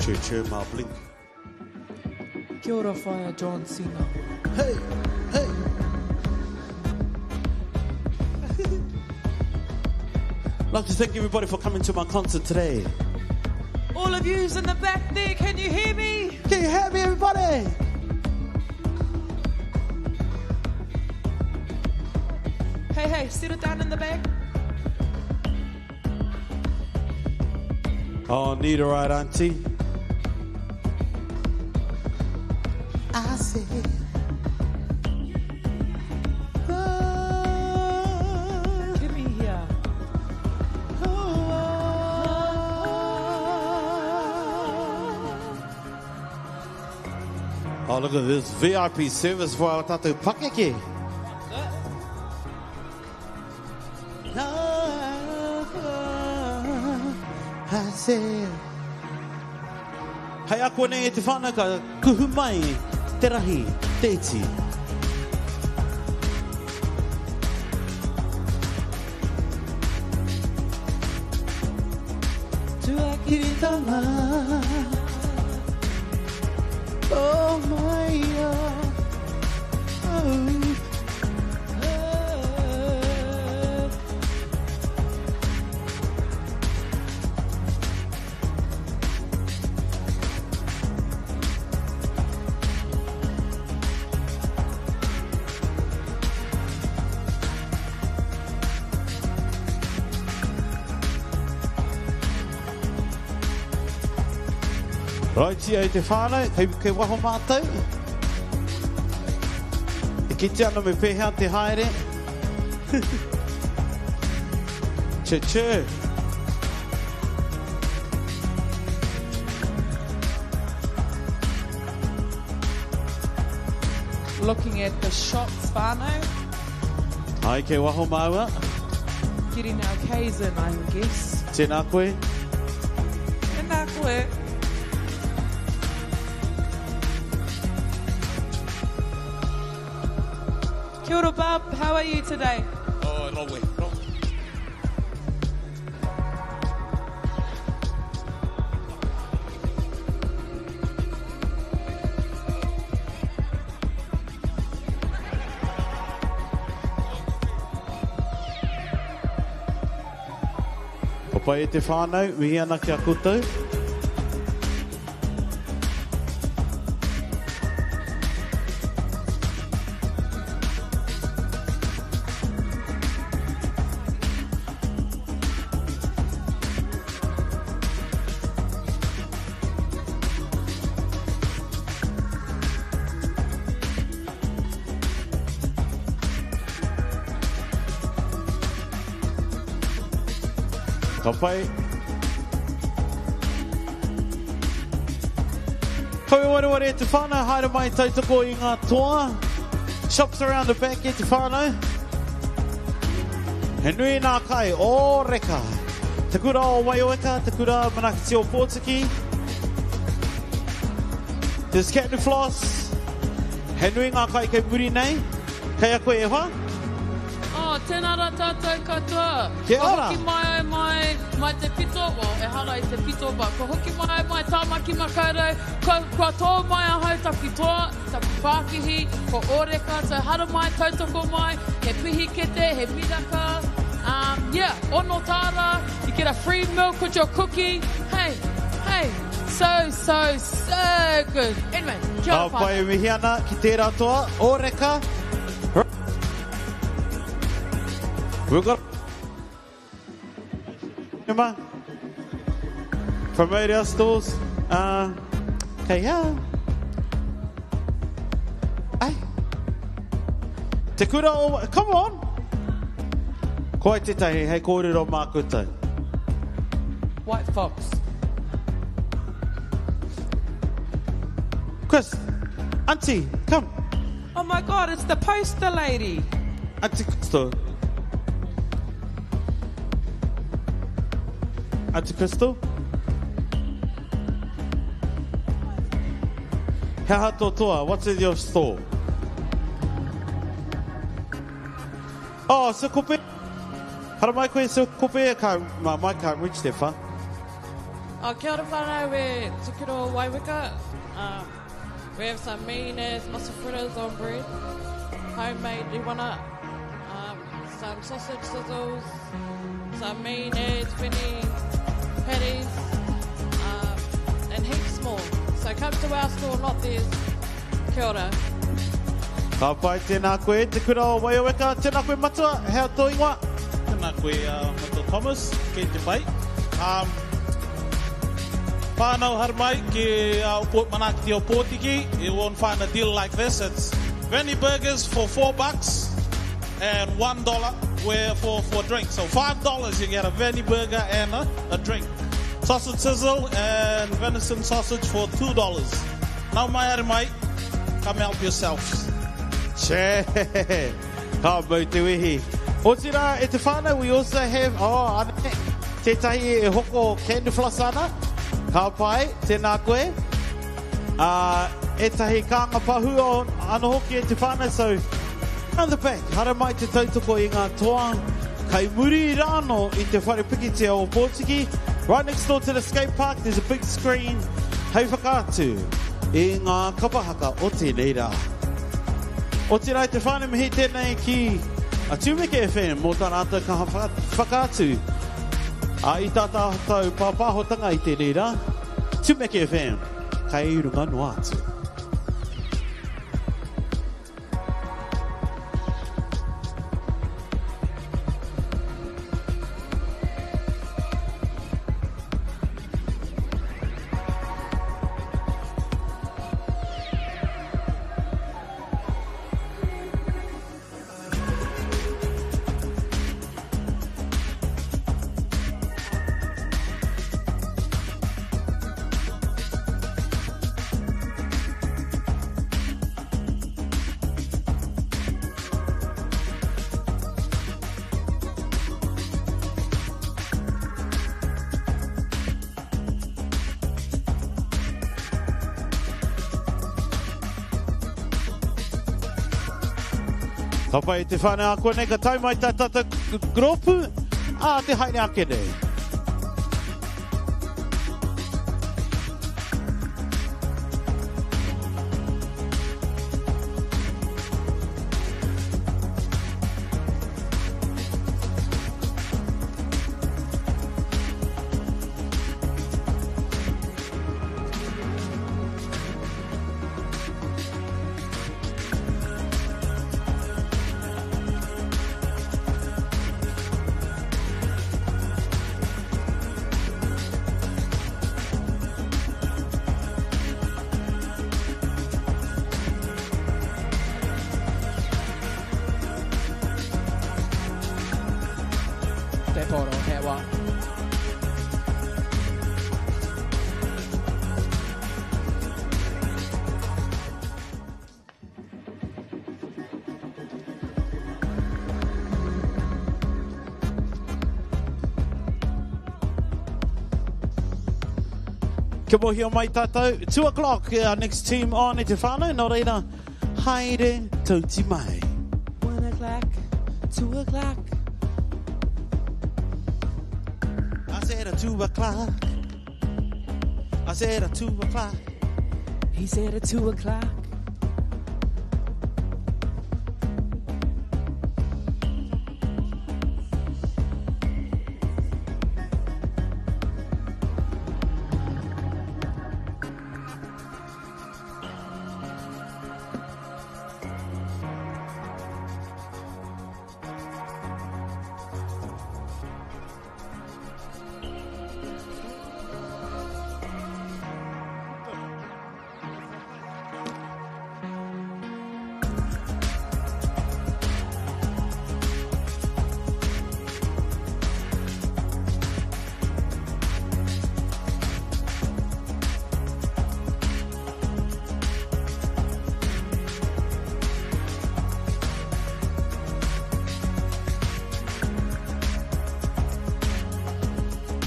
Chur chur ma blink. Kia ora whaea John Cena. Hey, hey. Like to thank everybody for coming to my concert today. All of yous in the back there, can you hear me? Can you hear me, everybody? Hey, hey, settle down in the back. Oh, need a ride, auntie. I said, oh, Give me here. Oh, look at this VIP service for our tātou pakeke. I said. Hei ako nei e te whānau ka kuhu mai te rahi, te iti. Tuakiritanga. Oh my oh. Oh. Raitia e te whānau, kei, kei waho mātou. E kite ana me pēhea te haere. Che che. Looking at the shops, whānau. Ai, kei waho māua. Getting our K's in, I guess. Tēnā koe. Tēnā koe. Kia ora, Bob. How are you today? Oh, rawe. Rawe. Ka pai e te whānau, mihi ana ki a koutou. Ka pai. Kawe wareware e te whānau, haere mai tautoko i ngā toa. Shops around the back e te whānau. He nui nā kai, o reka. Te kura o Waioeka, te kura Manakiti o Pōtiki. There's cat and floss. He nui ngā kai kei muri nei. Kei a koe e hoa? Oh, tēnā rā tātou katoa. Kia Kua ora. hoki mai au mai, mai te pito, well, ehara i te pito, but kua hoki mai au mai Tāmaki Makaurau, kua, kua tō mai ahau taku toa, taku pākihi, ko Ōreka, so haramai, tautoko mai, he pihikete, he miraka, um, yeah, ono tāra, you get a free milk with your cookie, hey, hey, so, so, so good. Anyway, kia ora Ka pai whānau. mihi ana ki tērā toa, Ōreka. We've got Emma. Promote our stores. Kei hea. Ai. Te kura o... Come on! Koe tētahi, hei kōrero mā koutou. White Fox. Chris, Auntie, come. Oh my God, it's the poster lady. Auntie Crystal. Auntie Crystal? He aha tō toa? What's in your store? Oh, so kope. Haramai koe, so kope, can't, my mic can't reach that far. Oh, kia ora whānau, we're Te Kura o Waiweka. We have some mean ass mussel fritters on bread, homemade riwana, some sausage sizzles, some mean ass veni patties, and heaps more. So come to our store, not theirs. Kia ora. Ka pai tēnā koe, Te Kura o Waioweka, tēnā koe matua, hea tō ingoa? Tēnā koe, Matua Thomas, kei te pai. Whānau haramai ki Manaakiti o Pōtiki. You won't find a deal like this. It's Veni Burgers for $4 and $1 where for drinks. So $5 you get a Veni Burger and a drink. Sausage sizzle and venison sausage for $2. Nau mai haramai, come help yourselves. Che, ka mau te wehi. Otirā, e te whānau, we also have, oh, ane, Tētahi e hoko candy floss ana. Ka pai, tēnā koe. Ā, ētahi kānga pahū anō hoki e te whānau, so round the back, haramai te tautoko i ngā toa, kai muri rānō i te whare pikitia o Pōtiki, right next door to the skate park, there's a big screen hei whakaatu i ngā kapa haka o tēnei rā. Otirā i te whānau mihi tēnei ki a Tumeke FM mō tā rātou kaha whakaatu i tā tātou pāpāhotanga i tēnei rā. Tumeke FM, kei runga noa atu. Ka pai te whānau ākuanei, ka tae mai tā tātou rōpū ā te haere ake nei. Te Porohewa. Kia mōhio mai tātou, 2 o'clock our next team on e te whānau, nō reira, haere tauti mai. 1 o'clock, 2 o'clock. I said at 2 o'clock. I said at 2 o'clock. He said at 2 o'clock.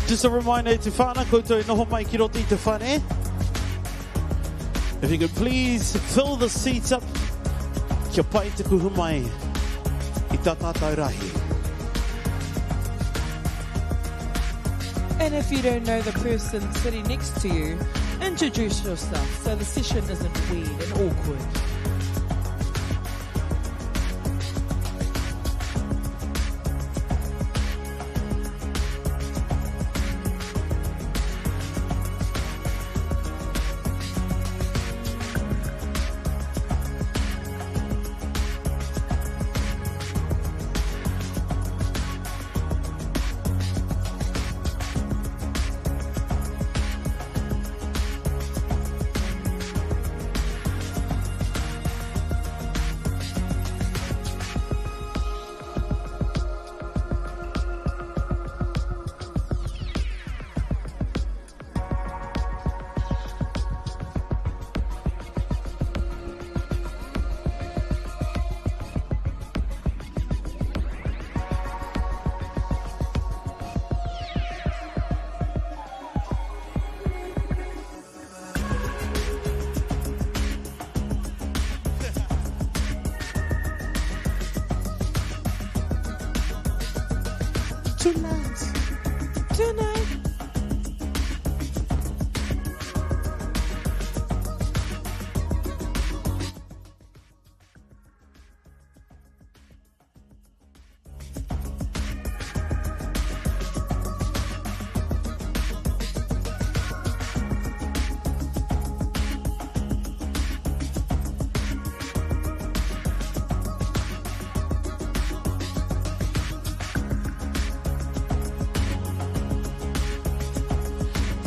Just a reminder to whānau, koutou e noho mai ki roto i te whare. If you could please fill the seats up, kia pai te kuhu mai i tā tātou rahi. And if you don't know the person sitting next to you, introduce yourself so the session isn't weird and awkward.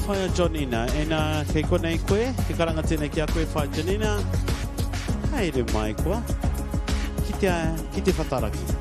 Whaea Johnina, and uh, kei konei koe, he karanga tēnei ki a koe, Whaea Janina. Haere mai koa, ki te, ki te whataraki.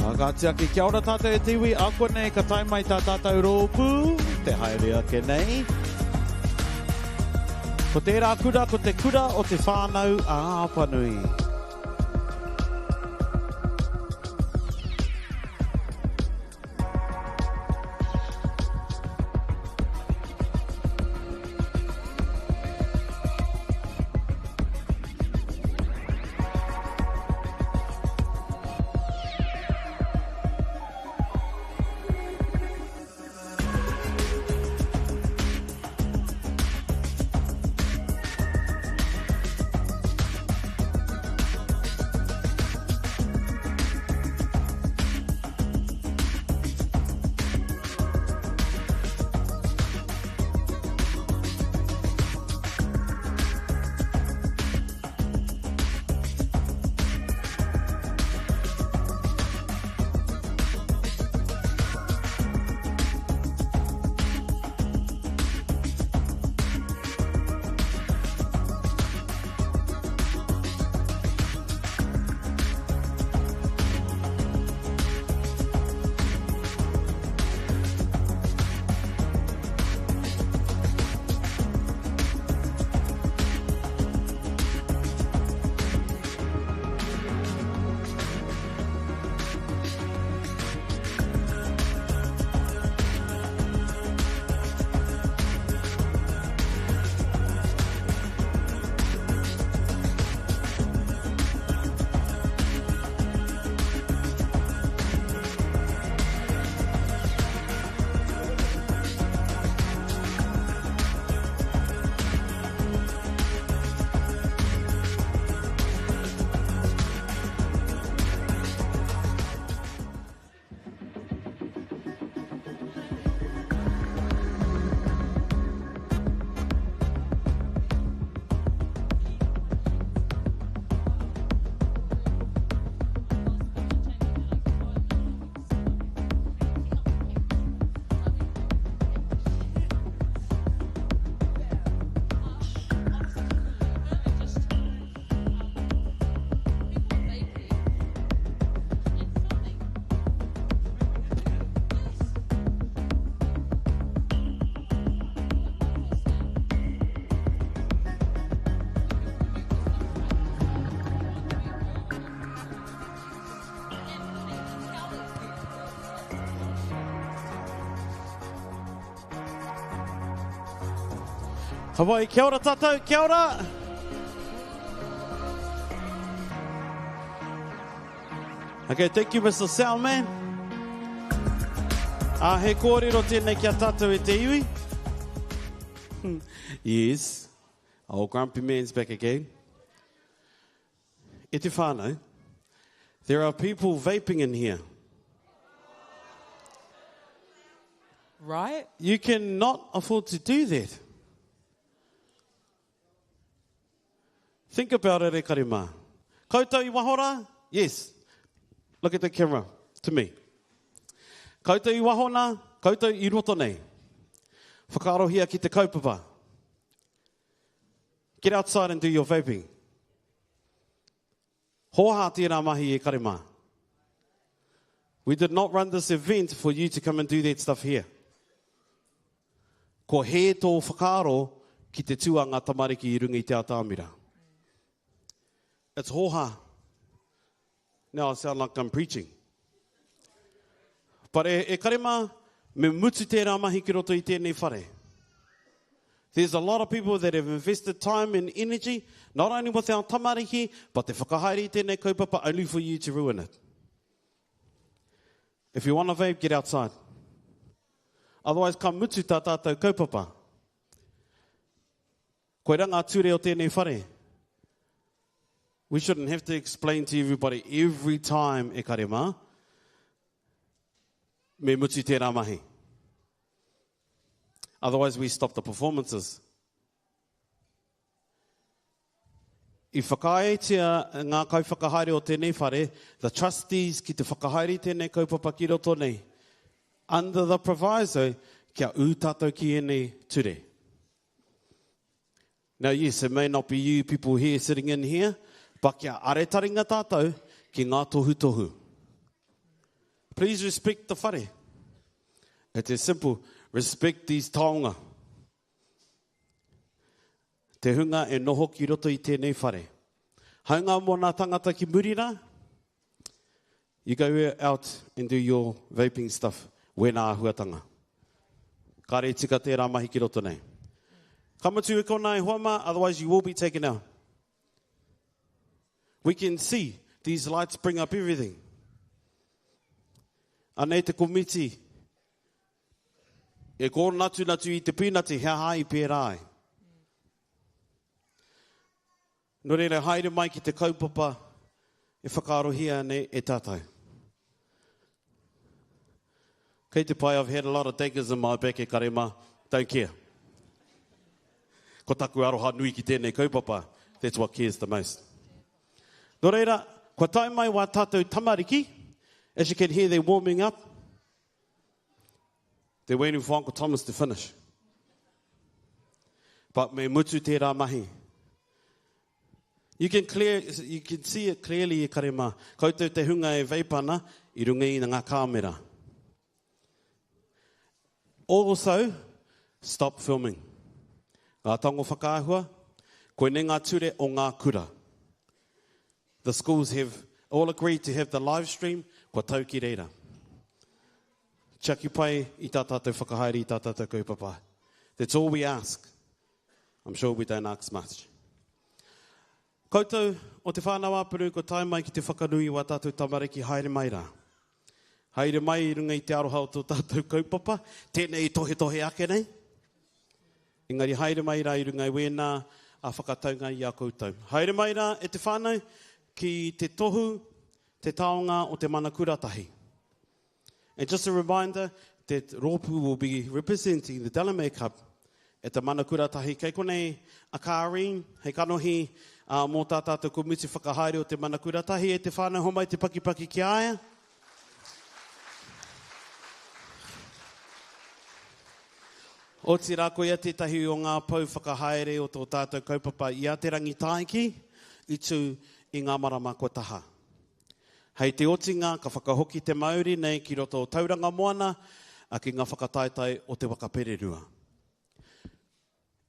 Ā, ka tiaki, kia ora tātou e te iwi, ākuanei ka tae mai tā tātou rōpū, te haere ake nei. Ko tērā kura, ko te kura o te whānau a Apanui. Hawaii, kia ora tātou, kia ora! Okay, thank you Mr. Soundman. Ah, he kōrero tēnei ki a tātou e te iwi. Yes, old grumpy man's back again. E te whānau, there are people vaping in here. Right? You cannot afford to do that. Think about it, e kare mā. Koutou i waho rā? Yes. Look at the camera, to me. Koutou i waho nā, koutou i roto nei. Whakaarohia ki te kaupapa. Get outside and do your vaping. Hōhā tērā mahi e kare mā. We did not run this event for you to come and do that stuff here. Ko hē tō whakaaro ki te tū a ngā tamariki i runga i te atamira. It's hōhā. Now I sound like I'm preaching. But e, e kare mā, me mutu tērā mahi ki roto i tēnei whare. There's a lot of people that have invested time and energy, not only with our tamariki, but te whakahaere i tēnei kaupapa only for you to ruin it. If you want to vape, get outside. Otherwise, ka mutu tā tātou kaupapa. Koira ngā ture o tēnei whare. We shouldn't have to explain to everybody every time, e kare mā, me mutu tērā mahi. Otherwise, we stop the performances. I whakaaetia ngā kaiwhakahaere o tēnei whare, the trustees, ki te whakahaere i tēnei kaupapa ki roto nei, under the proviso kia ū tātou ki ēnei ture. Now yes, it may not be you people here sitting in here, but kia are taringa tātou ki ngā tohutohu. Please respect the whare. It's as simple. Respect these taonga. Te hunga e noho ki roto i tēnei whare. Haunga mō nā tangata ki muri rā, you go out and do your vaping stuff wēnā āhuatanga. Kāre tika tērā mahi ki roto nei. Ka mutu i konā e hoa mā, otherwise you will be taken out. We can see these lights bring up everything. Anei te komiti e kōnatunatu i te pīnati he aha i pērā ai. Nō reira, haere mai ki te kaupapa e whakaarohia nei e tātou. Kei te pai, I've had a lot of daggers in my back e kare mā, don't care. Ko taku aroha nui ki tēnei kaupapa, that's what cares the most. Nō reira, kua tae mai wā tātou tamariki, as you can hear they're warming up, they're waiting for Uncle Thomas to finish. But me mutu tērā mahi. You can, clear, you can see it clearly e kare mā. Koutou te hunga e vape ana i runga i ngā kāmera. Also, stop filming. Ngā tango whakaahua, koinei ngā ture o ngā kura. The schools have all agreed to have the live stream, kua tau ki reira. Tiaki pai i tā tātou whakahaere i tā tātou kaupapa. That's all we ask. I'm sure we don't ask much. Koutou o Te Whānau-a-Apanui kua tae mai ki te whakanui i wā tātou tamariki haere mai rā. Haere mai i runga i te aroha o tō tātou kaupapa, tēnei i tohetohe ake nei. Engari haere mai rā i runga i wēnā a whakataunga i a koutou. Haere mai rā e te whānau ki te tohu te taonga o te mana kuratahi. And just a reminder that rōpū will be representing the Delamere Cup at the Mana Kuratahi. Kei konei a Kareen, hei kanohi uh, mō tā tātou komiti whakahaere o te Mana Kuratahi e te whānau homai te pakipaki ki a ia. Otirā, koia tētahi o ngā pou whakahaere o tō tātou kaupapa i a Te Rangitāiki i tū i ngā marama kua taha. Hei te otinga ka whakahoki te mauri nei ki roto o Tauranga Moana ki ngā whakataetae o te waka pererua.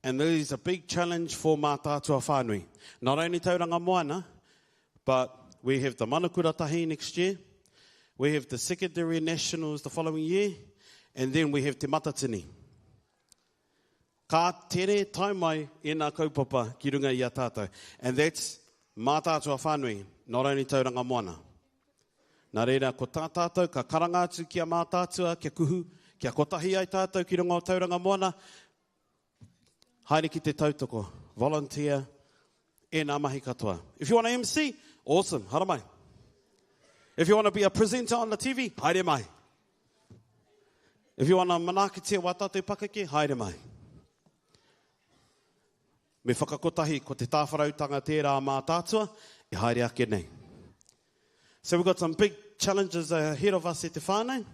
And there is a big challenge for Mātaatua whānui. Not only Tauranga Moana, but we have the Manukura Tahi next year, we have the secondary nationals the following year, and then we have Te Matatini. Ka tere tae mai ēnā kaupapa ki runga i a tātou. And that's Mātaatua whānui, not only Tauranga Moana. Nā reira, ko tā tātou, ka karanga atu ki a Mātaatua, kia kuhu, kia kotahi ai tātou ki runga o Tauranga Moana, haere ki te tautoko, volunteer, ēnā mahi katoa. If you want to MC, awesome, haramai. If you want to be a presenter on the TV, haere mai. If you want to manaakitia wā tātou pakeke, haere mai. Me whakakotahi ko te tāwharautanga tērā mātātua e haere ake nei. So we've got some big challenges ahead of us e te whānau.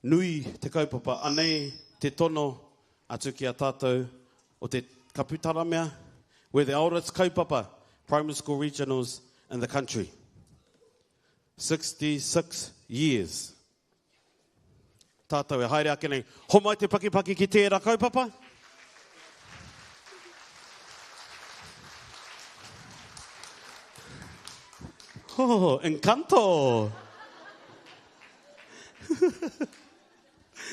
Nui te kaupapa, anei te tono atu ki a tātou o te Kapu Taramea, we're the oldest kaupapa primary school regionals in the country. 66 years. Tātou e haere ake nei. Homai te pakipaki ki tērā kaupapa. Oh, encanto!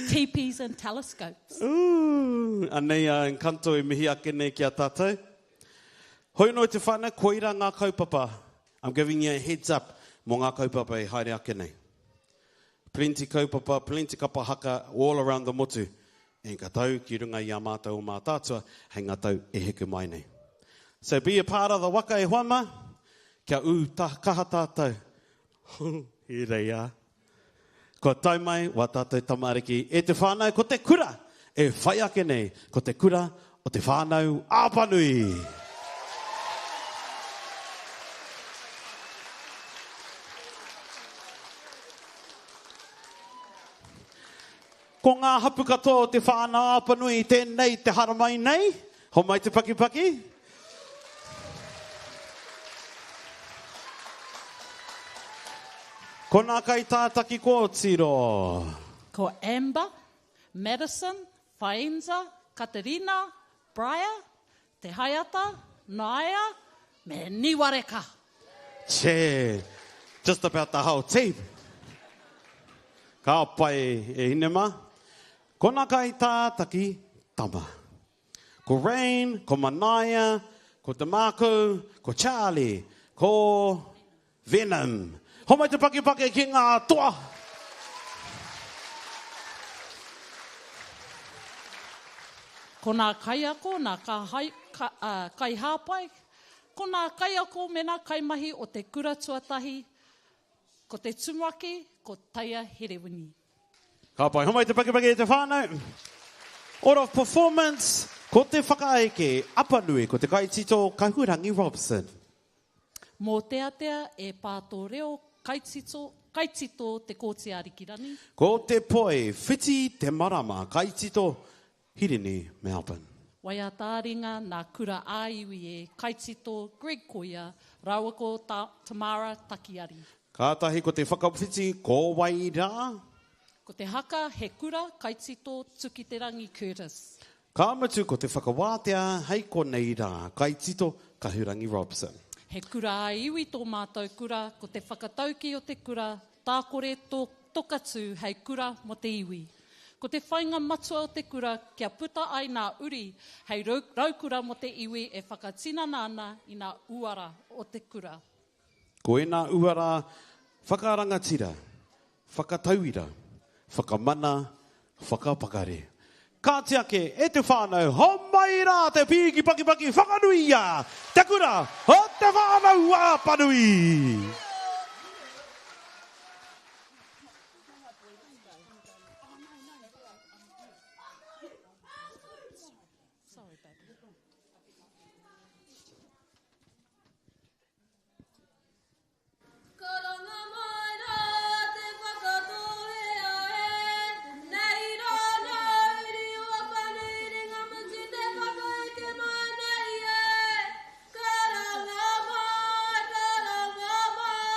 Teepees and telescopes. Ooh, anei a Encanto e mihi ake nei ki a tātou. Hoi no te whānau, koira ngā kaupapa. I'm giving you a heads up mō ngā kaupapa e haere ake nei. Plenty kaupapa, plenty kapa haka all around the motu. And ka tau ki runga i a mātou o Mātaatua hei ngā tau e heke mai nei. So be a part of the waka e hoa mā, kia ū ta, kaha tātou. He reia. Kua tae mai wā tātou tamariki e te whānau ko te kura e whai ake nei, ko te kura o te whānau Apanui. Ko ngā hapu katoa o te whānau Apanui tēnei te haramai nei, homai te pakipaki. Ko nā kai tātaki kōtiro. Ko Amber, Madison, Faenza, Katerina, Briar, Te Haeata, Naia, me Niwareka. Che, just about the whole team. Ka pai e hine mā. Ko nā kai tātaki tama. Ko Rain, ko Manaia, ko DeMarco, ko Charlie, ko Venom. Homai te pakipaki ki ngā toa! Ko nā kaiako, nā ka, ka, uh, kaihāpai, ko nā kaiako me nā kaimahi o te kura tuatahi, ko te tumuaki, ko Taia Herewini. Ka pai, homai te pakipaki e te whānau. Order of performance, ko te whakaeke, Apanui, ko te kaitito Kahurangi Robson. Mōteatea e pā tō reo, kaitito, kaitito Te Kooti Arikirangi. Ko te poi, whiti te marama, kaitito Hirini Melbourne. Waiata-ā-ringa nā Kura ā-Iwi e, kaitito Greg Koia rāua ko Tamara Takiari. Kātahi ko te whakawhiti ko wai rā? Ko te haka He Kura, kaitito Tukiterangi Curtis. Ka mutu ko te whakawātea hei konei rā, kaitito Kahurangi Robson. He kura ā-iwi tō mātou kura, ko te whakataukī o te kura, tākore tō toka tū hei kura mō te iwi. Ko te whainga matua o te kura kia puta ai nā uri hei raukura mō te iwi e whakatinana ana i nā uara o te kura. Ko ēnā uara whakarangatira, whakatauira, whakamana, whakapakari. Kāti ake, e te whānau, homai rā te pīki pakipaki whakanuia te kura o Te Whānau-a-Apanui! Karanga mai rā te Whakatōhea e, Nei rā nā uri o Apanui Ringamutu te whakaeke mai nei e. Karanga mai, karanga mai.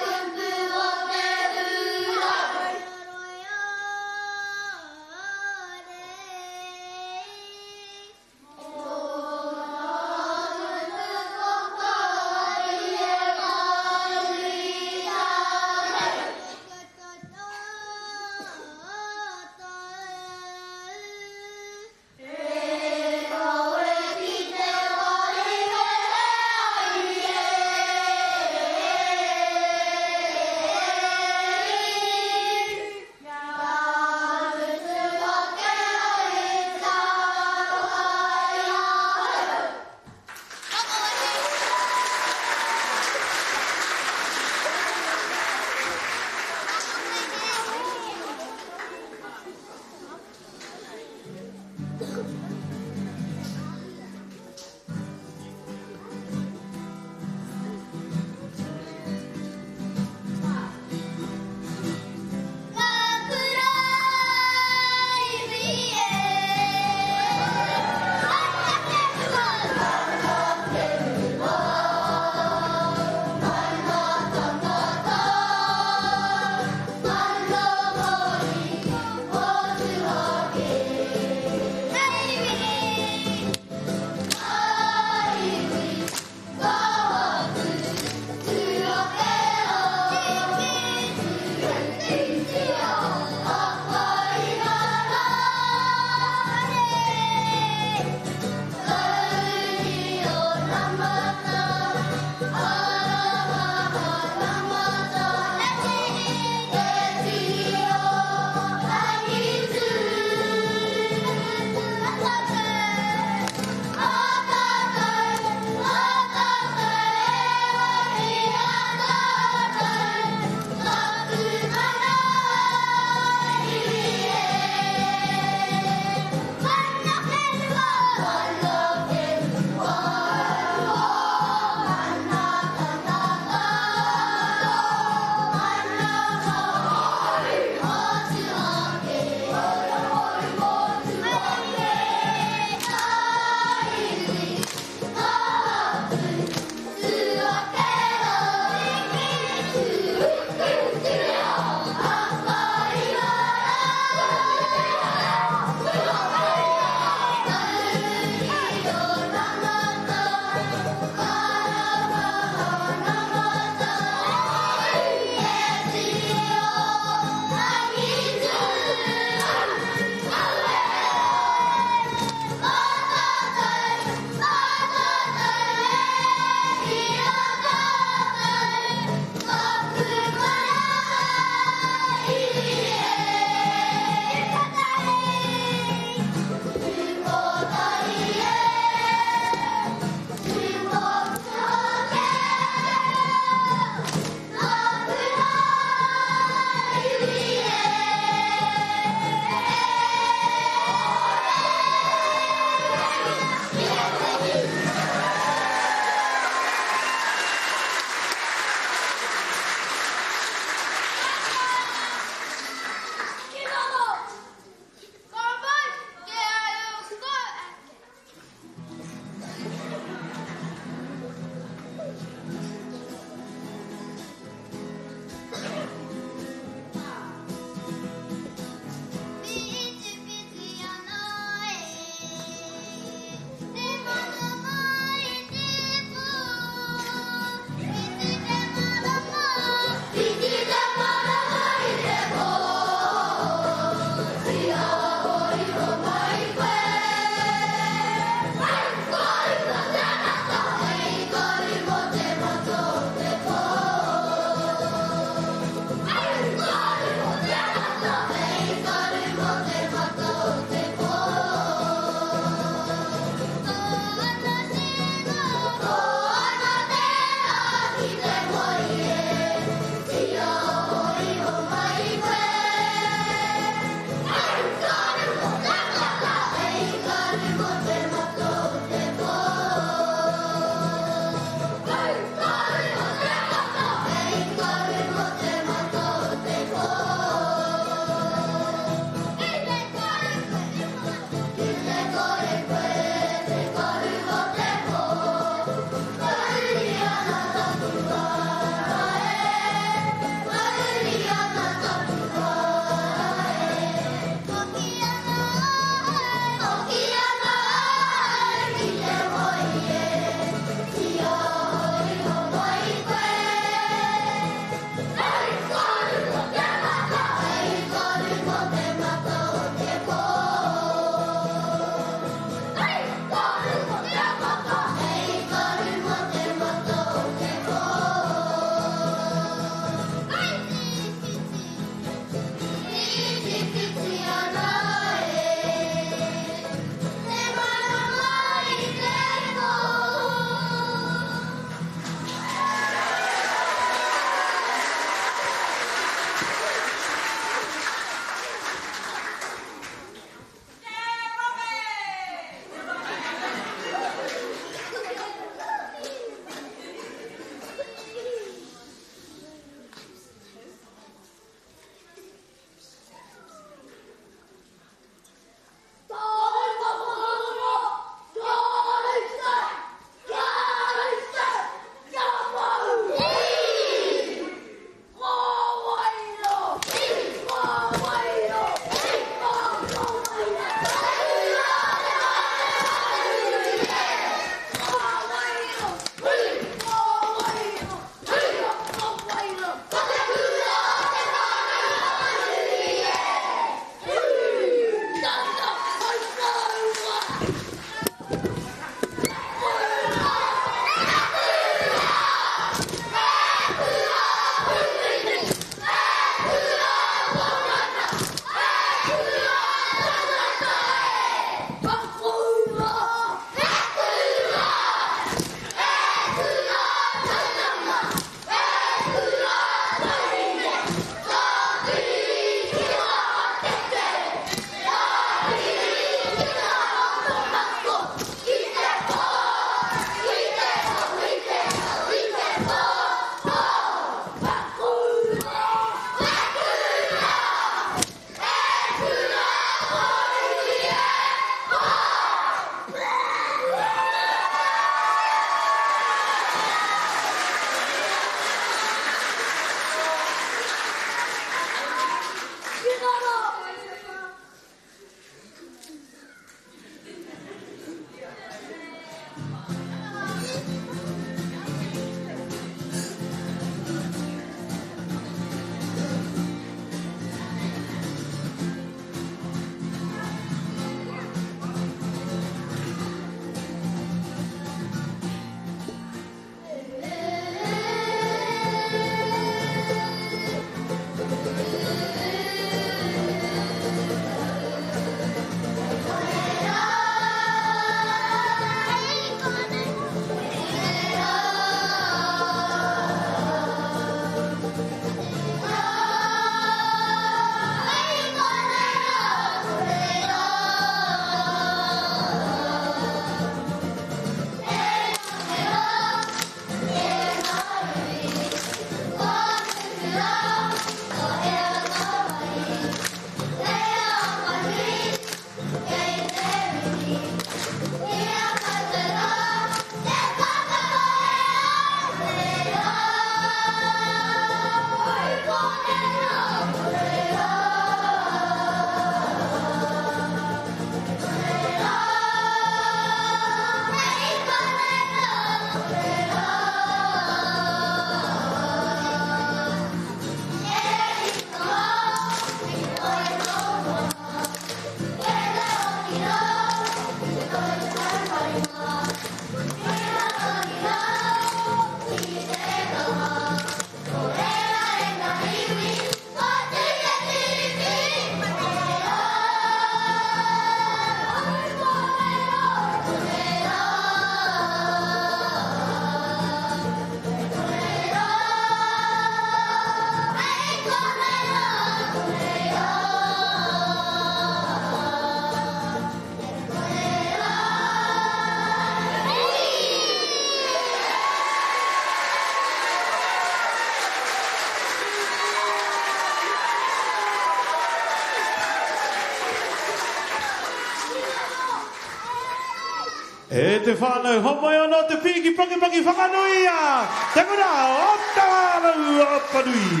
E te whānau, homai anō te pīki pakipaki whakanuia te kura o Te Whānau a Apanui.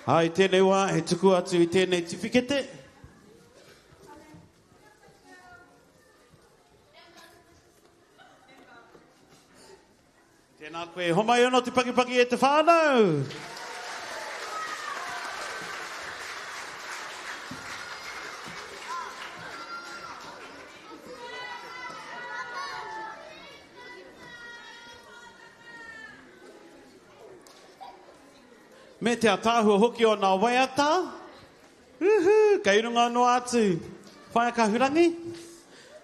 Ā, i tēnei wā, he tuku atu i tēnei tiwhikete. Tēnā koe, homai anō te pakipaki e te whānau! Me te ataahua hoki o nā waiata. Uhu, kei runga noa atu. Whaea Kahurangi,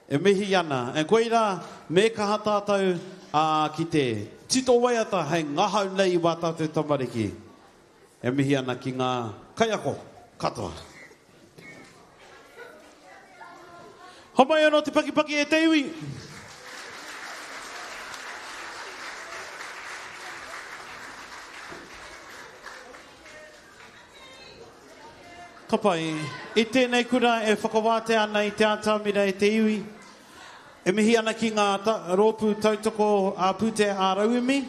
e mihi ana. E koirā, me kaha tātou ā, ki te tito waiata hei ngahau nei i wā tātou tamariki. E mihi ana ki ngā kaiako katoa. Homai anō te pakipaki e te iwi. Ka pai. I tēnei kura e whakawātea ana i te atamira e te iwi. E mihi ana ki ngā rōpū tautoko ā-pūtea ā-rauemi,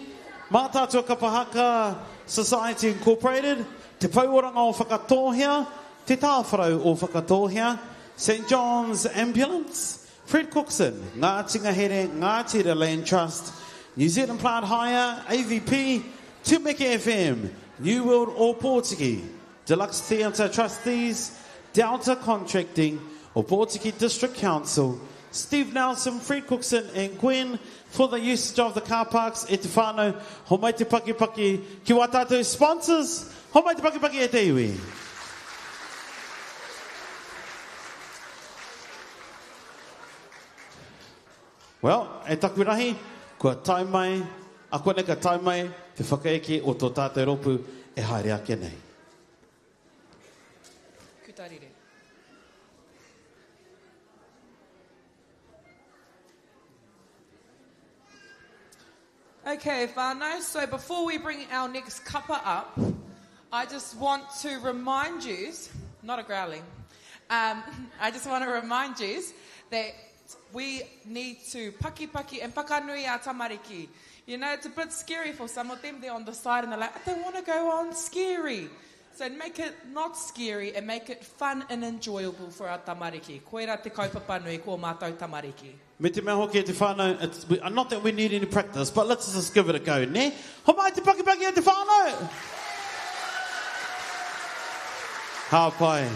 Mātaatua Kapa Haka Society Incorporated, Te Pou Oranga o Whakatōhea, Te Tāwharau o Whakatōhea, St John's Ambulance, Fred Cookson, Ngāti Ngahere, Ngāti Ira Land Trust, New Zealand Plant Hire, AVP, Tumeke FM, New World Ōpōtiki, Deluxe Theatre Trustees, Delta Contracting, Ōpōtiki District Council, Steve Nelson, Fred Cookson and Gwen for the usage of the car parks e te whānau, homai te pakipaki ki wā tātou sponsors, homai te pakipaki e te iwi. Well, e taku rahi, kua tae mai, akuanei ka tae mai te whakaeke o tō tātou rōpū e haere ake nei. Kutarire. Okay, whānau, so before we bring our next kapa up, I just want to remind you, not a growling, um, I just want to remind you that we need to paki paki and whakanui our tamariki. You know, it's a bit scary for some of them. They're on the side and they're like, I don't want to go on scary. So make it not scary and make it fun and enjoyable for our tamariki. Koira te kaupapa nui ko mātou tamariki. Me te mea hoki e te whānau, it's, we, not that we need any practice, but let's just give it a go, nē? Homai te pakipaki e te whānau! Ka pai.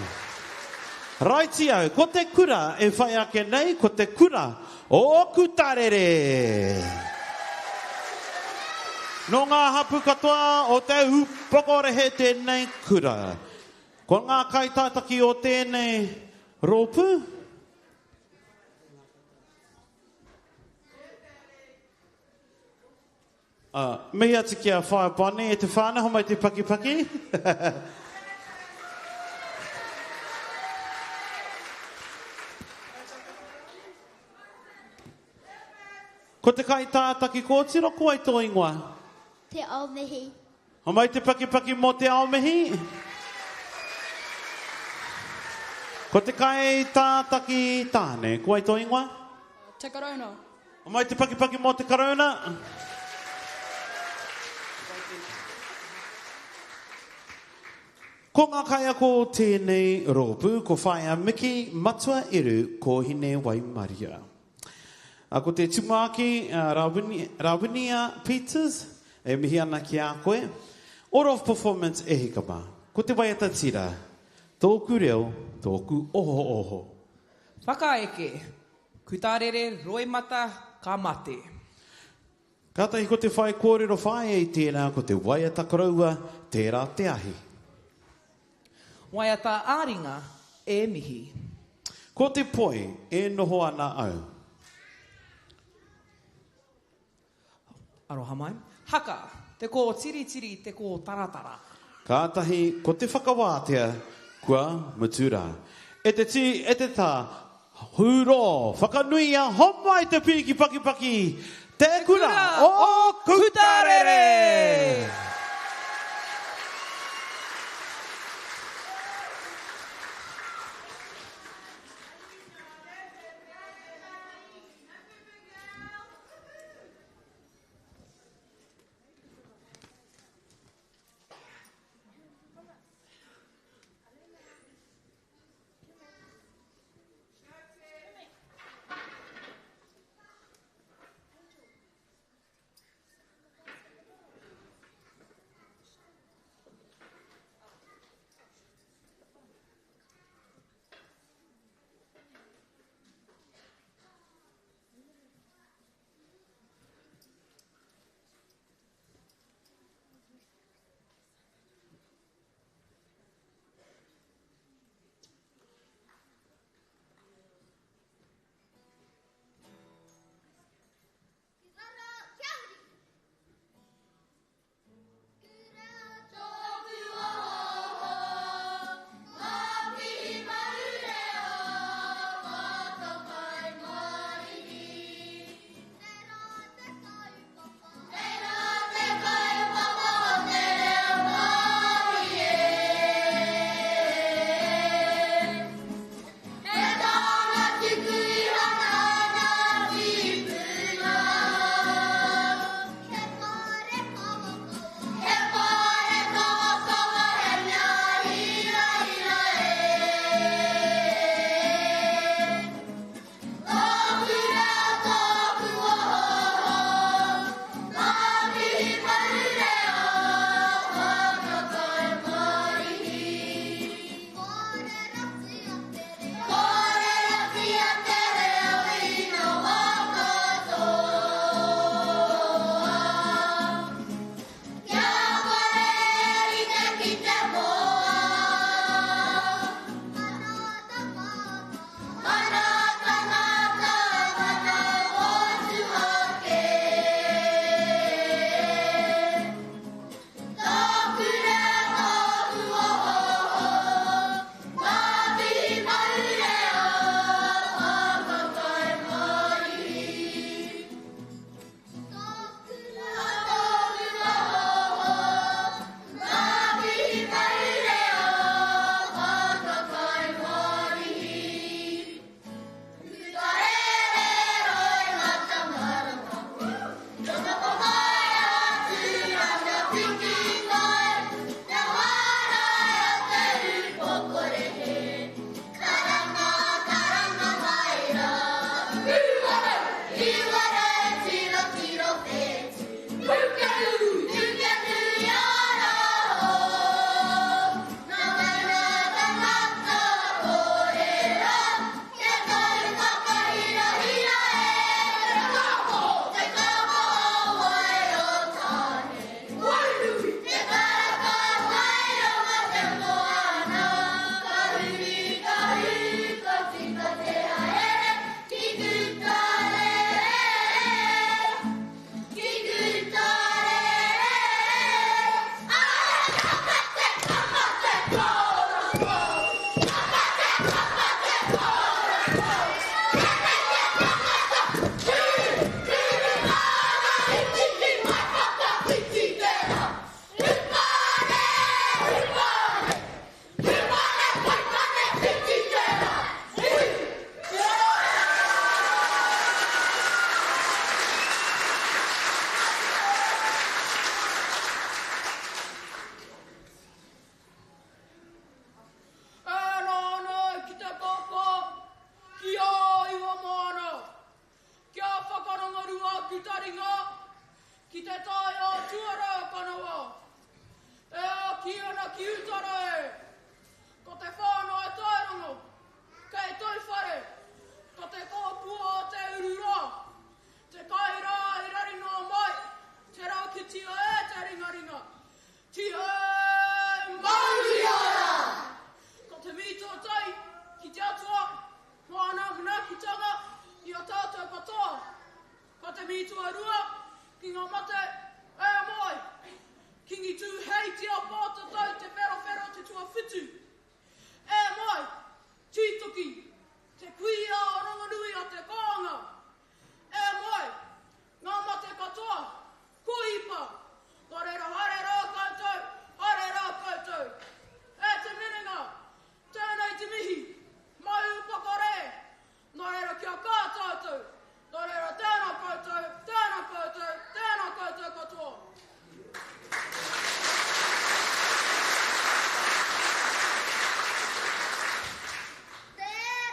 Raiti au, ko te kura e whai ake nei, ko te kura o Kutarere! Nō ngā hapū katoa o Te Ūpokorehe tēnei kura. Ko ngā kaitātaki o tēnei rōpū, Uh, mihi atu ki a Whaea Bonnie e te whānau, homai te pakipaki. Ko te kaitātaki kōtiro, ko wai tō ingoa? Te Aomihi. Homai te pakipaki mō Te Aomihi. Ko te kaitātaki tāne, ko wai tō ingoa? Te Karauna. Homai te pakipaki mō Te Karauna. Ko ngā kaiako o tēnei rōpū, ko Whaea Miki, Matua Eru, ko Hine Waimaria. Ko te tumuaki, Rawinia Peters, e mihi ana ki a koe. Order of performance e hika mā. Ko te waiata tira, Tōku reo, tōku ohooho. Whakaeke, Kutarere, roimata, ka mate. Kātahi ko te whaikōrero whāia i tērā ko te waiata koroua, tērā te ahi. Waiata ā-ringa, e mihi. Ko te poi e noho ana au. Aroha mai. Haka, te kōtiritiri, te kōtaratara. Kātahi ko te whakawātea kua mutu rā. E te tī, e te tā, hurō, whakanuia, homai te pīki pakipaki, te kura o Kutarere! tuarua, ki ngā mate, e mai, Kingi Tūheitia Pōtatau Te Wherowhero te tuawhitu, e mai, Tītoki, te kuia o rongonui o te kānga, e mai, ngā mate katoa, ko Ipa, nō reira haere rā koutou, haere rā koutou. E te minenga, tēnei te mihi, mai upoko rē, nō reira kia kā tātou, nō reira tēnā koutou, tēnā koutou, tēnā koutou katoa. Tēnā.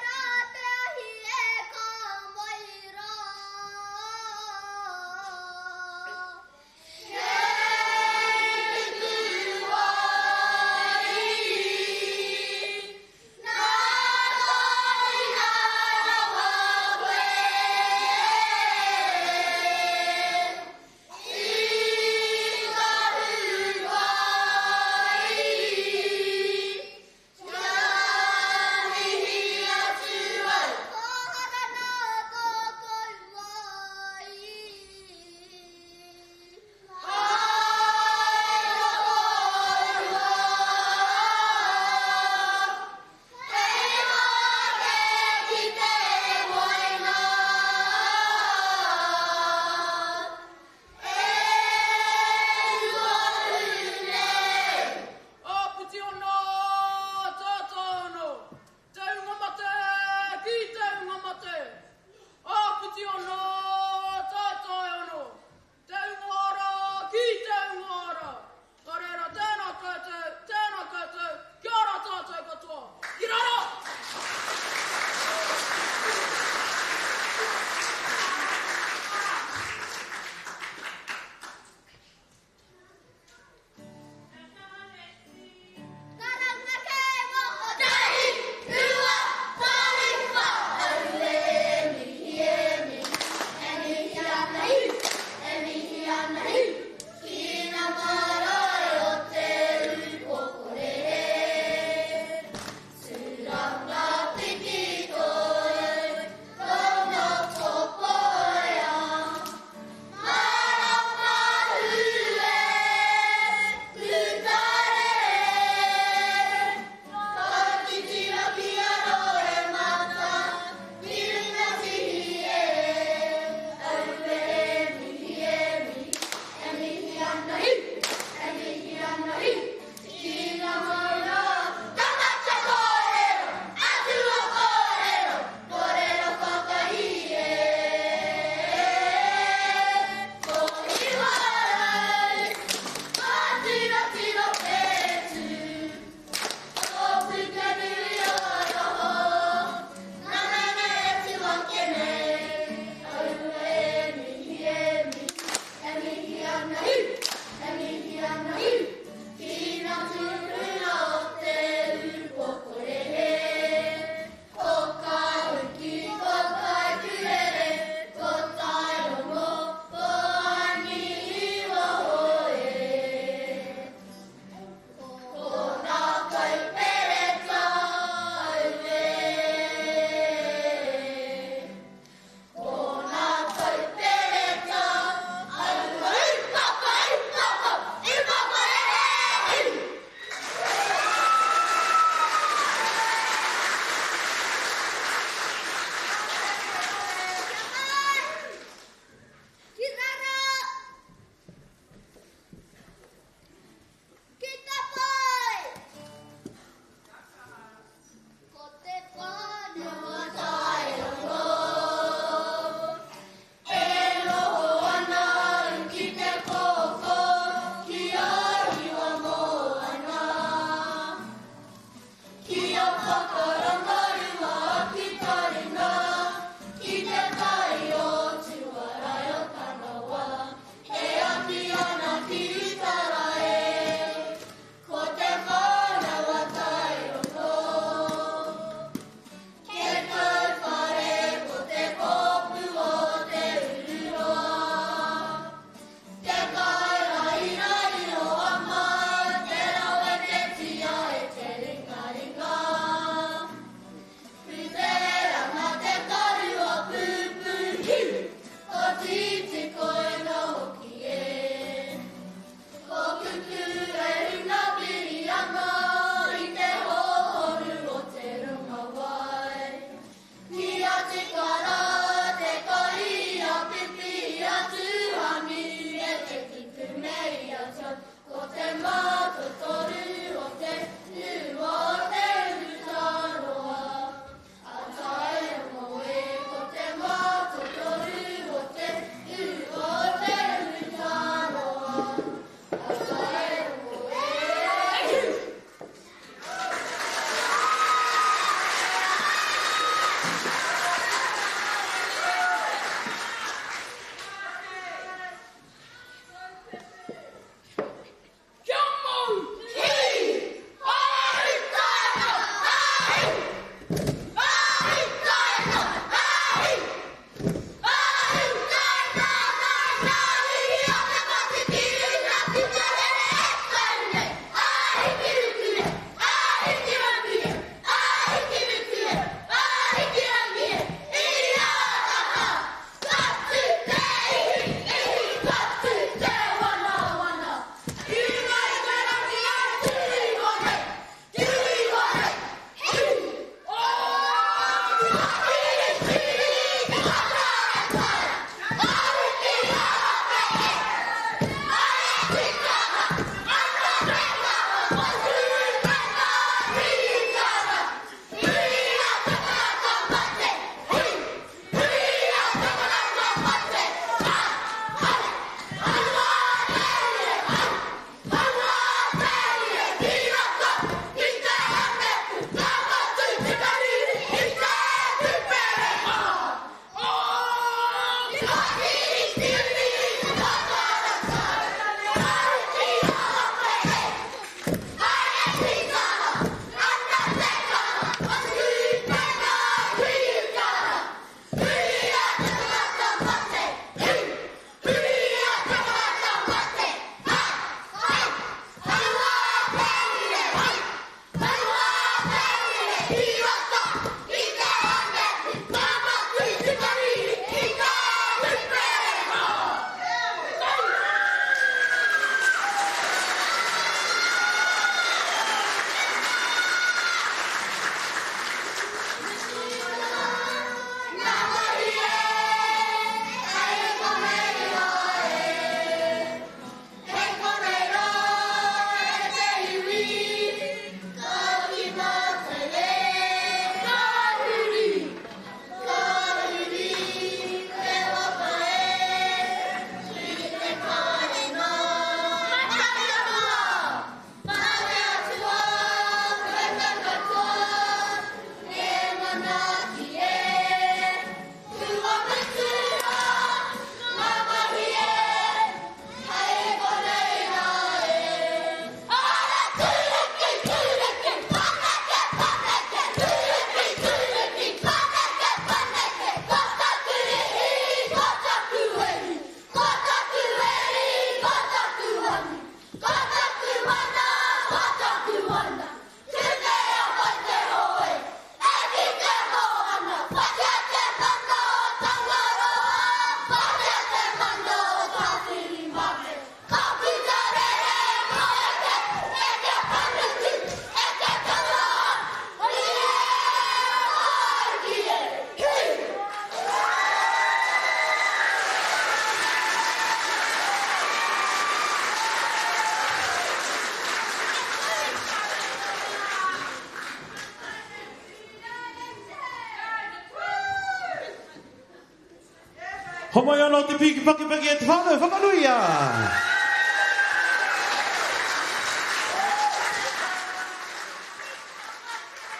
Homai anō te piki pakipaki e te whānau, whakanuia!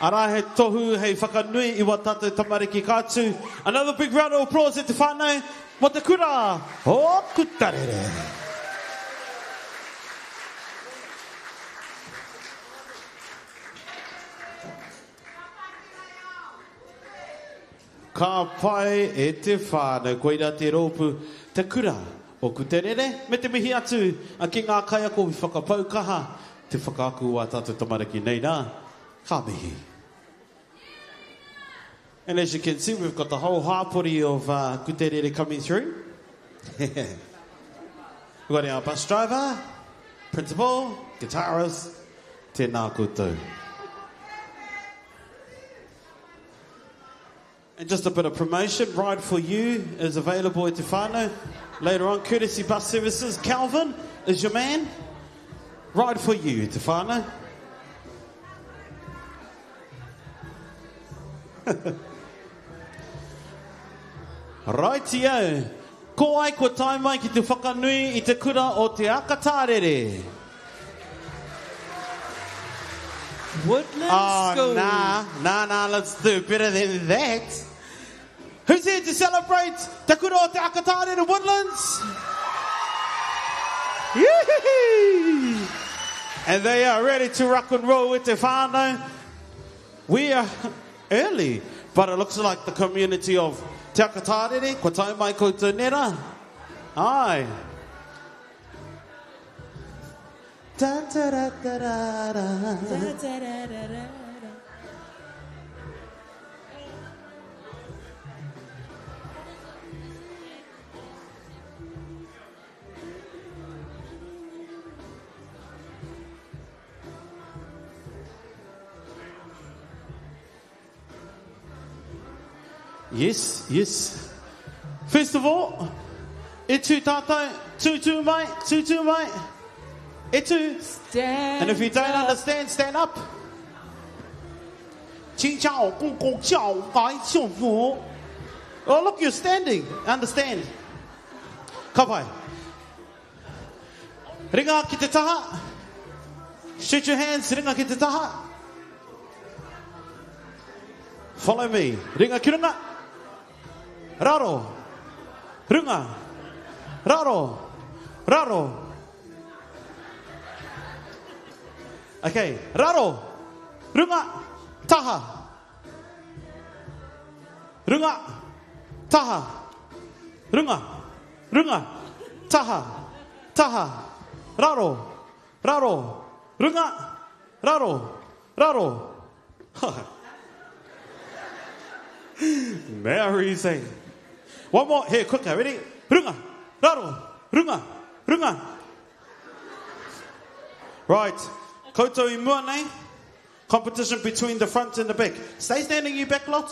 Arā he tohu hei whakanui i wā tātou tamariki ka tū. Another big round of applause e te whānau mō te kura o Kutarere. Ka pai e te whānau, koirā te rōpū Te Kura o Kuterere, me te mihi atu ki ngā kaiako i whakapau kaha te whakaako i wā tātou tamariki nei rā, ka mihi. And as you can see, we've got the whole hāpori of uh, Kuterere coming through. we've got our bus driver, principal, guitarist, tēnā koutou. And just a bit of promotion, Ride For You is available at Te Whānau. Later on, courtesy bus services. Calvin is your man. Ride For You, Te Whānau. Rightio. Ko ai kua tae mai ki te whakanui i te kura o Te Akatārere? Woodlands oh, School. Nah, nah, nah, let's do better than that. Who's here to celebrate Te Kura o Te Akatārere Woodlands? Yee! And they are ready to rock and roll with te whānau. We are early, but it looks like the community of Te Akatārere, kua tae mai koutou nera. Ai. Da, da, da, da, da, da. Da, da, da, da, da. Yes, yes. First of all, e tū tātou, tū tū mai, tū tū mai. E tū. Stand And if you don't up. understand, stand up. Ching chao, gong gong jiao, gai xiong fu. Oh, look, you're standing. Understand. Ka pai. Ringa ki te taha. Stretch your hands, ringa ki te taha. Follow me. Ringa ki runga. Raro. Runga. Raro. Raro. Okay, raro. Runga. Taha. Runga. Taha. Runga. Runga. Taha. Taha. Raro. Raro. Runga. Raro. Raro. Mary say. One more. Here, quicker. Ready? Runga. Raro. Runga. Runga. Right. Koutou i mua nei. Competition between the front and the back. Stay standing, you back lot.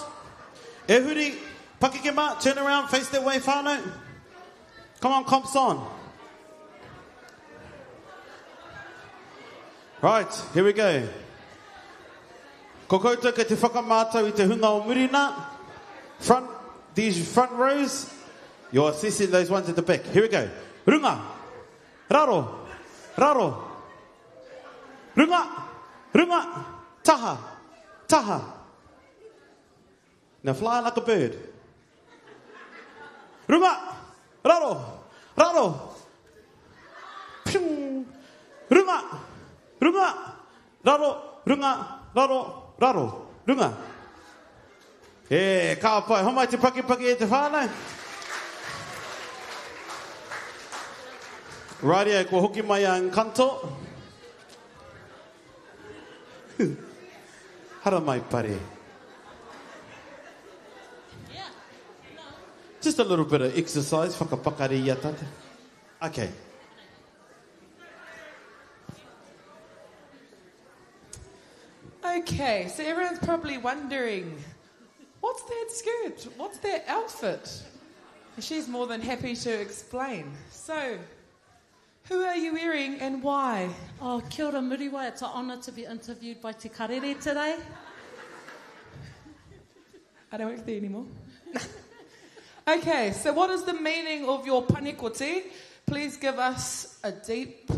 E huri, pakeke mā, turn around, face that way, whānau. Come on, comps on. Right, here we go. Ko koutou kei te whakamātau i te hunga o muri nā. Front, these front rows, you're assessing those ones at the back. Here we go. Runga, raro, raro. Runga, runga, taha, taha. Now fly like a bird. Runga, raro, raro. Piu. Runga, runga, raro, runga, raro, raro, runga. E, ka pai, homai te pakipaki e te whānau. Rightio, kua hoki mai a Encanto. Haramai pare. Just a little bit of exercise, whakapakari i a tātou. Okay. Okay, so everyone's probably wondering, what's that skirt? What's that outfit? And she's more than happy to explain. So, who are you wearing and why? Oh, kia ora Muriwai, it's an honour to be interviewed by Te Karere today. I don't work there anymore. Okay, so what is the meaning of your panekoti? Please give us a deep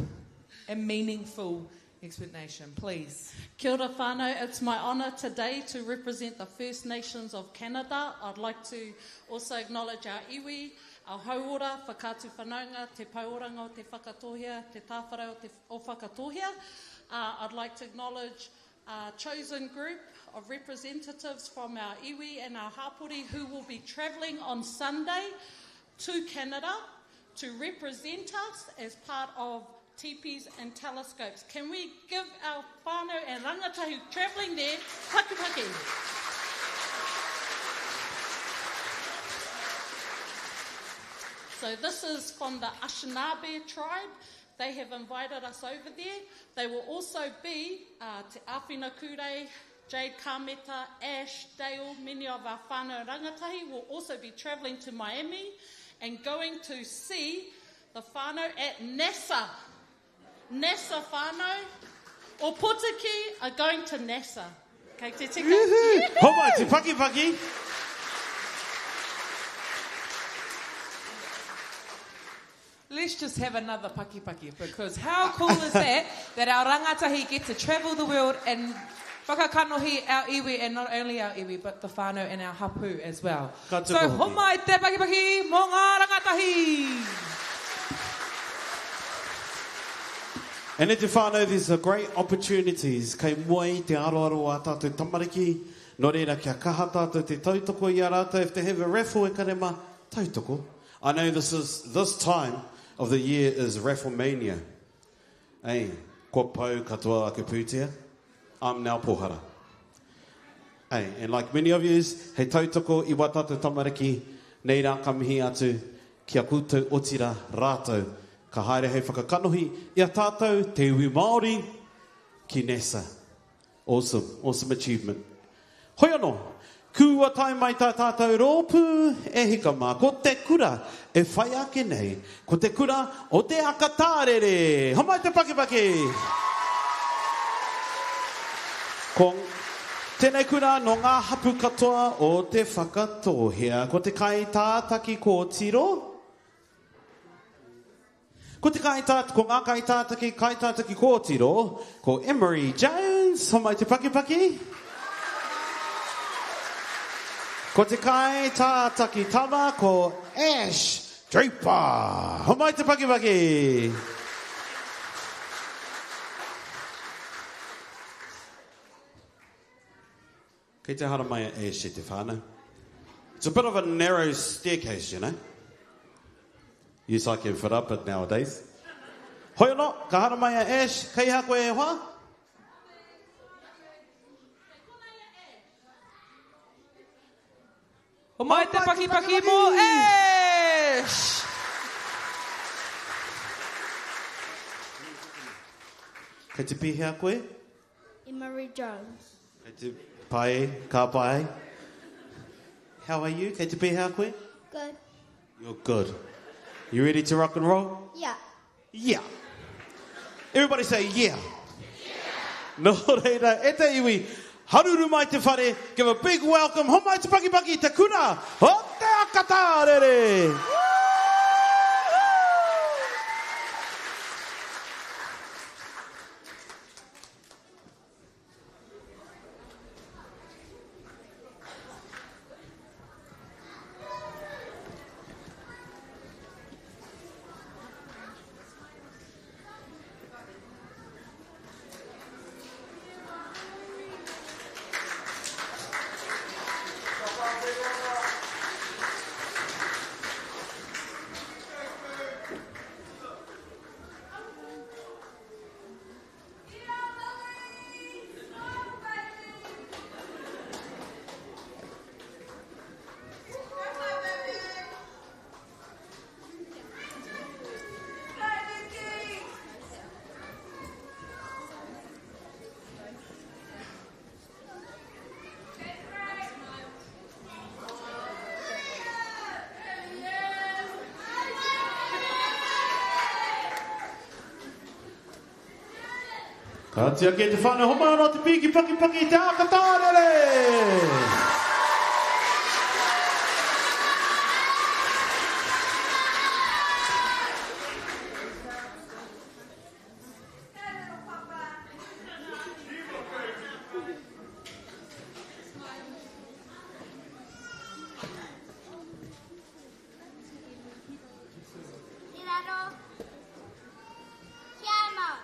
and meaningful explanation, please. Kia ora whānau, it's my honour today to represent the First Nations of Canada. I'd like to also acknowledge our iwi, our hauora, Whakaatu Whanaunga, Te Pouoranga o Te Whakatōhea, Te Tāwharau o Te o Whakatōhea. Uh, I'd like to acknowledge our chosen group of representatives from our iwi and our hapori who will be travelling on Sunday to Canada to represent us as part of teepees and telescopes. Can we give our whānau and rangatahi travelling there paki paki? So this is from the Anishinaabe tribe. They have invited us over there. They will also be uh, Te Awhina Kure, Jade Kameta, Ash, Dale, many of our whānau rangatahi will also be travelling to Miami and going to see the whānau at NASA. NASA whānau Ōpōtiki are going to NASA. Kei te tika. Homai te pakipaki. Let's just have another paki paki because how cool is that that our rangatahi get to travel the world and whakakanohi our iwi and not only our iwi but the whānau and our hapu as well. Ka So tuku hoki. homai te paki paki mō ngā rangatahi! And e te whānau, these are great opportunities kei mua i te aroaro a tātou tamariki, nō reira kia kaha tātou te tautoko i a rātou, if they have a raffle e kare mā, tautoko. I know this is, this time of the year is raffle mania. Ei, kua pau katoa aku pūtea. I'm now pōhara. Ei, and like many of yous, hei tautoko i wā tātou tamariki, nei rā ka mihi atu ki a koutou otirā rātou ka haere hei whakakanohi i a tātou te iwi Māori ki NASA. Awesome, awesome achievement. Hoi anō, kua tae mai tā tātou rōpū e hika mā, ko te kura e whai ake nei, ko te kura o te aka tārere. Homai te pakipaki! Ko tēnei kura nō ngā hapu katoa o Te Whakatōhea. Ko te kaitātaki kōtiro, Ko te kaitā, ko ngā kaitātaki, kaitātaki kōtiro, ko Emery Jones, homai te pakipaki. Ko te kaitātaki tama, ko Ash. Draper. Homai te pakipaki. Kei te haramai a Ash e te whānau. It's a bit of a narrow staircase, you know. Yes, I can fit up it nowadays. Hoi anō, ka haramai a Ash, kei hea koe e hoa? Homai te pakipaki mō Ash! Kei te pēhea koe? Emery Jones. Kei te pai, ka pai. How are you? Kei te pēhea koe? Good. You're good. You ready to rock and roll? Yeah. Yeah. Everybody say yeah. Nō reira, e te iwi, haruru mai te whare, give a big welcome, homai te pakipaki, te kura o te Akatārere! Ka oti ake te whānau, homai anō te pīki pakipaki i te Akatārere! Ki raro. Kia mau.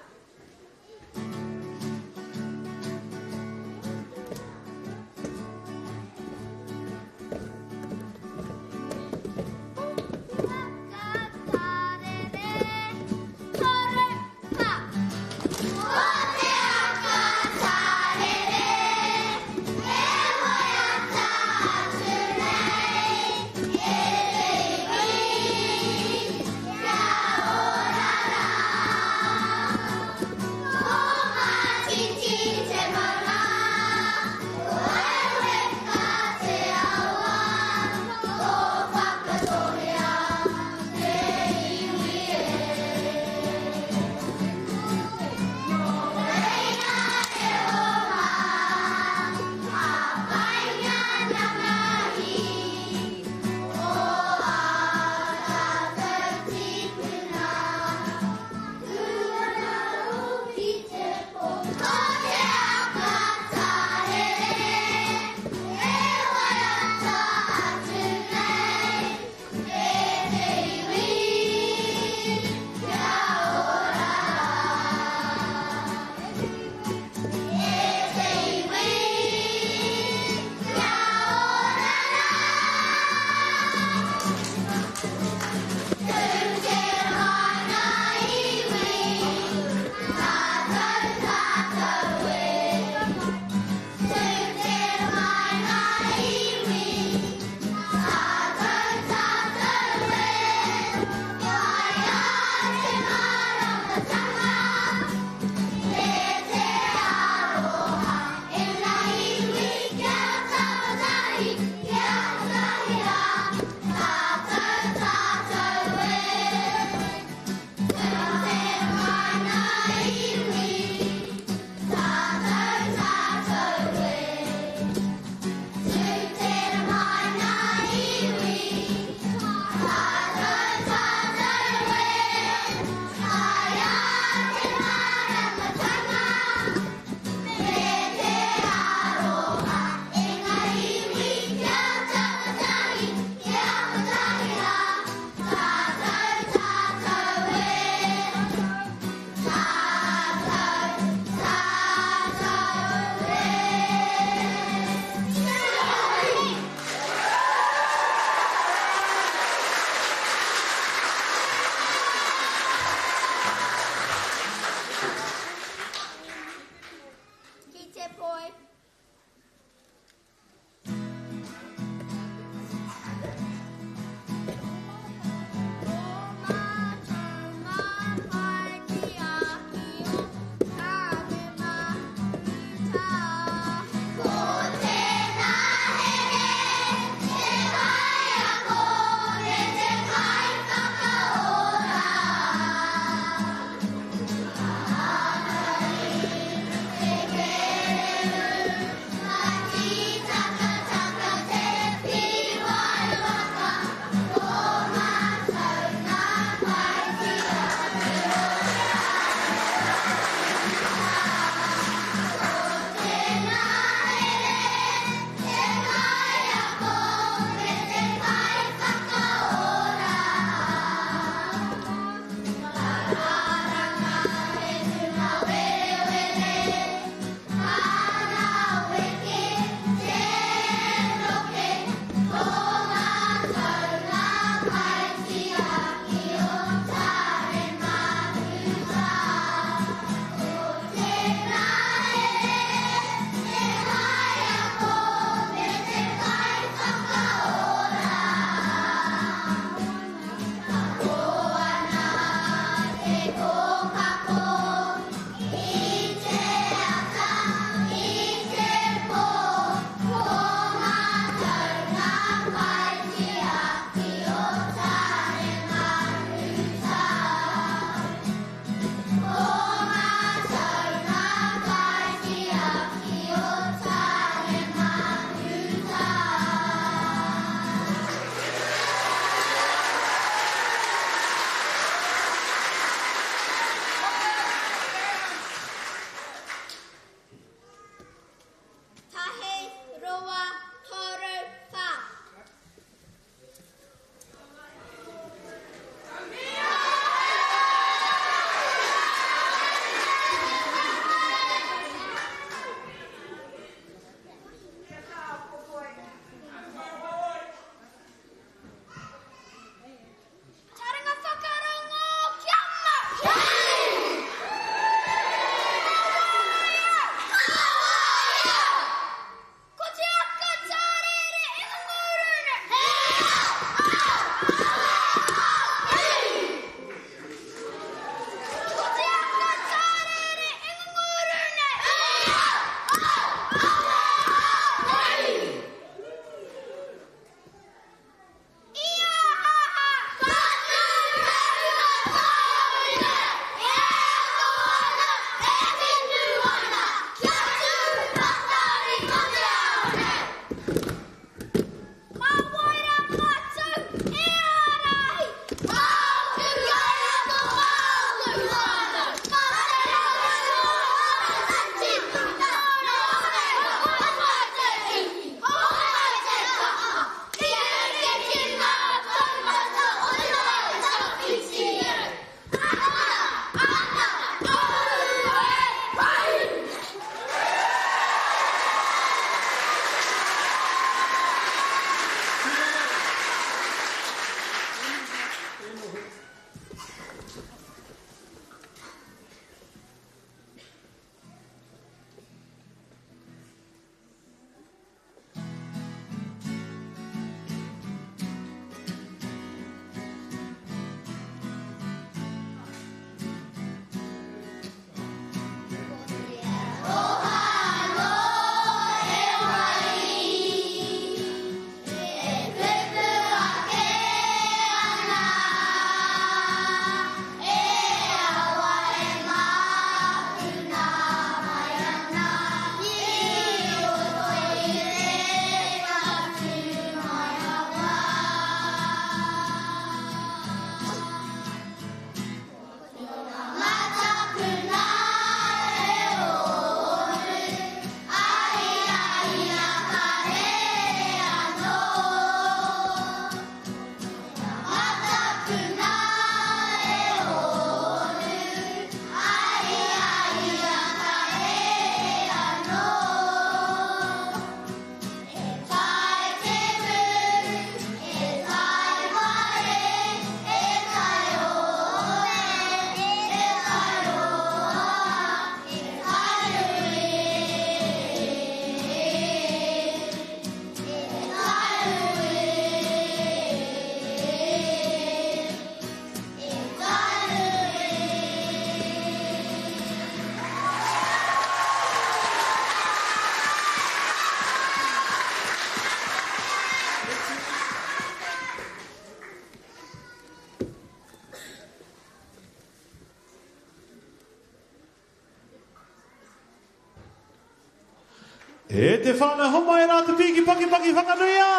E te whānau, homai rā te pīki pakipaki whakanuia!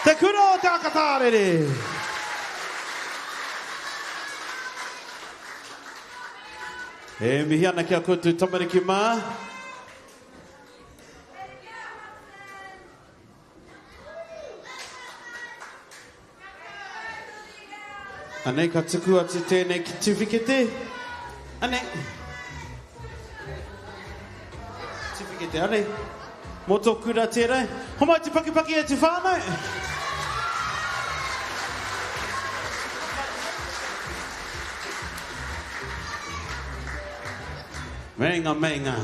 Te kura o Te Akatārere! E mihi ana ki a koutou tamariki mā. Anei ka tuku atu tēnei ki Tuwhikete. Anei. Tuwhikete, anei. Mō tō kura tērā. Homai te pakipaki e te whānau. Meinga, meinga.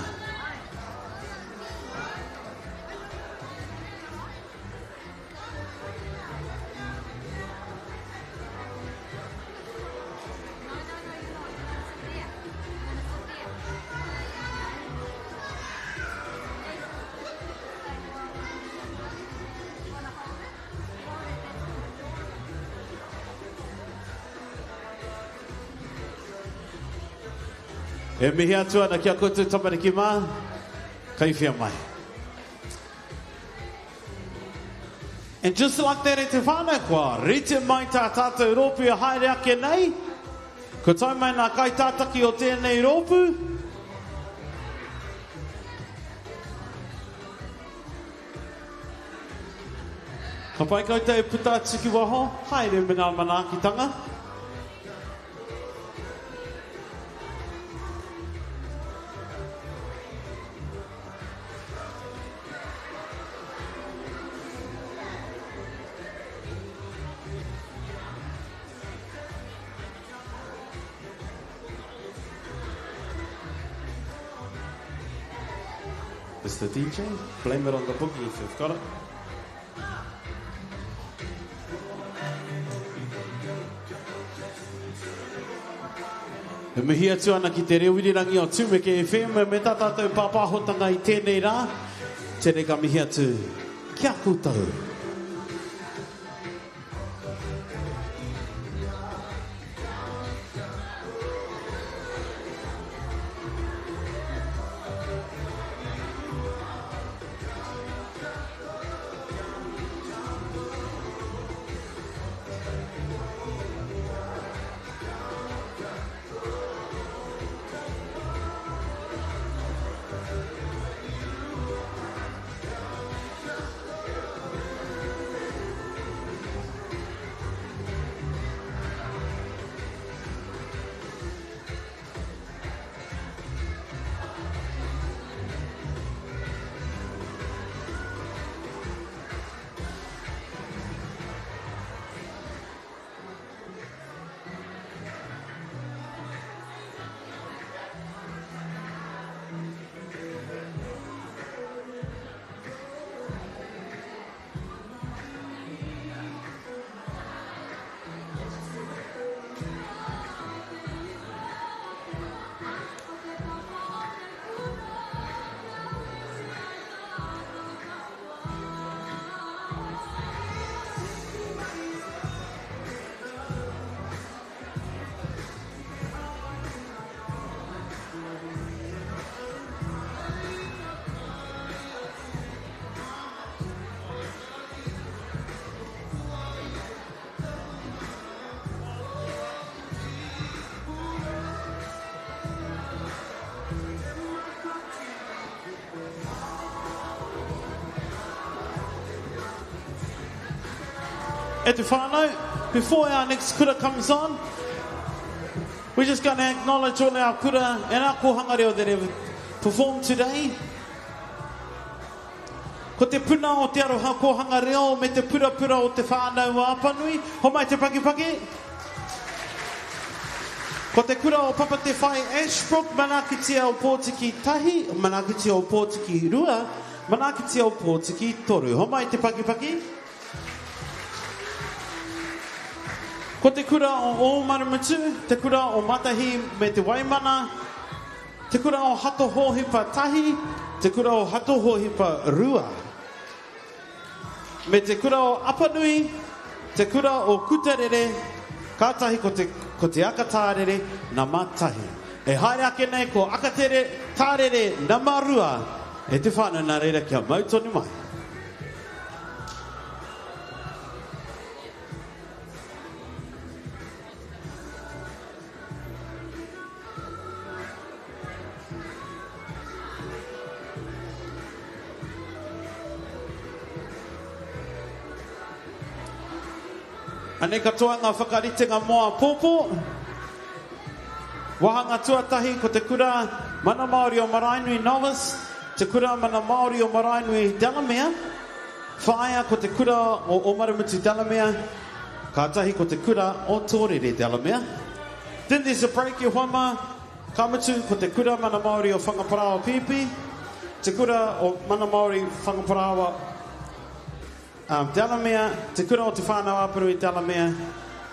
E mihi atu ana ki a koutou tamariki mā, kei whia mai. And just like that e te whānau, kua rite mai tā tātou rōpū e haere ake nei. Kua tae mai nā kaitātaki o tēnei rōpū. Ka pai koutou e puta atu ki waho, haere me ngā manaakitanga. Mr. DJ, blame it on the boogie if you've got it. E mihi atu ana ki te reo irirangi o Tumeke FM me tā tātou pāpāhotanga i tēnei rā. Tēnei ka mihi atu ki a koutou. E te whānau, before our next kura comes on, we're just going to acknowledge all our kura and our kōhanga reo that have performed today. Ko te puna o te aroha kōhanga reo me te purapura o te whānau o Apanui. Homai te pakipaki. Ko te kura o Papa Te Whai Ashbrook, Manaakitia o Pōtiki tahi, Manaakitia o Pōtiki rua, Manaakitia o Pōtiki toru. Homai te pakipaki. Ko te kura o Ōmarumutu, te kura o Matahi me Te Waimana, te kura o Hato Hōhipa tahi, te kura o Hato Hōhipa rua. Me te kura o Apanui, te kura o Kutarere, kātahi ko te, ko Te Akatārere, nama tahi. E haere ake nei ko Akatere Tārere nama rua e te whānau nā reira kia mau tonu mai. Anei katoa ngā whakaritenga mō āpōpō. Wāhanga tuatahi ko te Kura Mana Māori o Maraenui Novice, te Kura Mana Māori o Maraenui Delamere, whāia ko te Kura o Ōmarumutu Delamere, kātahi ko te Kura o Tōrere Delamere. Then there's a break e hoa mā, ka mutu ko te Kura Mana Māori o Whangaparāoa Pipi, te Kura o Mana Māori Whangaparāoa Delamere, Te Kura o Te Whānau Apanui Delamere,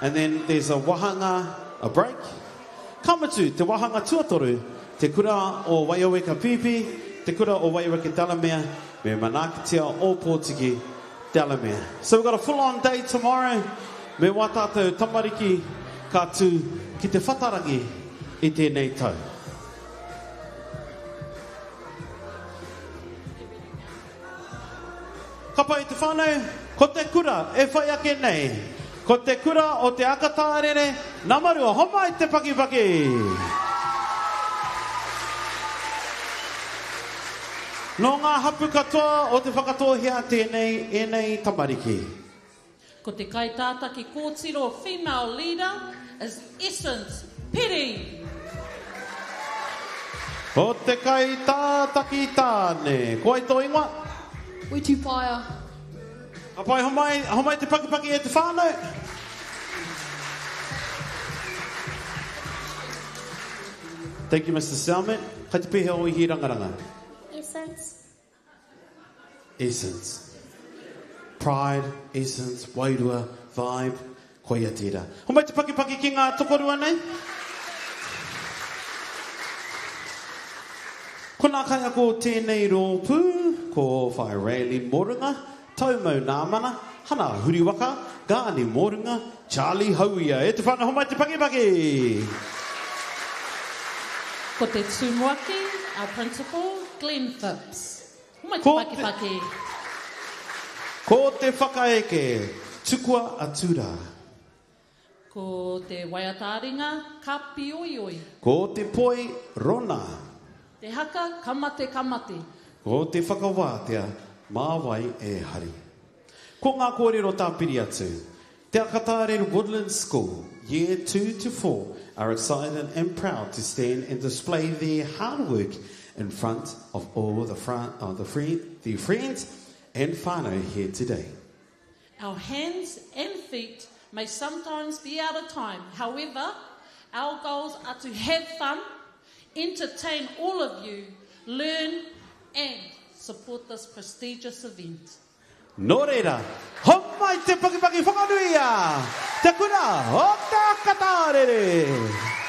and then there's a wahanga, a break. Ka mutu, te wahanga tuatoru, Te Kura o Waioweka Pipi, Te Kura o Waioweka Delamere, me Manaakitia Ōpōtiki Delamere. So we've got a full on day tomorrow, me wā tātou tamariki ka tū ki te whatarangi i tēnei tau. Ka pai te whanau, ko te kura e whai ake nei. Ko te kura o Te Akatārere, Namarua, homai te pakipaki! Nō ngā hapu katoa o Te Whakatōhea tēnei, ēnei tamariki. Ko te kaitātaki kōtiro female leader is Essence Peri. Ko te kaitātaki tāne. Ko wai tō ingoa? Whetu Paia. Ka pai, homai, homai te pakipaki e te whānau. Thank you Mister Salmon. Kai te pēhea o Ihirangaranga? Essence. Essence. Pride, essence, wairua, vibe, koia tērā. Homai te pakipaki ki ngā tokorua nei. Ko ngā kaiako o tēnei rōpū, ko Whaea Raylene Morunga, Taumau Nāmana, Hana Huriwaka, Gani Morunga, Charlie Hauia. E te whānau, homai te pakipaki! Ko te tumuaki, our principal, Glenn Phipps. Homai te Ko te, pakipaki. ko te whakaeke, tukua atu rā. Ko te waiata-ā-ringa, ka pioioi. Ko te poi, rona. Te haka, ka mate, ka mate. Ko te whakawātea, mā wai e hari. Ko ngā kōrero tāpiri atu. Te Akatāreru Woodlands School, Year 2 to 4 are excited and proud to stand and display their hard work in front of all the, fr the, friend, their friends and whānau here today. Our hands and feet may sometimes be out of time. However, our goals are to have fun, entertain all of you, learn and support this prestigious event. Nō reira, homai te pakipaki whakanuia te kura o Te Akatārere!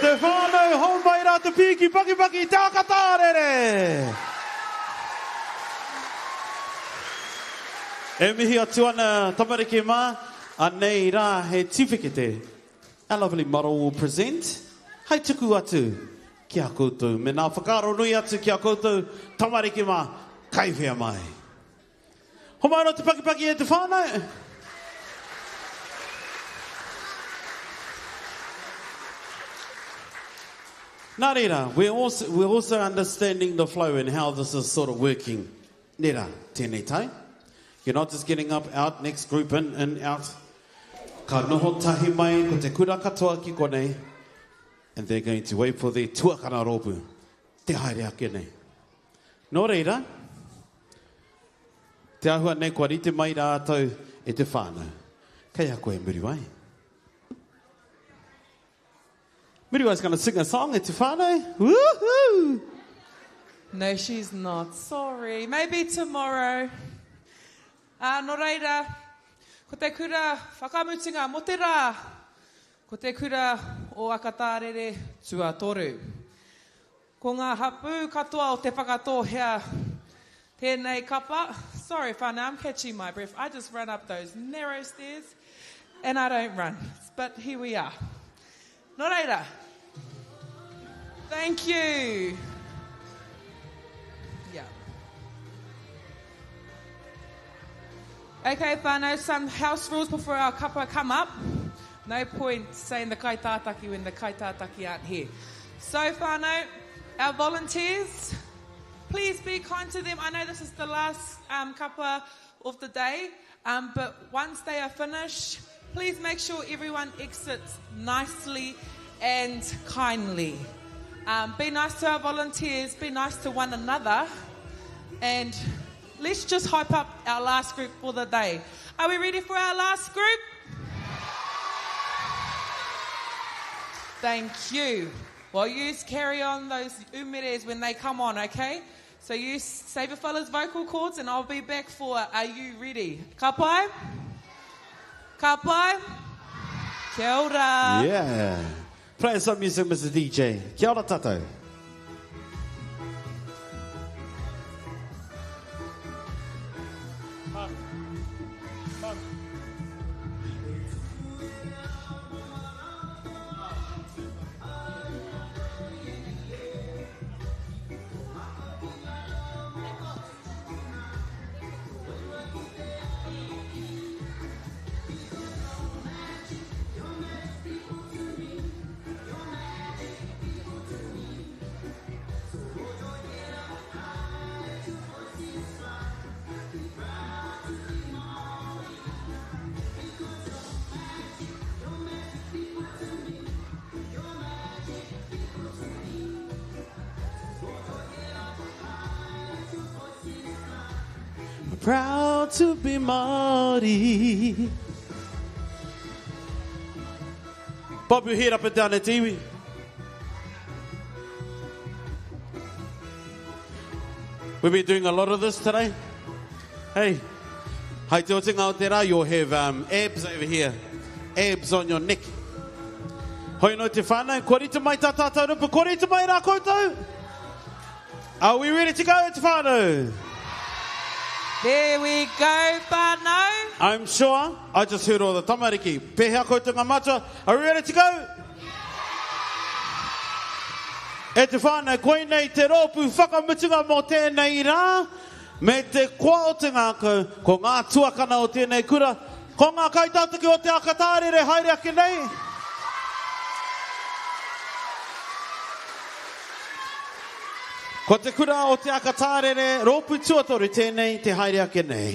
te whānau, hou mai rā te pīki pakipaki te Akatārere! E mihi atu ana tamariki mā, anei rā he tiwhikete. Our lovely model will present, hai tuku atu ki a koutou. Me nā whakaaro nui atu ki a koutou tamariki mā, kai whea mai. Homai anō te pakipaki e te whānau. Nā reira, we're also, we're also understanding the flow and how this is sort of working. Nē rā, tēnei tau. You're not just getting up, out, next group in, in, out. Ka noho tahi mai ko te kura katoa ki konei, and they're going to wait for their tuakana rōpū te haere ake nei. Nō reira, te āhua nei kua rite mai rātou e te whānau. Kei a koe Muriwai. Muriwai's gonna sing a song e te whānau. Woohoo! No, she's not. Sorry. Maybe tomorrow. Ā, nō reira, ko te kura whakamutunga mō te rā, ko te kura o Akatārere tuatoru. Ko ngā hapū katoa o Te Whakatōhea tēnei kapa. Sorry whānau, I'm catching my breath. I just run up those narrow stairs and I don't run. But here we are. Nō reira, thank you. Yeah. Okay, whānau, some house rules before our kapa come up. No point saying the kaitātaki when the kaitātaki aren't here. So, whānau, our volunteers, please be kind to them. I know this is the last um, kapa of the day, um, but once they are finished, please make sure everyone exits nicely and kindly. Um, be nice to our volunteers, be nice to one another, and let's just hype up our last group for the day. Are we ready for our last group? Thank you. Well, you carry on those umeres when they come on, okay? So you save a fella's vocal cords and I'll be back for Are You Ready? Ka pai? Ka pai? Kia ora. Yeah. Play some music, Mr. DJ. Kia ora tātou. Proud to be Māori. Bob your head up and down at iwi. We've been doing a lot of this today. Hey, hai te otinga o te rā, you'll have um, abs over here. Abs on your neck. Hoi no te whānau, kua rite mai tā tātou rupu, kua rite mai rā koutou? Are we ready to go, te whānau? There we go, whānau. I'm sure I just heard all the tamariki. Pēhea koutou ngā matua? Are we ready to go? E te whānau, koinei te rōpū whakamutunga mō tēnei rā, me te koa o te ngākau, ko ngā tuakana o tēnei kura, ko ngā kaitātaki o Te Akatārere haere ake nei. Ko te kura o Te Akatārere rōpū tuatoru tēnei te haere ake nei.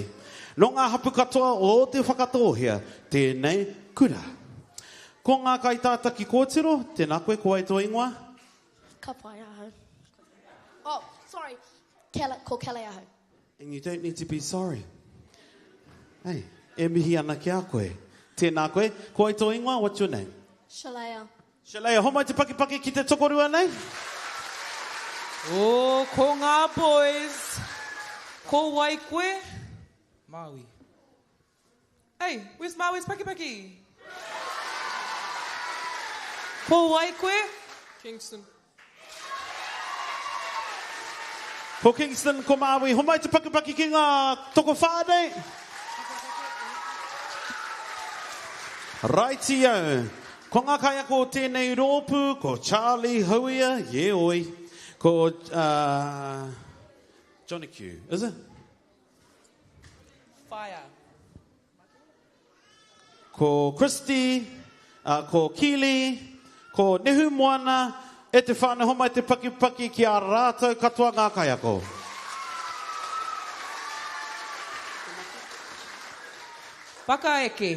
Nō ngā hapu katoa o Te Whakatōhea tēnei kura. Ko ngā kaitātaki kōtiro, tēnā koe, ko wai tō ingoa? Ka pai ahau. Oh, sorry. Kele, ko Kele ahau. And you don't need to be sorry. Hey, e mihi ana ki a koe. Tēnā koe. Ko wai tō ingoa? What's your name? Shalea. Shalea, homai te pakipaki ki te tokorua nei. Oh, ko ngā boys. Ko wai koe? Maui. Hey, where's Maui's pakipaki? Ko wai koe? Kingston. Ko Kingston, ko Māui, homai te pakipaki ki ngā tokowhā nei. Raitio. Ko ngā kaiako o tēnei rōpū, ko Charlie Hauia, ye oi. Ko uh, Johnny Q, is it? Fire. Ko Christy, uh, ko Keely, ko Nehu Moana, e te whānau homai te pakipaki ki a rātou katoa ngā kaiako. Whakaeke.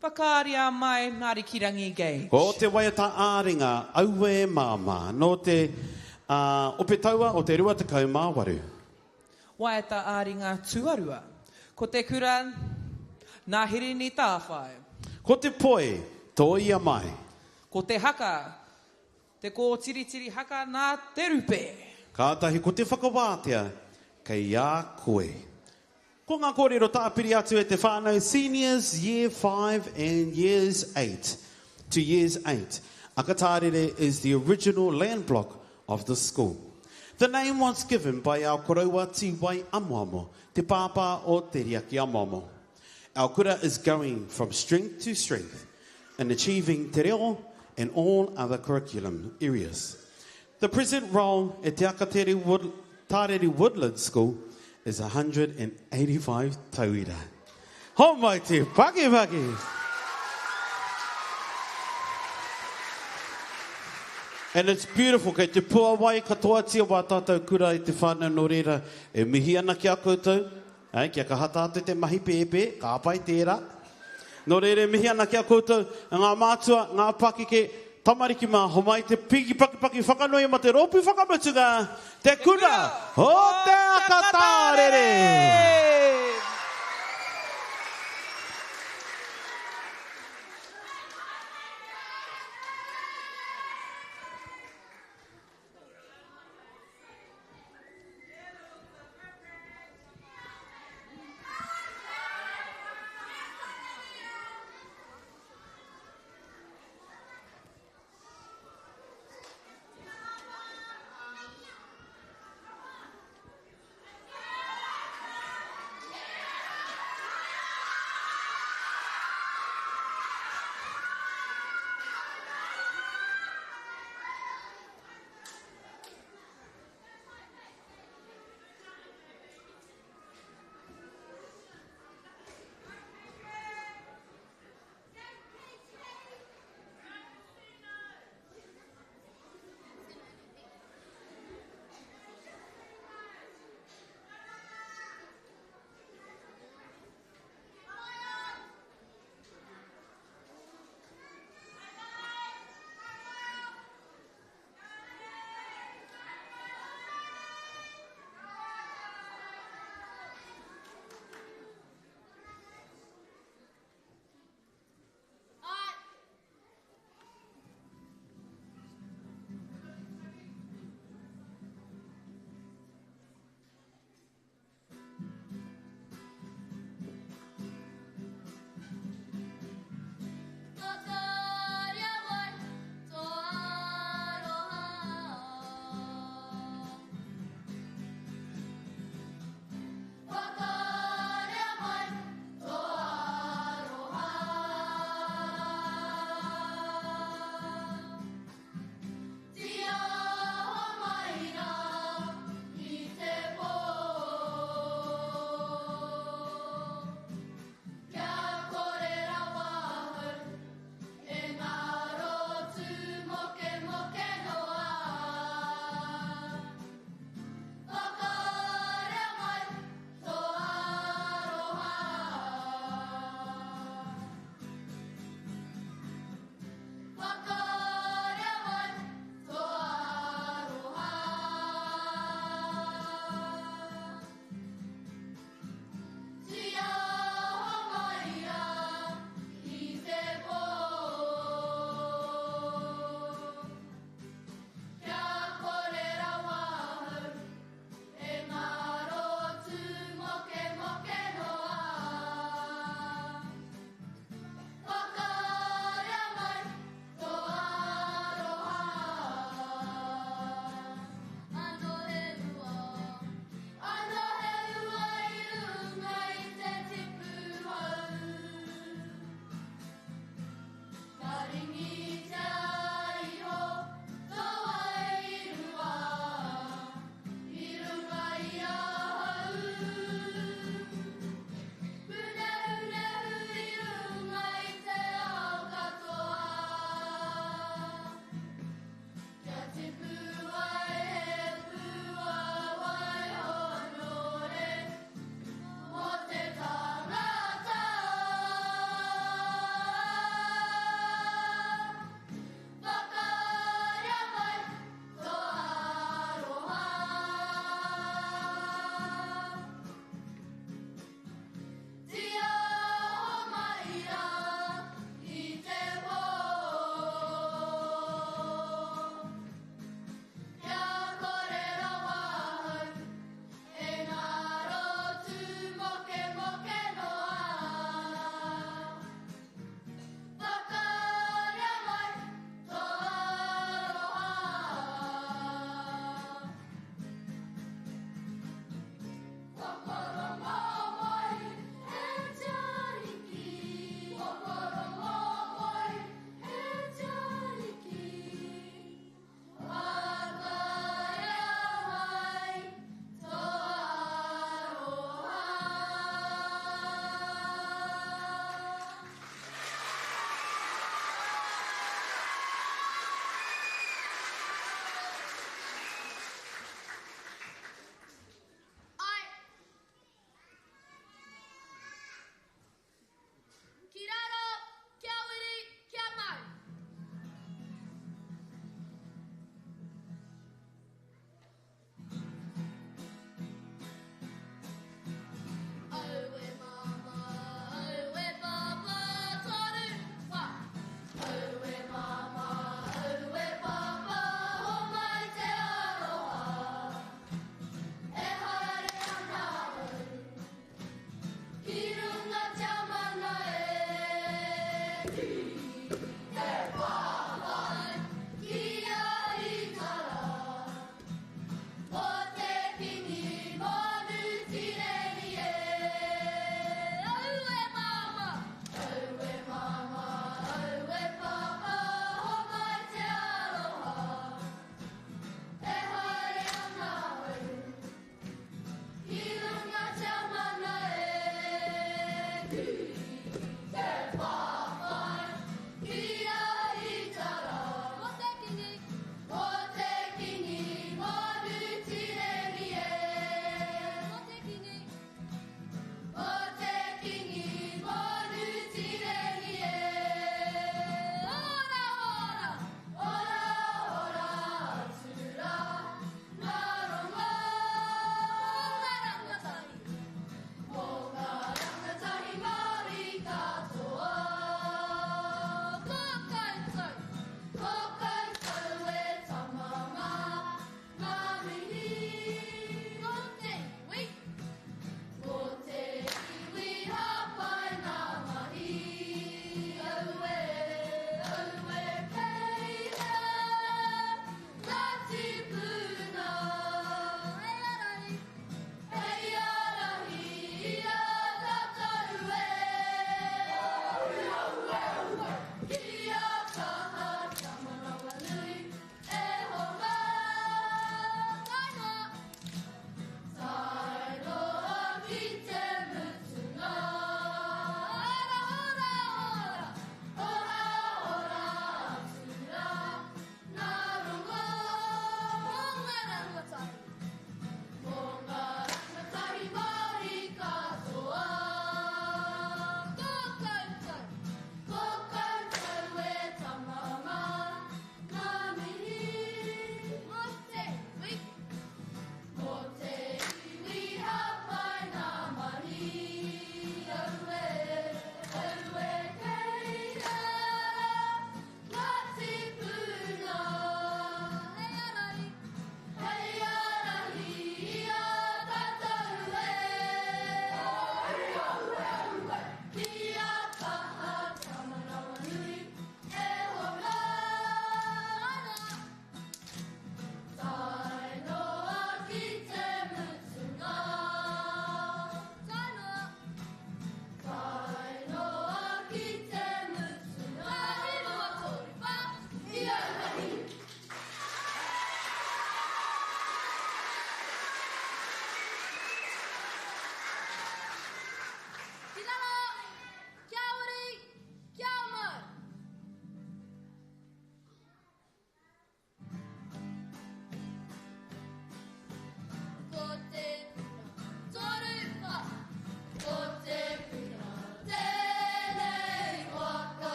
Whakaaria mai nā Rikirangi Gage. Ko te waiata ā-ringa, Auē Māmā, nō te uh, Ope Taua o te 28. Waiata ā-ringa tuarua. Ko te kura, nā Hirini Tāwhai. Ko te poi, tōia mai. Ko te haka, te kōtiritiri haka nā Te Rupe. Kātahi ko te whakawātea, kei a koe. Ko ngā kōrero tāpiri atu e te whānau Seniors Year 5 and Years 8 to Years 8. Akatārere is the original land block of the school. The name was given by our koroua Tīwai Amoamo, te pāpā o Te Riaki Amoamo. Our kura is going from strength to strength in achieving te reo and all other curriculum areas. The present role at Te Akatere Wood, Tārere Woodland School is 185 tauira. Homai te pakipaki! And it's beautiful, kei te puawai katoatia wā tātou kura i te whānau nō reira, e mihi ana ki a koutou, eh, kia kaha tātou te mahi pēpē, ka pai tērā. Nō reira e mihi ana ki a koutou, ngā mātua, ngā pakeke, tamariki mā, homai te piki pakipaki whakanui ma te rōpū whakamutunga, te kura o Te Akatārere!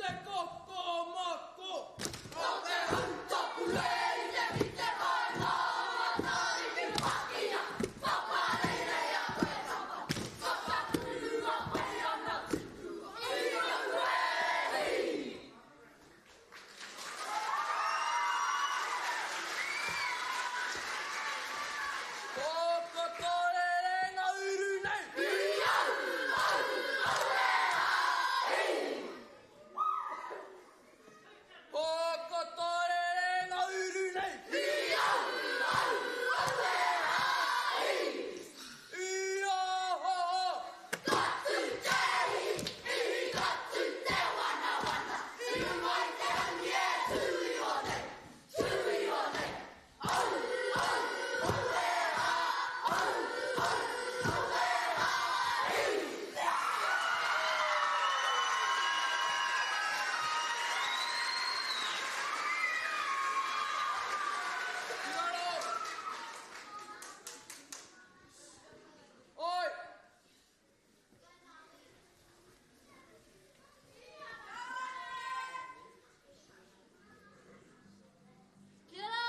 te koko moko. Ko te hau tapu e i te kite mai ngā matariki pakina. Papareirei a koe tama. Whakapurua mai ana tipua i au e hi. Ko Kotorere nga uru nei. I au, au, au e a i. Ko Kotorere nga uru nei. I au, au, au e a i. I a ha ha. Ka tu te ihi, ihi ka tu te wanawana. I runga i te rangi e tū iho nei, tū iho nei. Au, au, au e a, au, au, au e a i. Oi! Kia ora,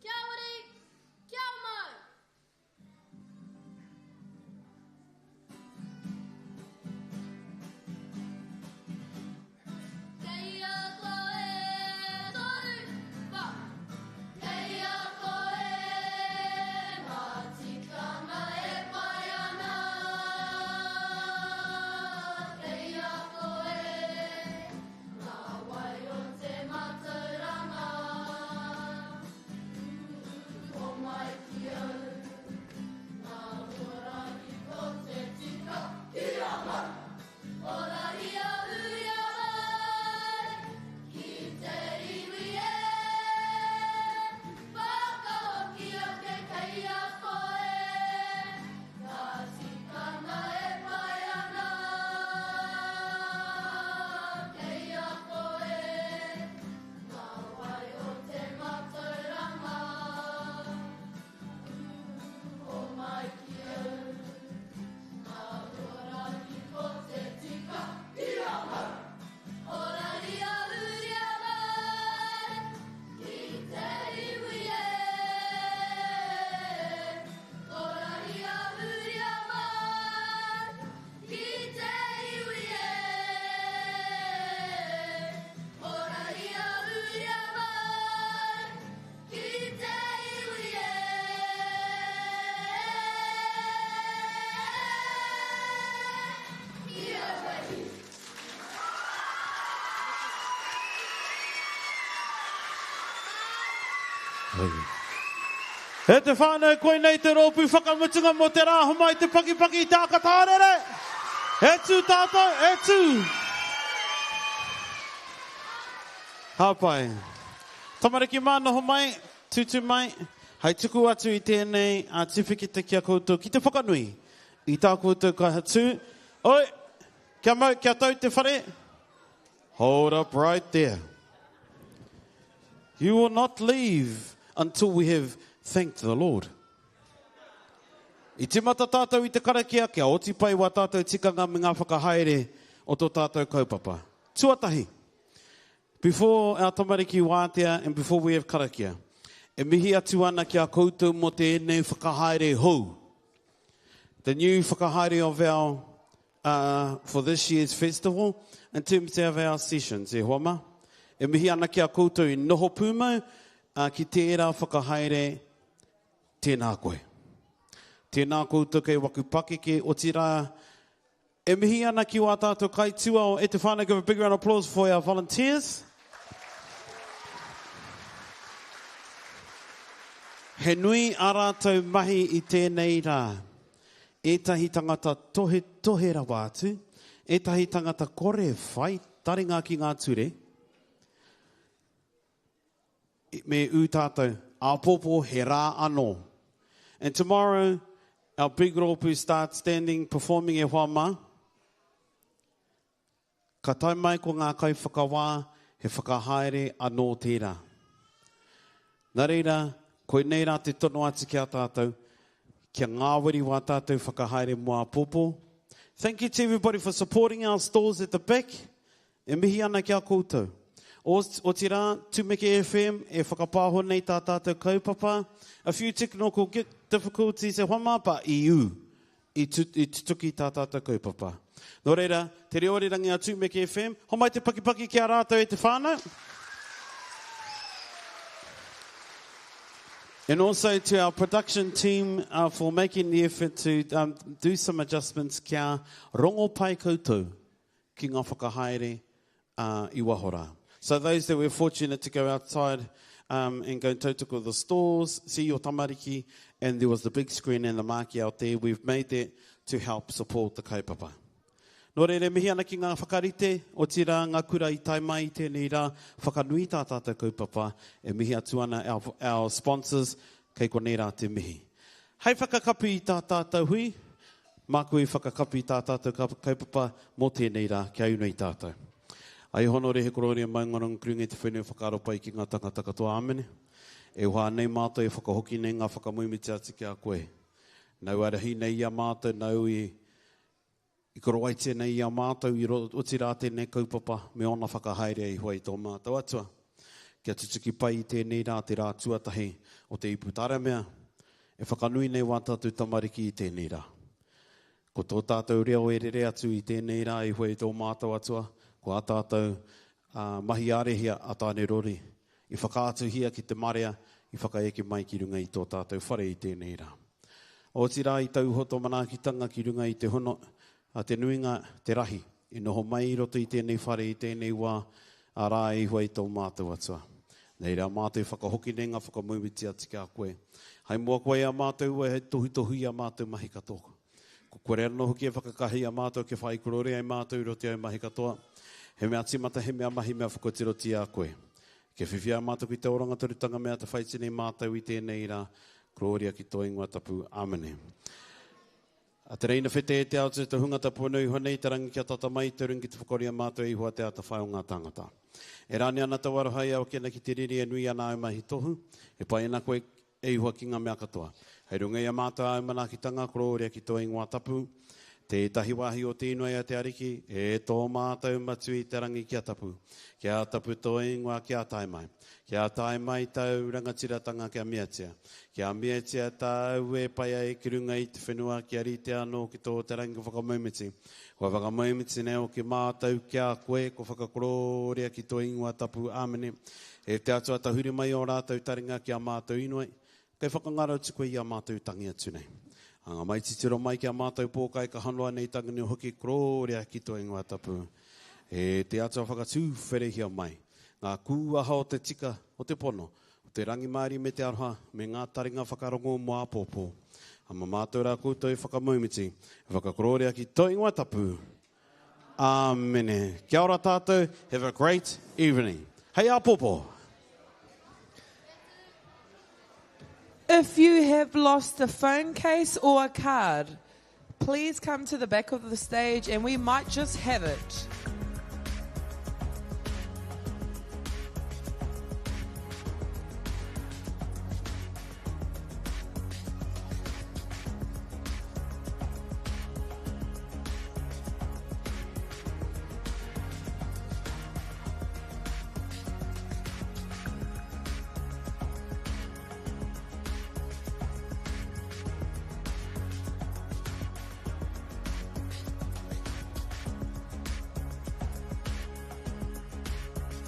kia ori, kia mau! Kei a koe toru, wha. Kei a koe ngā tikanga e pai ana. Kei a koe ngā wai o te mātauranga. Ko mai ki au, ngā horangi ko te tika ki a mau. Ora ia huria mai, ki te iwi e. Whakahoki ake kei a koe, ngā tikanga e pai ana. Kei a koe, ngā wai o te mātauranga. Ko mai ki au, ngā horangi ko te tika ki a mau. Ora ia huria mai, ki te iwi e. Ora ia huria mai, ki te iwi e. Ora ia huria mai, ki te iwi e. Kia wehi. E te whānau, koinei te rōpū whakamutunga mō te rā, homai te pakipaki i te aka tārere! E tū tātou, e tū! Hāpai. Tamariki mā, noho mai, tūtū mai, hei tuku atu i tēnei a tiwhikete ki a koutou ki te whakanui i tā koutou kaha tū. Oi, kia mau, kia tau te whare. Hold up right there. You will not leave until we have thanked the Lord. I timata tātou i te karakia kia oti pai wā tātou tikanga me ngā whakahaere o tō tātou kaupapa. Tuatahi, before our tamariki wātea and before we have karakia, e mihi atu ana ki a koutou mō tēnei whakahaere hou. The new whakahaere of our, uh, for this year's festival in terms of our sessions, e hoa ma. E mihi ana ki a koutou i noho pūmau uh, ki tērā whakahaere, tēnā koe. Tēnā koutou kei waku pakeke, otirā, e mihi ana ki wā tātou kaituao, e te whānau, give a big round of applause for our volunteers. He nui a rātou mahi i tēnei rā. Ētahi tangata tohetohe rawa atu, ētahi tangata kore whai taringa ki ngā ture, me ū tātou, āpōpō he rā anō. And tomorrow, our big rōpū starts standing, performing e hoa mā. Ka tae mai ko ngā kaiwhakawā, he whakahaere anō tērā. Nā reira, koinei rā te tono atu ki a tātou, kia ngāwari wā tātou whakahaere mō āpōpō. Thank you to everybody for supporting our stalls at the back. E mihi ana ki a koutou. Otirā, Tumeke FM e whakapāho nei tā tātou kaupapa. A few technical difficulties e hoa mā, but i ū, i tutuki tā tātou kaupapa. Nō reira, te reo arirangi a Tumeke FM, homai te pakipaki ki a rātou e te whānau. And also to our production team uh, for making the effort to um, do some adjustments kia rongo pai koutou ki ngā whakahaere uh, i waho rā. So those that were fortunate to go outside um, and go and tautoko the stores, see your tamariki, and there was the big screen and the marquee out there, we've made that to help support the kaupapa. Nō reira, e mihi ana ki ngā whakarite, otirā ngā kura i tae mai i tēnei rā, whakanui tā tātou kaupapa, e mihi atu ana our, our sponsors, kei konei rā te mihi. Hei whakakapi i tā tātou hui, māku i whakakapi i tā tātou kaupapa mō tēnei rā, kia inoi tātou. Ai honore he kororia maungarongo ki runga i te whenua whakaaro pai ki ngā tangata katoa. Āmene. E wā nei mātou e whakahoki nei ngā whakamoemiti atu ki a koe. Nau arahi nei i a mātou, nau i I korowaitia nei i a mātou i otirā tēnei kaupapa me ōna whakahaere i hua i tō mātou Atua. Kia tutuki pai i tēnei rā te rā tuatahi o te Ipu Taramea, e whakanui nei wā tātou tamariki i tēnei rā. Ko tō tātou reo e rere atu i tēnei rā i hua i tō mātou Atua, ko ā tātou mahi ārehia a Tāne Rori i whakaatuhia ki te marea i whakaeke mai ki runga i tō tātou whare i tēnei rā. Otirā i tau iho tō manaakitanga ki runga i te hono, a te nuinga, te rahi, i noho mai i roto i tēnei whare i tēnei wā, arā e iho ai tō mātou Atua. Nei rā mātou i whakahoki nei ngā whakamoemiti atu ki a koe. Hai mua koe i a mātou ua hei tohutohu i a mātou mahi katoa. Ko kore anō hoki e whakakaha i a mātou kia whai korōria ai mātou i roto i au mahi katoa. He mea tīmata, he mea mahi, mea whakatiroti a koe. Kia whiwhi ai mātou ki te oranga tonutanga me atawhaitia nei mātou i tēnei rā. Korōria ki tō ingoa tapu. Āmene. A te reina whete e te ao te hunga tapu anō iho nei te rangi kia tata mai te rungi ki te whakaoria mātou e Ihowa te atawhai o ngā tāngata. E rānei ana tau aroha i au ake ana ki te riri e nui ana āu mahi tohu, e pai ana koe E Ihowa ki nga mea katoa. Hei runga i a mātou āu manaakitanga, korōria ki tō ingoa tapu, tētahi wāhi o te inoi a te Ariki, e tō mātou Matua i te rangi kia tapu. Kia tapu tō ingoa kia tae mai. Kia tae mai tāu rangatiratanga kia meatia. Kia meatia tāu e pai ai ki runga i te whenua kia rite anō ki tō te rangi whakamoemiti. Kua whakamoemiti nei hoki mātou ki a koe, kua whakakorōria ki tō ingoa tapu. Āmene. E te Atua tahuri mai ō rātou taringa ki a mātou inoi, kei whakangaro atu koe i a mātou tangi atu nei. Anga mai titiro mai ki a mātou pōkai kaha noa nei tangini hoki korōria ki tō ingoa tapu. E te Atua whakatūwherehia mai ngā kūaha o te tika, o te pono, o te rangimārie me te aroha, me ngā taringa whakarongo mō āpōpō. Ama mātou rā koutou e whakamoemiti, e whakakorōria ki tō ingoa tapu. Āmene. Kia ora tātou, have a great evening. Hei āpōpō. If you have lost a phone case or a card, please come to the back of the stage and we might just have it.